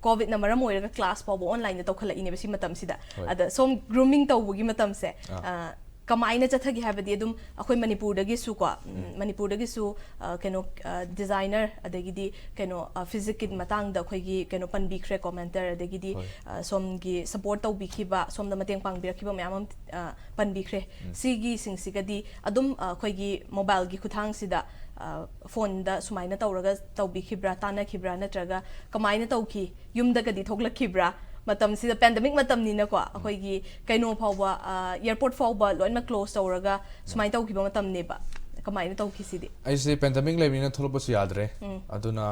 ꯀꯣꯚꯤꯗꯅ ꯃꯔꯝ ꯑꯣꯏꯔꯒ ꯀ꯭ꯂꯥꯁ ꯐꯥꯎꯕ ꯑꯣꯟꯂꯥꯏꯟꯗ ꯇꯧꯈꯠꯂꯛꯏꯅꯦꯕ ꯁꯤ ꯃꯇꯝꯁꯤꯗ꯫ ꯍꯣꯏ꯫ ꯑꯗ ꯁꯣꯝ ꯒ꯭ꯔꯨꯃꯤꯡ ꯇꯧꯕꯒꯤ ꯃꯇꯝꯁꯦ, ꯑꯥ꯫ ꯑ, ꯀꯃꯥꯏꯅ ꯆꯠꯊꯒꯦ ꯍꯥꯏꯕꯗꯤ ꯑꯗꯨꯝ ꯑꯩꯈꯣꯏ ꯃꯅꯤꯄꯨꯔꯗꯒꯤꯁꯨꯀꯣ, ꯎꯝ, ꯃꯅꯤꯄꯨꯔꯗꯒꯤꯁꯨ, ꯑ, ꯀꯩꯅꯣ, ꯑ, designer, ꯑꯗꯒꯤꯗꯤ ꯀꯩꯅꯣ, ꯑ, physics ꯀꯤ ꯃꯇꯥꯡꯗ ꯑꯩꯈꯣꯏꯒꯤ ꯀꯩꯅꯣ ꯄꯟꯕꯤꯈ꯭ꯔꯦꯀꯣ, mentor, ꯑꯗꯒꯤꯗꯤ, ꯍꯣꯏ꯫ ꯑ, ꯁꯣꯝꯒꯤ support ꯇꯧꯕꯤꯈꯤꯕ, ꯁꯣꯝꯗ ꯃꯇꯦꯡ ꯄꯥꯡꯕꯤꯔꯛꯈꯤꯕ ꯃꯌꯥꯝ ꯑꯃ, ꯑ, ꯄꯟꯕꯤꯈ꯭ꯔꯦ꯫ ꯎꯝ꯫ ꯁꯤꯒꯤꯁꯤꯡꯁꯤꯒꯗꯤ ꯑꯗꯨꯝ, ꯑ, ꯑꯩꯈꯣꯏꯒꯤ mobile ꯒꯤ ꯈꯨꯠꯊꯥꯡꯁꯤꯗ, ꯑ, phone ꯗ ꯁꯨꯃꯥꯏꯅ ꯇꯧꯔꯒ ꯇꯧꯕꯤꯈꯤꯕ꯭ꯔꯥ, ꯇꯥꯟꯅꯈꯤꯕ꯭ꯔꯥ, ꯅꯠꯇ꯭ꯔꯒ ꯀꯃꯥꯏꯅ ꯇꯧꯈꯤ? ꯌꯨꯝꯗꯒꯗꯤ ꯊꯣꯛꯂꯛꯈꯤꯕ꯭ꯔꯥ? ꯃꯇꯝꯁꯤꯗ pandemic ꯃꯇꯝꯅꯤꯅꯀꯣ, ꯑꯩꯈꯣꯏꯒꯤ ꯀꯩꯅꯣ ꯐꯥꯎꯕ, ꯑ, airport ꯐꯥꯎꯕ ꯂꯣꯏꯅꯃꯛ close ꯇꯧꯔꯒ ꯁꯨꯃꯥꯏꯅ ꯇꯧꯈꯤꯕ ꯃꯇꯝꯅꯦꯕ꯫ ꯀꯃꯥꯏꯅ ꯇꯧꯈꯤ ꯁꯤꯗꯤ? ꯑꯩꯁꯦ pandemic ꯂꯩꯕꯅꯤꯅ ꯊꯣꯛꯂꯛꯄꯁꯨ ꯌꯥꯗ꯭ꯔꯦ꯫ ꯎꯝ꯫ ꯑꯗꯨꯅ,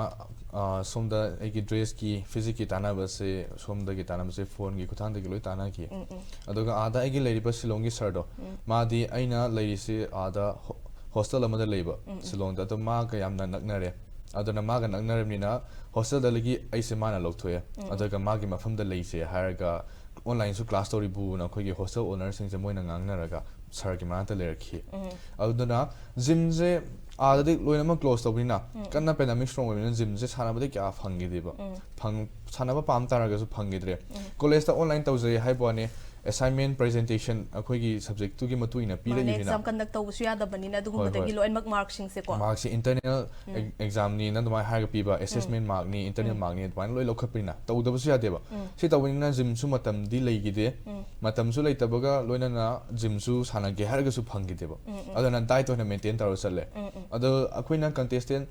ꯑ, ꯁꯣꯝꯗ ꯑꯩꯒꯤ dress ꯀꯤ, physics ꯀꯤ ꯇꯥꯟꯅꯕꯁꯦ, ꯁꯣꯝꯗꯒꯤ ꯇꯥꯟꯅꯕꯁꯦ phone ꯒꯤ ꯈꯨꯠꯊꯥꯡꯗꯒꯤ ꯂꯣꯏ ꯇꯥꯟꯅꯈꯤ꯫ ꯎꯝ, ꯎꯝ꯫ ꯑꯗꯨꯒ ꯑꯥꯗ ꯑꯩꯒꯤ ꯂꯩꯔꯤꯕ ꯁꯤꯂꯣꯡꯒꯤ sir ꯗꯣ, ꯎꯝ꯫ ꯃꯥꯗꯤ ꯑꯩꯅ ꯂꯩꯔꯤꯁꯦ ꯑꯥꯗ ho-, hostel ꯑꯃꯗ ꯂꯩꯕ, ꯎꯝ, ꯎꯝ꯫ ꯁꯤꯂꯣꯡꯗ꯫ ꯑꯗꯣ ꯃꯥꯒ ꯌꯥꯝꯅ ꯅꯛꯅꯔꯦ꯫ ꯑꯗꯨꯅ ꯃꯥꯒ ꯅꯛꯅꯔꯕꯅꯤꯅ hostel ꯗꯒꯤ ꯑꯩꯁꯦ ꯃꯥꯅ ꯂꯧꯊꯣꯛꯑꯦ꯫ ꯎꯝ, ꯎꯝ꯫ ꯑꯗꯨꯒ ꯃꯥꯒꯤ ꯃꯐꯝꯗ ꯂꯩꯁꯦ ꯍꯥꯏꯔꯒ online ꯁꯨ class ꯇꯧꯔꯤꯕꯨꯅ ꯑꯩꯈꯣꯏꯒꯤ hostel owner ꯁꯤꯡꯁꯦ ꯃꯣꯏꯅ ꯉꯥꯡꯅꯔꯒ sir ꯒꯤ ꯃꯅꯥꯛꯇ ꯂꯩꯔꯛꯈꯤ꯫ ꯎꯝ꯫ ꯑꯗꯨꯅ gym ꯁꯦ ꯑꯥꯗꯗꯤ ꯂꯣꯏꯅꯃꯛ close ꯇꯧꯕꯅꯤꯅ, ꯎꯝ꯫ ꯀꯟꯅ pandemic strong ꯑꯣꯏꯕꯅꯤꯅ gym ꯁꯦ ꯁꯥꯟꯅꯕꯗꯤ ꯀꯌꯥ ꯐꯪꯈꯤꯗꯦꯕ꯫ ꯎꯝ꯫ ꯐꯪ-, ꯁꯥꯟꯅꯕ ꯄꯥꯝ ꯇꯥꯔꯒꯁꯨ ꯐꯪꯈꯤꯗ꯭ꯔꯦ꯫ ꯎꯝ꯫ College ꯇ online ꯇꯧꯖꯩ ꯍꯥꯏꯕ ꯋꯥꯅꯤ, assignment, presentation ꯑꯩꯈꯣꯏꯒꯤ subject ꯇꯨꯒꯤ ꯃꯇꯨꯡ ꯏꯟꯅ ꯃꯥꯅꯦ, ꯄꯤꯔꯛꯏꯅꯤꯅ꯫ Exam conduct ꯇꯧꯕꯁꯨ ꯌꯥꯗꯕꯅꯤꯅ ꯑꯗꯨꯒꯨꯝꯕꯗꯒꯤ ꯍꯣꯏ, ꯍꯣꯏ꯫ ꯂꯣꯏꯅꯃꯛ mark ꯁꯤꯡꯁꯦꯀꯣ꯫ Mark ꯁꯦ internal ꯎꯝ꯫ Ex-, exam ꯅꯤꯅ ꯑꯗꯨꯃꯥꯏꯅ ꯍꯥꯏꯔꯒ ꯄꯤꯕ, assessment ꯎꯝ꯫ Mark ꯅꯤ, internal ꯎꯝ꯫ Mark ꯅꯤ, ꯑꯗꯨꯃꯥꯏꯅ ꯂꯣꯏ ꯂꯧꯈꯠꯄꯅꯤꯅ ꯇꯧꯗꯕꯁꯨ ꯌꯥꯗꯦꯕ꯫ ꯎꯝ꯫ ꯁꯤ ꯇꯧꯕꯅꯤꯅ gym ꯁꯨ ꯃꯇꯝꯗꯤ ꯂꯩꯈꯤꯗꯦ꯫ ꯎꯝ꯫ ꯃꯇꯝꯁꯨ ꯂꯩꯇꯕꯒ ꯂꯣꯏꯅꯅ gym ꯁꯨ ꯁꯥꯟꯅꯒꯦ ꯍꯥꯏꯔꯒꯁꯨ ꯐꯪꯈꯤꯗꯦꯕ꯫ ꯎꯝ, ꯎꯝ꯫ ꯑꯗꯨꯅ diet ꯑꯣꯏꯅ maintain ꯇꯧꯔ ꯆꯠꯂꯦ꯫ ꯎꯝ, ꯎꯝ꯫ ꯑꯗꯣ ꯑꯩꯈꯣꯏꯅ contestant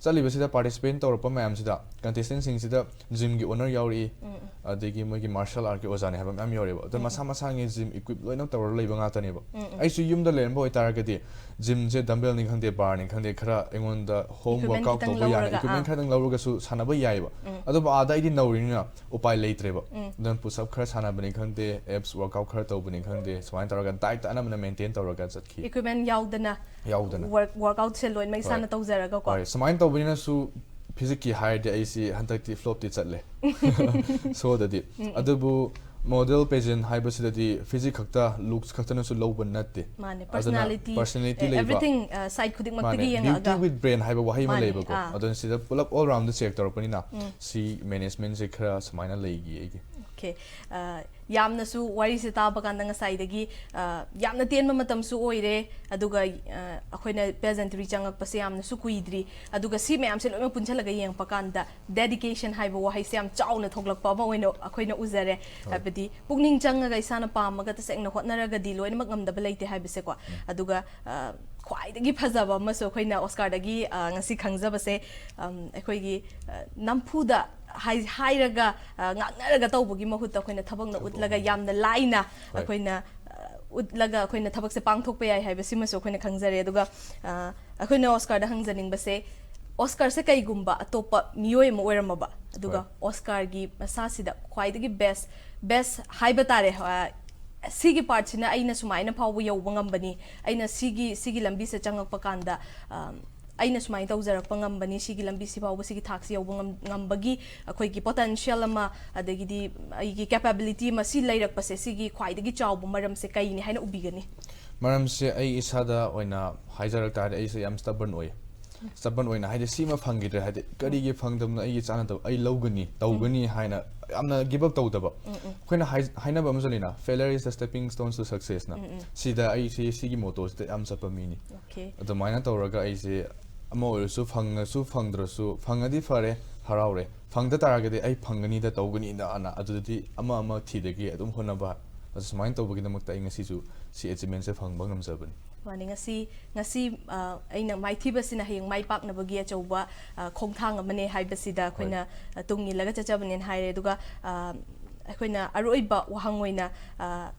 ꯆꯠꯂꯤꯕꯁꯤꯗ, participate ꯇꯧꯔꯛꯄ ꯃꯌꯥꯝꯁꯤꯗ, contestant ꯁꯤꯡꯁꯤꯗ gym ꯒꯤ owner ꯌꯥꯎꯔꯛꯏ, ꯎꯝ, ꯎꯝ꯫ ꯑꯗꯒꯤ ꯃꯣꯏꯒꯤ martial art ꯀꯤ ꯑꯣꯖꯥꯅꯤ ꯍꯥꯏꯕ ꯃꯌꯥꯝ ꯌꯥꯎꯔꯛꯑꯦꯕ꯫ ꯑꯗꯣ ꯎꯝ, ꯃꯁꯥ ꯎꯝ꯫ ꯃꯁꯥꯒꯤ gym equip ꯂꯣꯏꯅ ꯇꯧꯔꯒ ꯂꯩꯕ ꯉꯥꯛꯇꯅꯦꯕ꯫ ꯎꯝ, ꯎꯝ꯫ ꯑꯩꯁꯨ ꯌꯨꯝꯗ ꯂꯩꯔꯝꯕ ꯑꯣꯏꯇꯥꯔꯒꯗꯤ gym ꯁꯦ dumbbell ꯅꯤ ꯈꯪꯗꯦ, bar ꯅꯤ ꯈꯪꯗꯦ, ꯈꯔ ꯑꯩꯉꯣꯟꯗ home equipment workout ꯈꯤꯇꯪ ꯇꯧꯕ ꯌꯥꯅ ꯂꯧꯔꯒ, equipment ꯑꯥ꯫ ꯈꯔꯗꯪ ꯂꯧꯔꯒꯁꯨ ꯁꯥꯟꯅꯕ ꯌꯥꯏꯑꯕ꯫ ꯎꯝ꯫ ꯑꯗꯨꯕꯨ ꯑꯥꯗ ꯑꯩꯗꯤ ꯅꯧꯔꯤꯅꯤꯅ ꯎꯄꯥꯏ ꯂꯩꯇ꯭ꯔꯦꯕ꯫ ꯎꯝ꯫ ꯑꯗꯨꯅ push up ꯈꯔ ꯁꯥꯟꯅꯕꯅꯤ ꯈꯪꯗꯦ, abs workout ꯈꯔ ꯇꯧꯕꯅꯤ ꯈꯪꯗꯦ, ꯁꯨꯃꯥꯏꯅ ꯇꯧꯔꯒ diet ꯇ ꯑꯅꯝꯕꯅ maintain ꯇꯧꯔꯒ ꯆꯠꯈꯤ꯫ Equipment ꯌꯥꯎꯗꯅ ꯌꯥꯎꯗꯅ꯫ Work-, workout ꯁꯦ ꯂꯣꯏꯅꯃꯛ ꯍꯣꯏ꯫ ꯏꯁꯥꯅ ꯇꯧꯖꯔꯒꯀꯣ꯫ ꯍꯣꯏ, ꯁꯨꯃꯥꯏꯅ ꯇꯧꯕꯅꯤꯅꯁꯨ physics ꯀꯤ ꯍꯥꯏꯔꯗꯤ ꯑꯩꯁꯤ ꯍꯟꯗꯛꯇꯤ flop ꯇꯤ ꯆꯠꯂꯦ꯫ Show ꯗꯗꯤ꯫ ꯎꯝ, ꯎꯝ꯫ ꯑꯗꯨꯕꯨ model pageant ꯍꯥꯏꯕꯁꯤꯗꯗꯤ physics ꯈꯛꯇ, looks ꯈꯛꯇꯅꯁꯨ ꯂꯧꯕ ꯅꯠꯇꯦ꯫ ꯃꯥꯅꯦ, ꯑꯗꯨꯅ personality, personality ꯑꯦ, ꯂꯩꯕ꯫ Everything, ꯑ, side ꯈꯨꯗꯤꯡꯃꯛꯇꯒꯤ ꯃꯥꯅꯦ, ꯌꯦꯡꯉꯛꯑꯒ꯫ Beauty with brain ꯍꯥꯏꯕ ꯋꯥꯍꯩ ꯑꯃ ꯃꯥꯅꯦ, ꯂꯩꯕꯀꯣ꯫ ꯑꯥ꯫ ꯑꯗꯨꯅ ꯁꯤꯗ ꯄꯨꯂꯞ all round ꯗ check ꯇꯧꯔꯛꯄꯅꯤꯅ ꯎꯝ꯫ ꯁꯤ management ꯁꯦ ꯈꯔ ꯁꯨꯃꯥꯏꯅ ꯂꯩꯈꯤ ꯑꯩꯒꯤ꯫ Okay. ꯑ, ꯌꯥꯝꯅꯁꯨ ꯋꯥꯔꯤꯁꯦ ꯇꯥꯕ ꯀꯥꯟꯗ ꯉꯁꯥꯏꯗꯒꯤ, ꯑ, ꯌꯥꯝꯅ ꯇꯦꯟꯕ ꯃꯇꯝꯁꯨ ꯑꯣꯏꯔꯦ, ꯑꯗꯨꯒ, ꯑ, ꯑꯩꯈꯣꯏꯅ pageantry ꯆꯪꯉꯛꯄꯁꯦ ꯌꯥꯝꯅꯁꯨ ꯀꯨꯏꯗ꯭ꯔꯤ, ꯑꯗꯨꯒ ꯁꯤ ꯃꯌꯥꯝꯁꯦ ꯂꯣꯏꯅꯃꯛ ꯄꯨꯟꯁꯤꯜꯂꯒ ꯌꯦꯡꯉꯛꯄ ꯀꯥꯟꯗ dedication ꯍꯥꯏꯕ ꯋꯥꯍꯩꯁꯦ ꯌꯥꯝ ꯆꯥꯎꯅ ꯊꯣꯛꯂꯛꯄ ꯑꯃ ꯑꯣꯏꯅ ꯑꯩꯈꯣꯏꯅ ꯎꯖꯔꯦ꯫ ꯍꯣꯏ꯫ ꯍꯥꯏꯕꯗꯤ ꯄꯨꯛꯅꯤꯡ ꯆꯪꯉꯒ ꯏꯁꯥꯅ ꯄꯥꯝꯃꯒ ꯇꯁꯦꯡꯅ ꯍꯣꯠꯅꯔꯒꯗꯤ ꯂꯣꯏꯅꯃꯛ ꯉꯝꯗꯕ ꯂꯩꯇꯦ ꯍꯥꯏꯕꯁꯦꯀꯣ꯫ ꯎꯝ꯫ ꯑꯗꯨꯒ, ꯑ, ꯈ꯭ꯋꯥꯏꯗꯒꯤ ꯐꯖꯕ ꯑꯃꯁꯨ ꯑꯩꯈꯣꯏꯅ Oscarꯗꯒꯤ, ꯑ, ꯉꯁꯤ ꯈꯪꯖꯕꯁꯦ, ꯑꯝ, ꯑꯩꯈꯣꯏꯒꯤ, ꯑ, ꯅꯝꯐꯨꯗ ꯍꯥꯏ-, ꯍꯥꯏꯔꯒ, ꯑ, ꯉꯥꯡꯅꯔꯒ ꯇꯧꯕꯒꯤ ꯃꯍꯨꯠꯇ ꯑꯩꯈꯣꯏꯅ ꯊꯕꯛꯅ ꯊꯕꯛ ꯎꯠꯂꯒ ꯑꯃ꯫ ꯌꯥꯝꯅ ꯂꯥꯏꯅ ꯍꯣꯏ꯫ ꯑꯩꯈꯣꯏꯅ, ꯑ, ꯎꯠꯂꯒ ꯑꯩꯈꯣꯏꯅ ꯊꯕꯛꯁꯦ ꯄꯥꯡꯊꯣꯛꯄ ꯌꯥꯏ ꯍꯥꯏꯕꯁꯤꯃꯁꯨ ꯑꯩꯈꯣꯏꯅ ꯈꯪꯖꯔꯦ꯫ ꯑꯗꯨꯒ, ꯑ, ꯑꯩꯈꯣꯏꯅ Oscarꯗ ꯍꯪꯖꯅꯤꯡꯕꯁꯦ, Oscarꯁꯦ ꯀꯩꯒꯨꯝꯕ ꯑꯇꯣꯞꯄ ꯃꯤꯑꯣꯏ ꯑꯃ ꯑꯣꯏꯔꯝꯃꯕ, ꯑꯗꯨꯒ ꯍꯣꯏ꯫ Oscarꯒꯤ ꯃꯁꯥꯁꯤꯗ ꯈ꯭ꯋꯥꯏꯗꯒꯤ best, best ꯍꯥꯏꯕ ꯇꯥꯔꯦ, ꯑ, ꯁꯤꯒꯤ partꯁꯤꯅ ꯑꯩꯅ ꯁꯨꯃꯥꯏꯅ ꯐꯥꯎꯕ ꯌꯧꯕ ꯉꯝꯕꯅꯤ, ꯑꯩꯅ ꯁꯤꯒꯤ, ꯁꯤꯒꯤ ꯂꯝꯕꯤꯁꯦ ꯆꯪꯉꯛꯄ ꯀꯥꯟꯗ, ꯑ, ꯑꯩꯅ ꯁꯨꯃꯥꯏꯅ ꯇꯧꯖꯔꯛꯄ ꯉꯝꯕꯅꯤ, ꯁꯤꯒꯤ ꯂꯝꯕꯤꯁꯤ ꯐꯥꯎꯕ, ꯁꯤꯒꯤ ꯊꯥꯛꯁꯤ ꯌꯧꯕ ꯉꯝ-, ꯉꯝꯕꯒꯤ ꯑꯩꯈꯣꯏꯒꯤ potential ꯑꯃ, ꯑꯗꯒꯤꯗꯤ ꯑꯩꯒꯤ capability ꯑꯃ ꯁꯤ ꯂꯩꯔꯛꯄꯁꯦ, ꯁꯤꯒꯤ ꯈ꯭ꯋꯥꯏꯗꯒꯤ ꯆꯥꯎꯕ ꯃꯔꯝꯁꯦ ꯀꯩꯅꯤ ꯍꯥꯏꯅ ꯎꯕꯤꯒꯅꯤ? ꯃꯔꯝꯁꯦ ꯑꯩ ꯏꯁꯥꯗ ꯑꯣꯏꯅ ꯍꯥꯏꯖꯔꯛ ꯇꯥꯔꯗꯤ, ꯑꯩꯁꯦ ꯌꯥꯝ stubborn ꯑꯣꯏꯌꯦ꯫ Stubborn ꯑꯣꯏꯅ, ꯍꯥꯏꯗꯤ, ꯁꯤꯃ ꯐꯪꯈꯤꯗ꯭ꯔꯦ, ꯍꯥꯏꯗꯤ, ꯀꯔꯤꯒꯤ ꯐꯪꯗꯕꯅꯣ, ꯑꯩꯒꯤ ꯆꯥꯅꯗꯕ, ꯑꯩ ꯂꯧꯒꯅꯤ, ꯇꯧꯒꯅꯤ ꯍꯥꯏꯅ ꯌꯥꯝꯅ give up ꯇꯧꯗꯕ꯫ ꯎꯝ, ꯎꯝ꯫ ꯑꯩꯈꯣꯏꯅ ꯍꯥꯏ-, ꯍꯥꯏꯅꯕ ꯑꯃꯁꯨ ꯂꯩꯅ, "Failure is the stepping stones to successꯅ"꯫ ꯎꯝ, ꯎꯝ꯫ ꯁꯤꯗ ꯑꯩꯁꯦ ꯁꯤꯒꯤ mottoꯁꯤꯗ ꯌꯥꯝ ꯆꯠꯄ ꯃꯤꯅꯤ꯫ Okay꯫ ꯑꯗꯨꯃꯥꯏꯅ ꯇꯧꯔꯒ ꯑꯩꯁꯦ ꯑꯃ ꯑꯣꯏꯔꯁꯨ, ꯐꯪꯉꯁꯨ ꯐꯪꯗ꯭ꯔꯁꯨ, ꯐꯪꯉꯗꯤ ꯐꯔꯦ, ꯍꯔꯥꯎꯔꯦ, ꯐꯪꯗ ꯇꯥꯔꯒꯗꯤ ꯑꯩ ꯐꯪꯒꯅꯤꯗ, ꯇꯧꯒꯅꯤꯗ ꯑꯅ ꯑꯗꯨꯗꯗꯤ ꯑꯃ ꯑꯃ ꯊꯤꯗꯒꯤ ꯑꯗꯨꯝ ꯍꯣꯠꯅꯕ꯫ ꯑꯗꯨ ꯁꯨꯃꯥꯏꯅ ꯇꯧꯕꯒꯤꯗꯃꯛꯇ ꯑꯩ ꯉꯁꯤꯁꯨ ꯁꯤ achievementꯁꯦ ꯐꯪꯕ ꯉꯝꯖꯕꯅꯤ꯫ ꯃꯥꯅꯤ, ꯉꯁꯤ, ꯉꯁꯤ, ꯑ, ꯑꯩꯅ ꯃꯥꯏꯊꯤꯕꯁꯤꯅ ꯍꯌꯦꯡ ꯃꯥꯏ ꯄꯥꯛꯅꯕꯒꯤ ꯑꯆꯧꯕ, ꯑ, ꯈꯣꯡꯊꯥꯡ ꯑꯃꯅꯦ ꯍꯥꯏꯕꯁꯤꯗ ꯍꯣꯏ꯫ ꯑꯩꯈꯣꯏꯅ, ꯑ, ꯇꯨꯡ ꯏꯜꯂꯒ ꯆꯠꯆꯕꯅꯦꯅ ꯍꯥꯏꯔꯦ꯫ ꯑꯗꯨꯒ, ꯑ, ꯑꯩꯈꯣꯏꯅ ꯑꯔꯣꯏꯕ ꯋꯥꯍꯪ ꯑꯣꯏꯅ, ꯑ,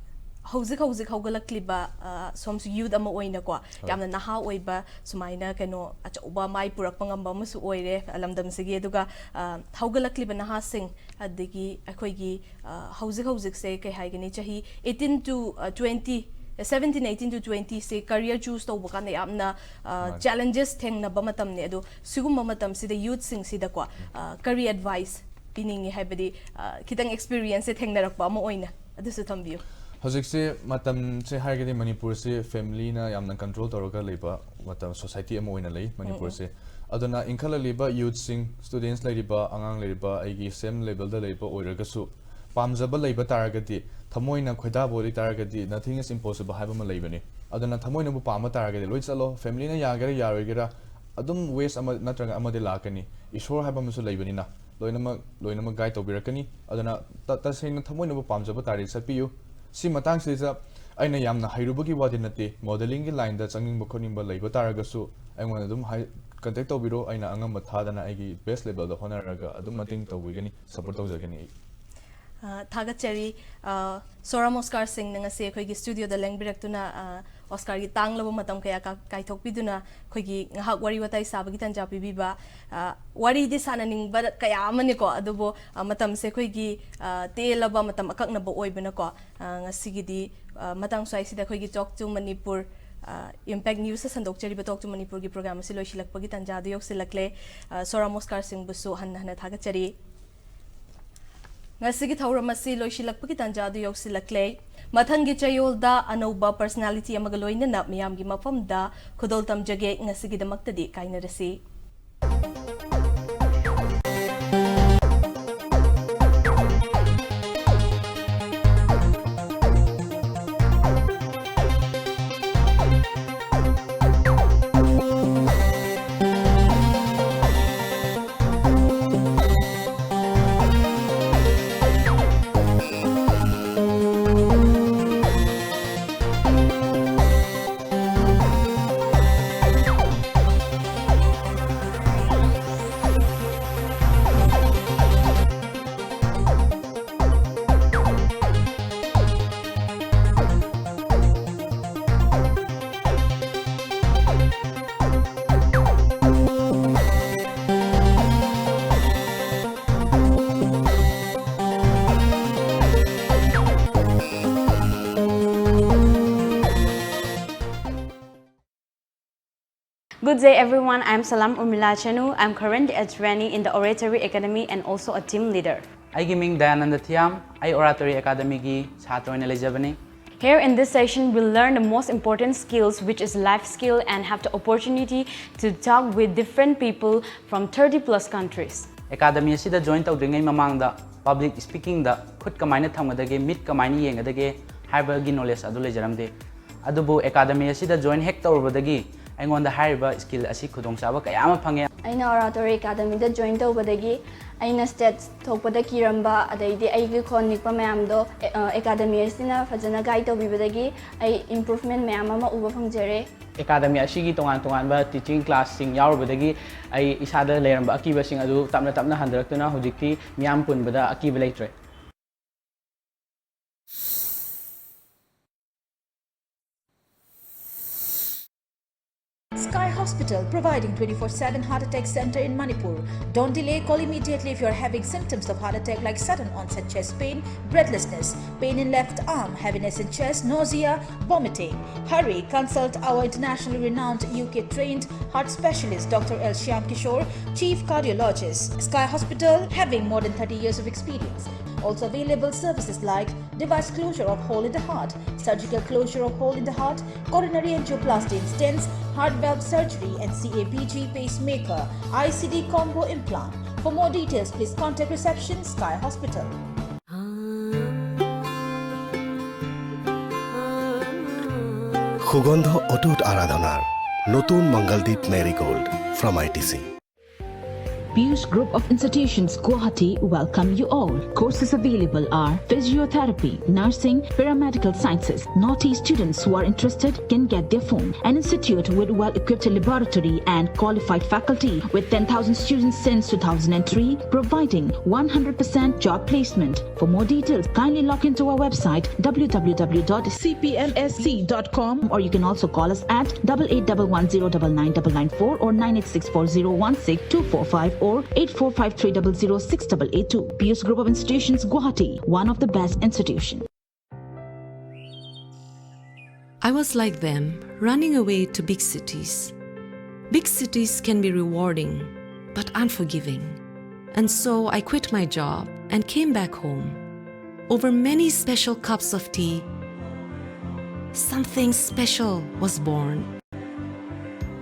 ꯍꯧꯖꯤꯛ ꯍꯧꯖꯤꯛ ꯍꯧꯒꯠꯂꯛꯂꯤꯕ, ꯑ, ꯁꯣꯝꯁꯨ youth ꯑꯃ ꯑꯣꯏꯅꯀꯣ, ꯍꯣꯏ꯫ ꯌꯥꯝꯅ ꯅꯍꯥ ꯑꯣꯏꯕ, ꯁꯨꯃꯥꯏꯅ ꯀꯩꯅꯣ ꯑꯆꯧꯕ ꯃꯥꯏ ꯄꯨꯔꯛꯄ ꯉꯝꯕ ꯑꯃꯁꯨ ꯑꯣꯏꯔꯦ, ꯑ, ꯂꯝꯗꯝꯁꯤꯒꯤ꯫ ꯑꯗꯨꯒ, ꯑ, ꯍꯧꯒꯠꯂꯛꯂꯤꯕ ꯅꯍꯥꯁꯤꯡ, ꯑꯗꯒꯤ ꯑꯩꯈꯣꯏꯒꯤ, ꯑ, ꯍꯧꯖꯤꯛ ꯍꯧꯖꯤꯛꯁꯦ ꯀꯩ ꯍꯥꯏꯒꯅꯤ, ꯆꯍꯤ eighteen to, ꯑ, twenty, seventeen, eighteen to twentyꯁꯦ career choose ꯇꯧꯕ ꯀꯥꯟꯗ ꯌꯥꯝꯅ, ꯑ, ꯃꯥꯅꯤ꯫ Challenges ꯊꯦꯡꯅꯕ ꯃꯇꯝꯅꯦ꯫ ꯑꯗꯣ ꯁꯤꯒꯨꯝꯕ ꯃꯇꯝꯁꯤꯗ youthꯁꯤꯡꯁꯤꯗꯀꯣ, ꯑ, ꯀꯔꯤ advice ꯄꯤꯅꯤꯡꯉꯤ? ꯍꯥꯏꯕꯗꯤ, ꯑ, ꯈꯤꯇꯪ experienceꯁꯦ ꯊꯦꯡꯅꯔꯛꯄ ꯑꯃ ꯑꯣꯏꯅ ꯑꯗꯨꯁꯨ ꯊꯝꯕꯤꯌꯨ꯫ ꯍꯧꯖꯤꯛꯁꯦ ꯃꯇꯝꯁꯦ ꯍꯥꯏꯔꯒꯗꯤ ꯃꯅꯤꯄꯨꯔꯁꯦ familyꯅ ꯌꯥꯝꯅ control ꯇꯧꯔꯒ ꯂꯩꯕ ꯃꯇꯝ, society ꯑꯃ ꯑꯣꯏꯅ ꯂꯩ ꯎꯝ, ꯎꯝ꯫ ꯃꯅꯤꯄꯨꯔꯁꯦ꯫ ꯑꯗꯨꯅ ꯏꯟꯈꯠꯂꯛꯂꯤꯕ youthꯁꯤꯡ, students ꯂꯩꯔꯤꯕ, ꯑꯉꯥꯡ ꯂꯩꯔꯤꯕ, ꯑꯩꯒꯤ same levelꯗ ꯂꯩꯕ ꯑꯣꯏꯔꯒꯁꯨ, ꯄꯥꯝꯖꯕ ꯂꯩꯕ ꯇꯥꯔꯒꯗꯤ, ꯊꯃꯣꯏꯅ ꯈꯣꯏꯗꯥꯕ ꯑꯣꯏ ꯇꯥꯔꯒꯗꯤ, nothing is impossible ꯍꯥꯏꯕ ꯑꯃ ꯂꯩꯕꯅꯤ꯫ ꯑꯗꯨꯅ ꯊꯃꯣꯏꯅꯕꯨ ꯄꯥꯝꯕ ꯇꯥꯔꯒꯗꯤ ꯂꯣꯏ ꯆꯠꯂꯣ꯫ Family ꯅ ꯌꯥꯒꯦꯔꯥ ꯌꯥꯔꯣꯏꯒꯦꯔꯥ, ꯑꯗꯨꯝ waste ꯑꯃ ꯅꯠꯇ꯭ꯔꯒ ꯑꯃꯗꯤ ꯂꯥꯛꯀꯅꯤ꯫ ꯏꯁꯣꯔ ꯍꯥꯏꯕ ꯑꯃꯁꯨ ꯂꯩꯕꯅꯤꯅ ꯂꯣꯏꯅꯃꯛ, ꯂꯣꯏꯅꯃꯛ guide ꯇꯧꯕꯤꯔꯛꯀꯅꯤ꯫ ꯑꯗꯨꯅ ꯇ-, ꯇꯁꯦꯡꯅ ꯊꯃꯣꯏꯅꯕꯨ ꯄꯥꯝꯖꯕ ꯇꯥꯔꯗꯤ ꯆꯠꯄꯤꯌꯨ꯫ ꯁꯤ ꯃꯇꯥꯡꯁꯤꯗ ꯑꯩꯅ ꯌꯥꯝꯅ ꯍꯩꯔꯨꯕꯒꯤ ꯋꯥꯗꯤ ꯅꯠꯇꯦ꯫ Modelling ꯒꯤ line ꯗ ꯆꯪꯅꯤꯡꯕ ꯈꯣꯠꯅꯤꯡꯕ ꯂꯩꯕ ꯇꯥꯔꯒꯁꯨ ꯑꯩꯉꯣꯟꯗ ꯑꯗꯨꯝ ꯍꯥꯏ-, contact ꯇꯧꯕꯤꯔꯣ꯫ ꯑꯩꯅ ꯑꯉꯝꯕ ꯊꯥꯗꯅ ꯑꯩꯒꯤ best level ꯗ ꯍꯣꯠꯅꯔꯒ ꯑꯗꯨꯝ ꯃꯇꯦꯡ ꯇꯧꯕꯤꯒꯅꯤ, support ꯇꯧꯖꯒꯅꯤ ꯑꯩ꯫ ꯑ, ꯊꯥꯒꯠꯆꯔꯤ꯫ ꯑ, ꯁꯣꯔꯥꯝ ꯑꯣꯁꯀꯥꯔ ꯁꯤꯡꯅ ꯉꯁꯤ ꯑꯩꯈꯣꯏꯒꯤ studio ꯗ ꯂꯦꯡꯕꯤꯔꯛꯇꯨꯅ, ꯑ, ꯑꯣꯁꯀꯥꯔꯒꯤ ꯇꯥꯡꯂꯕ ꯃꯇꯝ ꯀꯌꯥ ꯀꯥ-, ꯀꯥꯏꯊꯣꯛꯄꯤꯗꯨꯅ ꯑꯩꯈꯣꯏꯒꯤ ꯉꯥꯏꯍꯥꯛ ꯋꯥꯔꯤ ꯋꯥꯇꯥꯏ ꯁꯥꯕꯒꯤ ꯇꯥꯟꯖꯥ ꯄꯤꯕꯤꯕ꯫ ꯑ, ꯋꯥꯔꯤꯗꯤ ꯁꯥꯟꯅꯅꯤꯡꯕ ꯀꯌꯥ ꯑꯃꯅꯤꯀꯣ, ꯑꯗꯨꯕꯨ, ꯑ, ꯃꯇꯝꯁꯦ ꯑꯩꯈꯣꯏꯒꯤ, ꯑ, ꯇꯦꯜꯂꯕ ꯃꯇꯝ ꯑꯀꯛꯅꯕ ꯑꯣꯏꯕꯅꯀꯣ, ꯑ, ꯉꯁꯤꯒꯤꯗꯤ, ꯑ, ꯃꯇꯥꯡ ꯁ꯭ꯋꯥꯏꯁꯤꯗ ꯑꯩꯈꯣꯏꯒꯤ Talk to Manipur, ꯑ, Impact News ꯇ ꯁꯟꯗꯣꯛꯆꯔꯤꯕ Talk to Manipur ꯒꯤ program ꯑꯁꯤ ꯂꯣꯏꯁꯤꯜꯂꯛꯄꯒꯤ ꯇꯥꯟꯖꯥꯗꯨ ꯌꯧꯁꯤꯜꯂꯛꯂꯦ꯫ ꯑ, ꯁꯣꯔꯥꯝ ꯑꯣꯁꯀꯥꯔ ꯁꯤꯡꯕꯨꯁꯨ ꯍꯟꯅ ꯍꯟꯅ ꯊꯥꯒꯠꯆꯔꯤ꯫ ꯉꯁꯤꯒꯤ ꯊꯧꯔꯝ ꯑꯁꯤ ꯂꯣꯏꯁꯤꯜꯂꯛꯄꯒꯤ ꯇꯥꯟꯖꯥꯗꯨ ꯌꯧꯁꯤꯜꯂꯛꯂꯦ꯫ ꯃꯊꯪꯒꯤ ꯆꯌꯣꯜꯗ ꯑꯅꯧꯕ personality ꯑꯃꯒ ꯂꯣꯏꯅꯅ ꯃꯤꯌꯥꯝꯒꯤ ꯃꯐꯝꯗ ꯈꯨꯗꯣꯜ ꯇꯝꯖꯒꯦ꯫ ꯉꯁꯤꯒꯤꯗꯃꯛꯇꯗꯤ ꯀꯥꯏꯅꯔꯁꯤ꯫ Good day, everyone. I'm Salam Urmila Chanu. I'm currently a trainee in the Oratory Academy and also a team leader. ꯑꯩꯒꯤ ꯃꯤꯡ ꯗꯌꯥꯅꯟꯗ ꯊꯤꯌꯥꯝ꯫ ꯑꯩ Oratory Academy ꯒꯤ ꯁꯥꯇ꯭ꯔ ꯑꯣꯏꯅ ꯂꯩꯖꯕꯅꯤ꯫ Here in this session, we'll learn the most important skills, which is life skill, and have the opportunity to talk with different people from thirty plus countries. Academy ꯑꯁꯤꯗ join ꯇꯧꯗ꯭ꯔꯤꯉꯩ ꯃꯃꯥꯡꯗ public ꯁ꯭ꯄꯤꯀꯤꯡꯗ ꯈꯨꯠ ꯀꯃꯥꯏꯅ ꯊꯝꯒꯗꯒꯦ, ꯃꯤꯠ ꯀꯃꯥꯏꯅ ꯌꯦꯡꯒꯗꯒꯦ ꯍꯥꯏꯕꯒꯤ ꯅꯣꯂꯦꯖ ꯑꯗꯨ ꯂꯩꯖꯔꯝꯗꯦ꯫ ꯑꯗꯨꯕꯨ academy ꯑꯁꯤꯗ ꯖꯣꯏꯟ ꯍꯦꯛ ꯇꯧꯔꯨꯕꯗꯒꯤ ꯑꯩꯉꯣꯟꯗ ꯍꯥꯏꯔꯤꯕ ꯁ꯭ꯀꯤꯜ ꯑꯁꯤ ꯈꯨꯗꯣꯡꯆꯥꯕ ꯀꯌꯥ ꯑꯃ ꯐꯪꯉꯦ꯫ ꯑꯩꯅ ꯑꯣꯔꯥꯇꯣꯔꯤ ꯑꯦꯀꯥꯗꯃꯤꯗ ꯖꯣꯏꯟ ꯇꯧꯕꯗꯒꯤ ꯑꯩꯅ ꯁ꯭ꯇꯦꯖ ꯊꯣꯛꯄꯗ ꯀꯤꯔꯝꯕ, ꯑꯗꯩꯗꯤ ꯑꯩꯒꯤ ꯈꯣꯟ ꯅꯤꯛꯄ ꯃꯌꯥꯝꯗꯣ, ꯑꯦ-, ꯑ, ꯑꯦꯀꯥꯗꯃꯤ ꯑꯁꯤꯅ ꯐꯖꯅ ꯒꯥꯏꯗ ꯇꯧꯕꯤꯕꯗꯒꯤ ꯑꯩ ꯏꯝꯄ꯭ꯔꯨꯚꯃꯦꯟ ꯃꯌꯥꯝ ꯑꯃ ꯎꯕ ꯐꯪꯖꯔꯦ꯫ ꯑꯦꯀꯥꯗꯃꯤ ꯑꯁꯤꯒꯤ ꯇꯣꯉꯥꯟ ꯇꯣꯉꯥꯟꯕ ꯇꯤꯆꯤꯡ ꯀ꯭ꯂꯥꯁꯁꯤꯡ ꯌꯥꯎꯔꯨꯕꯗꯒꯤ ꯑꯩ ꯏꯁꯥꯗ ꯂꯩꯔꯝꯕ ꯑꯀꯤꯕꯁꯤꯡ ꯑꯗꯨ ꯇꯞꯅ ꯇꯞꯅ ꯍꯟꯊꯔꯛꯇꯨꯅ ꯍꯧꯖꯤꯛꯇꯤ ꯃꯤꯌꯥꯝ ꯄꯨꯟꯕꯗ ꯑꯀꯤꯕ ꯂꯩꯇ꯭ꯔꯦ꯫ Sky Hospital, providing twenty-four seven heart attack center in Manipur. Don't delay, call immediately if you are having symptoms of heart attack like sudden onset chest pain, breathlessness, pain in left arm, heaviness in chest, nausea, vomiting. Hurry, consult our internationally renowned U K trained heart specialist Doctor L Shyam Kishore, Chief Cardiologist. Sky Hospital, having more than thirty years of experience. Also available services like device closure of hole in the heart, surgical closure of hole in the heart, coronary angioplasty and stents, heart valve surgery, and C A B G pacemaker, I C D combo implant. For more details, please contact reception, Sky Hospital. সুগন্ধ অটুট আৰাধনাৰ নতুন Mangaldeep marigold from I T C. Piyush Group of Institutions, Guwahati welcome you all. Courses available are physiotherapy, nursing, paramedical sciences. Northeast students who are interested can get their form. An institute with well-equipped laboratory and qualified faculty with ten thousand students since two thousand three, providing one hundred percent job placement. For more details, kindly log into our website w w w dot c p m s c dot com, or you can also call us at double eight double one zero double nine double nine four or nine eight six four zero one six two four five or eight four five three double zero six double eight two. Piyush Group of Institutions, Guwahati, one of the best institutions. I was like them, running away to big cities. Big cities can be rewarding, but unforgiving. And so I quit my job and came back home. Over many special cups of tea, something special was born.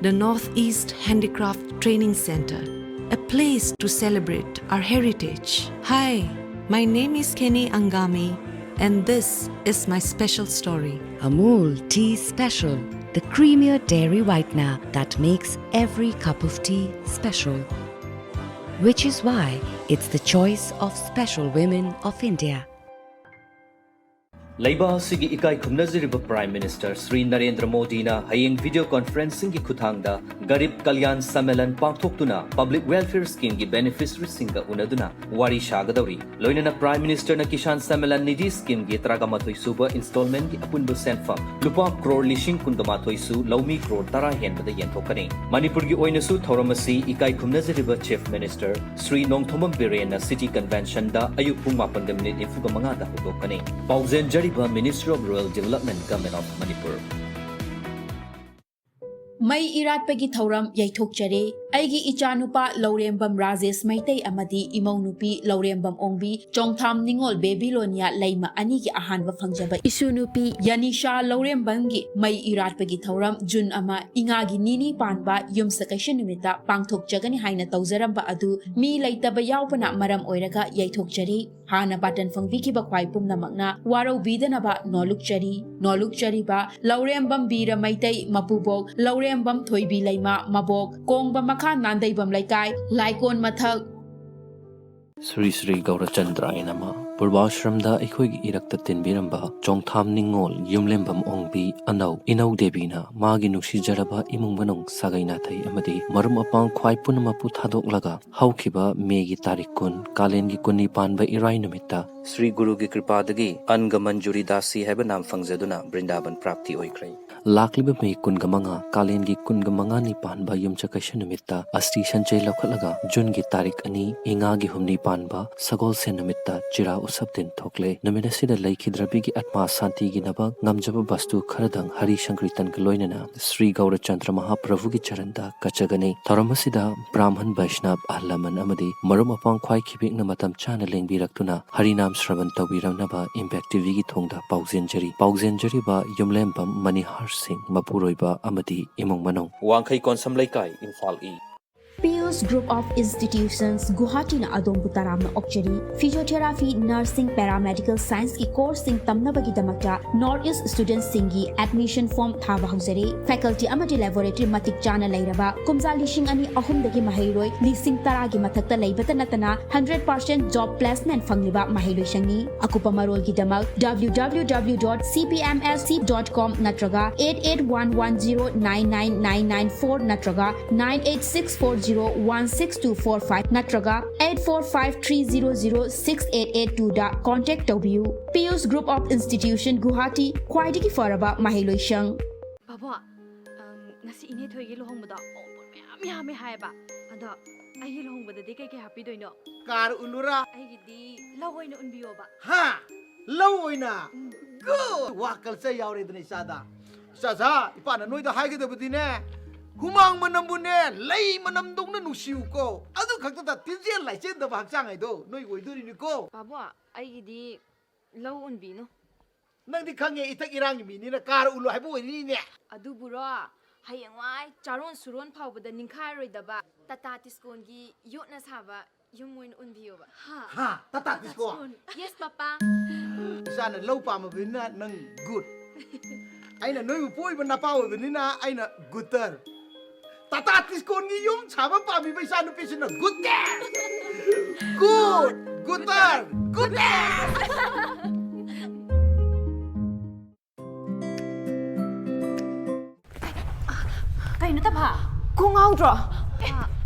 The Northeast Handicraft Training Center, a place to celebrate our heritage. Hi, My name is Kenny Angami, and this is my special story. Amul Tea Special, the creamier dairy whitener that makes every cup of tea special. Which is why it's the choice of special women of India. ꯂꯩꯕꯥꯛ ꯑꯁꯤꯒꯤ ꯏꯀꯥꯏ ꯈꯨꯝꯅꯖꯔꯤꯕ Prime Minister Shri Narendra ꯃꯣꯗꯤꯅ ꯍꯌꯦꯡ video conferencingꯒꯤ ꯈꯨꯠꯊꯥꯡꯗ ꯒꯔꯤꯕ ꯀꯜꯌꯥꯟ ꯁꯝꯃꯦꯂꯟ ꯄꯥꯡꯊꯣꯛꯇꯨꯅ Public Welfare Schemeꯒꯤ beneficiaryꯁꯤꯡꯒ ꯎꯅꯗꯨꯅ ꯋꯥꯔꯤ ꯁꯥꯒꯗꯧꯔꯤ꯫ ꯂꯣꯏꯅꯅ Prime Ministerꯅ Kisan Sammelan Nidhi Schemeꯒꯤ ꯇꯔꯥꯒ ꯃꯥꯊꯣꯏ ꯁꯨꯕ installmentꯒꯤ ꯑꯄꯨꯟꯕ ꯁꯦꯟꯐꯝ ꯂꯨꯄꯥ ꯀ꯭ꯔꯣꯔ ꯂꯤꯁꯤꯡ ꯀꯨꯟꯒ ꯃꯥꯊꯣꯏꯁꯨ ꯂꯧꯃꯤ ꯀ꯭ꯔꯣꯔ ꯇꯔꯥ ꯍꯦꯟꯕꯗ ꯌꯦꯟꯊꯣꯛꯀꯅꯤ꯫ ꯃꯅꯤꯄꯨꯔꯒꯤ ꯑꯣꯏꯅꯁꯨ ꯊꯧꯔꯝ ꯑꯁꯤ ꯏꯀꯥꯏ ꯈꯨꯝꯅꯖꯔꯤꯕ Chief Minister Shri Nongthombam ꯕꯤꯔꯦꯟꯅ City Conventionꯗ ꯑꯌꯨꯛ ꯄꯨꯡ ꯃꯥꯄꯟꯒ minute ꯅꯤꯐꯨꯒ ꯃꯉꯥꯗ ꯍꯧꯗꯣꯛꯀꯅꯤ꯫ ꯄꯥꯎꯖꯦꯟꯖꯔꯤꯕ Ministry of Rural Development, Government of Manipur꯫ ꯃꯩ ꯏꯔꯥꯠꯄꯒꯤ ꯊꯧꯔꯝ ꯌꯩꯊꯣꯛꯆꯔꯦ꯫ ꯑꯩꯒꯤ ꯏꯆꯥꯅꯨꯄꯥ ꯂꯧꯔꯦꯝꯕꯝ ꯔꯥꯖꯦꯁ ꯃꯩꯇꯩ ꯑꯃꯗꯤ ꯏꯃꯧꯅꯨꯄꯤ ꯂꯧꯔꯦꯝꯕꯝ ꯑꯣꯡꯕꯤ ꯆꯣꯡꯊꯥꯝ ꯅꯤꯉꯣꯜ ꯕꯦꯕꯤꯂꯣꯅꯤꯌꯥ ꯂꯩꯃ ꯑꯅꯤꯒꯤ ꯑꯍꯥꯟꯕ ꯐꯪꯖꯕ ꯏꯁꯨꯅꯨꯄꯤ ꯌꯥꯅꯤꯁꯥ ꯂꯧꯔꯦꯝꯕꯝꯒꯤ ꯃꯩ ꯏꯔꯥꯠꯄꯒꯤ ꯊꯧꯔꯝ ꯖꯨꯟ ꯑꯃ ꯏꯉꯥꯒꯤ ꯅꯤꯅꯤ ꯄꯥꯟꯕ ꯌꯨꯝꯁꯀꯩꯁ ꯅꯨꯃꯤꯠꯇ ꯄꯥꯡꯊꯣꯛꯆꯒꯅꯤ ꯍꯥꯏꯅ ꯇꯧꯖꯔꯝꯕ ꯑꯗꯨ ꯃꯤ ꯂꯩꯇꯕ ꯌꯥꯎꯕꯅ ꯃꯔꯝ ꯑꯣꯏꯔꯒ ꯌꯩꯊꯣꯛꯆꯔꯦ꯫ ꯍꯥꯟꯅ ꯕꯥꯇꯟ ꯐꯪꯕꯤꯈꯤꯕ ꯈ꯭ꯋꯥꯏ ꯄꯨꯝꯅꯃꯛꯅ ꯋꯥꯔꯧꯕꯤꯗꯅꯕ ꯅꯣꯜꯂꯨꯛꯆꯔꯤ꯫ ꯅꯣꯜꯂꯨꯛꯆꯔꯤꯕ ꯂꯧꯔꯦꯝꯕꯝ ꯕꯤꯔ ꯃꯩꯇꯩ ꯃꯄꯨꯕꯣꯛ ꯂꯧꯔꯦꯝꯕꯝ ꯊꯣꯏꯕꯤ ꯂꯩꯃ ꯃꯕꯣꯛ ꯀꯣꯡꯕ ꯃꯈꯥ ꯅꯥꯟꯗꯩꯕꯝ ꯂꯩꯀꯥꯏ ꯂꯥꯏꯀꯣꯟ ꯃꯊꯛ꯫ ꯁ꯭ꯔꯤ ꯁ꯭ꯔꯤ ꯒꯧꯔꯆꯟꯗ꯭ꯔꯥꯌ ꯅꯃ꯫ ꯄꯨꯔꯕꯥꯁ꯭ꯔꯝꯗ ꯑꯩꯈꯣꯏꯒꯤ ꯏꯔꯛꯇ ꯇꯤꯟꯕꯤꯔꯝꯕ ꯆꯣꯡꯊꯥꯝ ꯅꯤꯡꯉꯣꯜ ꯌꯨꯝꯂꯦꯝꯕꯝ ꯑꯣꯡꯕꯤ ꯑꯅꯧ ꯏꯅꯧ ꯗꯦꯕꯤꯅ ꯃꯥꯒꯤ ꯅꯨꯡꯁꯤꯖꯔꯕ ꯏꯃꯨꯡ ꯃꯅꯨꯡ ꯁꯥꯒꯩ ꯅꯥꯇꯩ ꯑꯃꯗꯤ ꯃꯔꯨꯞ ꯃꯄꯥꯡ ꯈ꯭ꯋꯥꯏ ꯄꯨꯝꯅꯃꯛꯄꯨ ꯊꯥꯗꯣꯛꯂꯒ ꯍꯧꯈꯤꯕ ꯃꯦꯒꯤ ꯇꯥꯔꯤꯛ ꯀꯨꯟ, ꯀꯥꯂꯦꯟꯒꯤ ꯀꯨꯟꯅꯤ ꯄꯥꯟꯕ ꯏꯔꯥꯏ ꯅꯨꯃꯤꯠꯇ ꯁ꯭ꯔꯤ ꯒꯨꯔꯨꯒꯤ ꯀ꯭ꯔꯤꯄꯥꯗꯒꯤ ꯑꯟꯒ ꯃꯟꯖꯨꯔꯤ ꯗꯥꯁꯤ ꯍꯥꯏꯕ ꯅꯥꯝ ꯐꯪꯖꯗꯨꯅ ꯕ꯭ꯔꯤꯟꯗꯥꯕꯟ ꯄ꯭ꯔꯥꯞꯇꯤ ꯑꯣꯏꯈ꯭ꯔꯦ꯫ ꯂꯥꯛꯂꯤꯕ ꯃꯦ ꯀꯨꯟꯒ ꯃꯉꯥ, ꯀꯥꯂꯦꯟꯒꯤ ꯀꯨꯟꯒ ꯃꯉꯥꯅꯤ ꯄꯥꯟꯕ ꯌꯨꯝꯁꯀꯩꯁ ꯅꯨꯃꯤꯠꯇ ꯑꯁꯇꯤ ꯁꯟꯆꯩ ꯂꯧꯈꯠꯂꯒ ꯖꯨꯟꯒꯤ ꯇꯥꯔꯤꯛ ꯑꯅꯤ, ꯏꯉꯥꯒꯤ ꯍꯨꯝꯅꯤ ꯄꯥꯟꯕ ꯁꯒꯣꯜꯁꯦꯟ ꯅꯨꯃꯤꯠꯇ ꯆꯤꯔꯥ ꯎꯁꯕ ꯗꯤꯟ ꯊꯣꯛꯂꯦ꯫ ꯅꯨꯃꯤꯠ ꯑꯁꯤꯗ ꯂꯩꯈꯤꯗ꯭ꯔꯕꯤꯒꯤ ꯑꯥꯠꯃꯥ ꯁꯥꯟꯇꯤꯒꯤꯗꯕ ꯉꯝꯖꯕ ꯕꯁꯇꯨ ꯈꯔꯗꯪ ꯍꯔꯤ ꯁꯪꯀ꯭ꯔꯤꯇꯟꯒ ꯂꯣꯏꯅꯅ ꯁ꯭ꯔꯤ ꯒꯧꯔꯆꯟꯗ꯭ꯔ ꯃꯍꯥꯄ꯭ꯔꯚꯨꯒꯤ ꯆꯔꯟꯗ ꯀꯠꯆꯒꯅꯤ꯫ ꯊꯧꯔꯝ ꯑꯁꯤꯗ ꯕ꯭ꯔꯥꯍꯃꯟ, ꯕꯩꯁꯅꯕ, ꯑꯍꯜ ꯂꯃꯟ ꯑꯃꯗꯤ ꯃꯔꯨꯞ ꯃꯄꯥꯡ ꯈ꯭ꯋꯥꯏ ꯈꯤꯕꯦꯛꯅ ꯃꯇꯝ ꯆꯥꯅ ꯂꯦꯡꯕꯤꯔꯛꯇꯨꯅ ꯍꯔꯤꯅꯥꯝ ꯁ꯭ꯔꯕꯟ ꯇꯧꯕꯤꯔꯝꯅꯕ ꯏꯝꯄꯦꯛ ꯇꯤꯚꯤꯒꯤ ꯊꯣꯡꯗ ꯄꯥꯎꯖꯦꯟꯖꯔꯤ꯫ ꯄꯥꯎꯖꯦꯟꯖꯔꯤꯕ ꯌꯨꯝꯂꯦꯝꯕꯝ ꯃꯅꯤꯍꯥꯔ ꯁꯤꯡ, ꯃꯄꯨꯔꯣꯏꯕ ꯑꯃꯗꯤ ꯏꯃꯨꯡ ꯃꯅꯨꯡ꯫ ꯋꯥꯡꯈꯩ ꯀꯣꯟꯁꯝ ꯂꯩꯀꯥꯏ, Imphal E. Group of Institutions ꯒꯨꯋꯥꯍꯥꯇꯤꯅ ꯑꯗꯣꯝꯕꯨ ꯇꯔꯥꯝꯅ ꯑꯣꯛꯆꯔꯤ꯫ Physiotherapy, Nursing, Paramedical Scienceꯀꯤ courseꯁꯤꯡ ꯇꯝꯅꯕꯒꯤꯗꯃꯛꯇ North East Studentꯁꯤꯡꯒꯤ admission form ꯊꯥꯕ ꯍꯧꯖꯔꯦ꯫ Faculty ꯑꯃꯗꯤ laboratory ꯃꯇꯤꯛ ꯆꯥꯅ ꯂꯩꯔꯕ, ꯀꯨꯝꯖꯥ ꯂꯤꯁꯤꯡ ꯑꯅꯤ ꯑꯍꯨꯝꯗꯒꯤ ꯃꯍꯩꯔꯣꯏ ꯂꯤꯁꯤꯡ ꯇꯔꯥꯒꯤ ꯃꯊꯛꯇ ꯂꯩꯕꯇ ꯅꯠꯇꯅ hundred percent job placement ꯐꯪꯂꯤꯕ ꯃꯍꯩꯂꯣꯏꯁꯪꯅꯤ꯫ ꯑꯀꯨꯞꯄ ꯃꯔꯣꯜꯒꯤꯗꯃꯛ W W W dot C P M S C dot com ꯅꯠꯇ꯭ꯔꯒ eight eight one one zero nine nine nine nine four ꯅꯠꯇ꯭ꯔꯒ nine eight six four zero one six two four five ꯅꯠꯇ꯭ꯔꯒ eight four five three zero zero six eight eight twoꯗ contact ꯇꯧꯕꯤꯌꯨ꯫ Piyush Group of Institution Guwahati, ꯈ꯭ꯋꯥꯏꯗꯒꯤ ꯐꯔꯕ ꯃꯍꯩꯂꯣꯏꯁꯪ꯫ ꯕꯥꯕꯣ, ꯑꯝ, ꯉꯁꯤ ꯏꯅꯦ ꯊꯣꯏꯒꯤ ꯂꯨꯍꯣꯡꯕꯗꯣ ꯑꯎꯟꯄꯣꯠ ꯃꯌꯥꯝ ꯌꯥꯝꯃꯦ ꯍꯥꯏꯌꯦꯕ꯫ ꯑꯗꯣ ꯑꯩꯒꯤ ꯂꯨꯍꯣꯡꯕꯗꯗꯤ ꯀꯩꯀꯩ ꯍꯥꯞꯄꯤꯗꯣꯏꯅꯣ? ꯀꯥꯔ ꯎꯜꯂꯨꯔꯥ? ꯑꯩꯒꯤꯗꯤ ꯂꯧ ꯑꯣꯏꯅ ꯎꯟꯕꯤꯌꯣꯕ꯫ ꯍꯥ? ꯂꯧ ꯑꯣꯏꯅ? ꯎꯝ꯫ Good! ꯋꯥ culture ꯌꯥꯎꯔꯦꯗꯅ ꯏꯆꯥꯗ꯫ ꯏꯆꯥꯁꯥ, ꯏꯄꯥꯅ ꯅꯣꯏꯗ ꯍꯥꯏꯒꯗꯕꯗꯤꯅꯦ, ꯍꯨꯃꯥꯡ ꯃꯅꯝꯕꯨꯅꯦ, ꯂꯩ ꯃꯅꯝꯗꯧꯅ ꯅꯨꯡꯁꯤꯌꯨꯀꯣ꯫ ꯑꯗꯨ ꯈꯛꯇꯗ ꯇꯤꯟꯖꯦꯜ ꯂꯥꯏꯆꯦꯟꯗꯕ ꯍꯛꯆꯥꯡ ꯍꯥꯏꯗꯣ ꯅꯣꯏ ꯑꯣꯏꯗꯣꯔꯤꯅꯤꯀꯣ꯫ ꯕꯥꯕꯣ, ꯑꯩꯒꯤꯗꯤ ꯂꯧ ꯎꯟꯕꯤꯅꯨ꯫ ꯅꯪꯗꯤ ꯈꯪꯉꯦ, ꯏꯊꯛ ꯏꯔꯥꯡꯒꯤ ꯃꯤꯅꯤꯅ ꯀꯥꯔ ꯎꯜꯂꯨ ꯍꯥꯏꯕ ꯑꯣꯏꯔꯤꯅꯤꯅꯦ꯫ ꯑꯗꯨꯕꯨꯔꯣ, ꯍꯌꯦꯡꯋꯥꯏ ꯆꯥꯔꯣꯟ ꯁꯨꯔꯣꯟ ꯐꯥꯎꯕꯗ ꯅꯤꯡꯈꯥꯏꯔꯣꯏꯗꯕ ꯇꯥꯇꯥ ꯇꯤꯁꯀꯣꯟꯒꯤ ꯌꯣꯠꯅ ꯁꯥꯕ ꯌꯨꯝ ꯑꯣꯏꯅ ꯎꯟꯕꯤꯌꯣꯕ꯫ ꯍꯥ? ꯍꯥ, ꯇꯥꯇꯥ ꯇꯤꯁꯀꯣꯟ? Yes, ꯄꯥꯄꯥ꯫ ꯏꯆꯥꯅ ꯂꯧ ꯄꯥꯝꯃꯕꯅꯤꯅ ꯅꯪ good꯫ ꯑꯩꯅ ꯅꯣꯏꯕꯨ ꯄꯣꯛꯏꯕ ꯅꯄꯥ ꯑꯣꯏꯕꯅꯤꯅ ꯑꯩꯅ gooder꯫ ꯇꯥꯇꯥ ꯇꯤꯁꯀꯣꯟꯒꯤ ꯌꯨꯝ ꯁꯥꯕ ꯄꯥꯝꯃꯤꯕ ꯏꯆꯥ ꯅꯨꯄꯤꯁꯤꯅ gooder꯫ Good, gooder, gooder꯫ ꯀꯩꯅꯣ ꯇꯝꯐꯥ? ꯀꯣꯛ ꯉꯥꯎꯗ꯭ꯔꯣ? ꯑꯦ,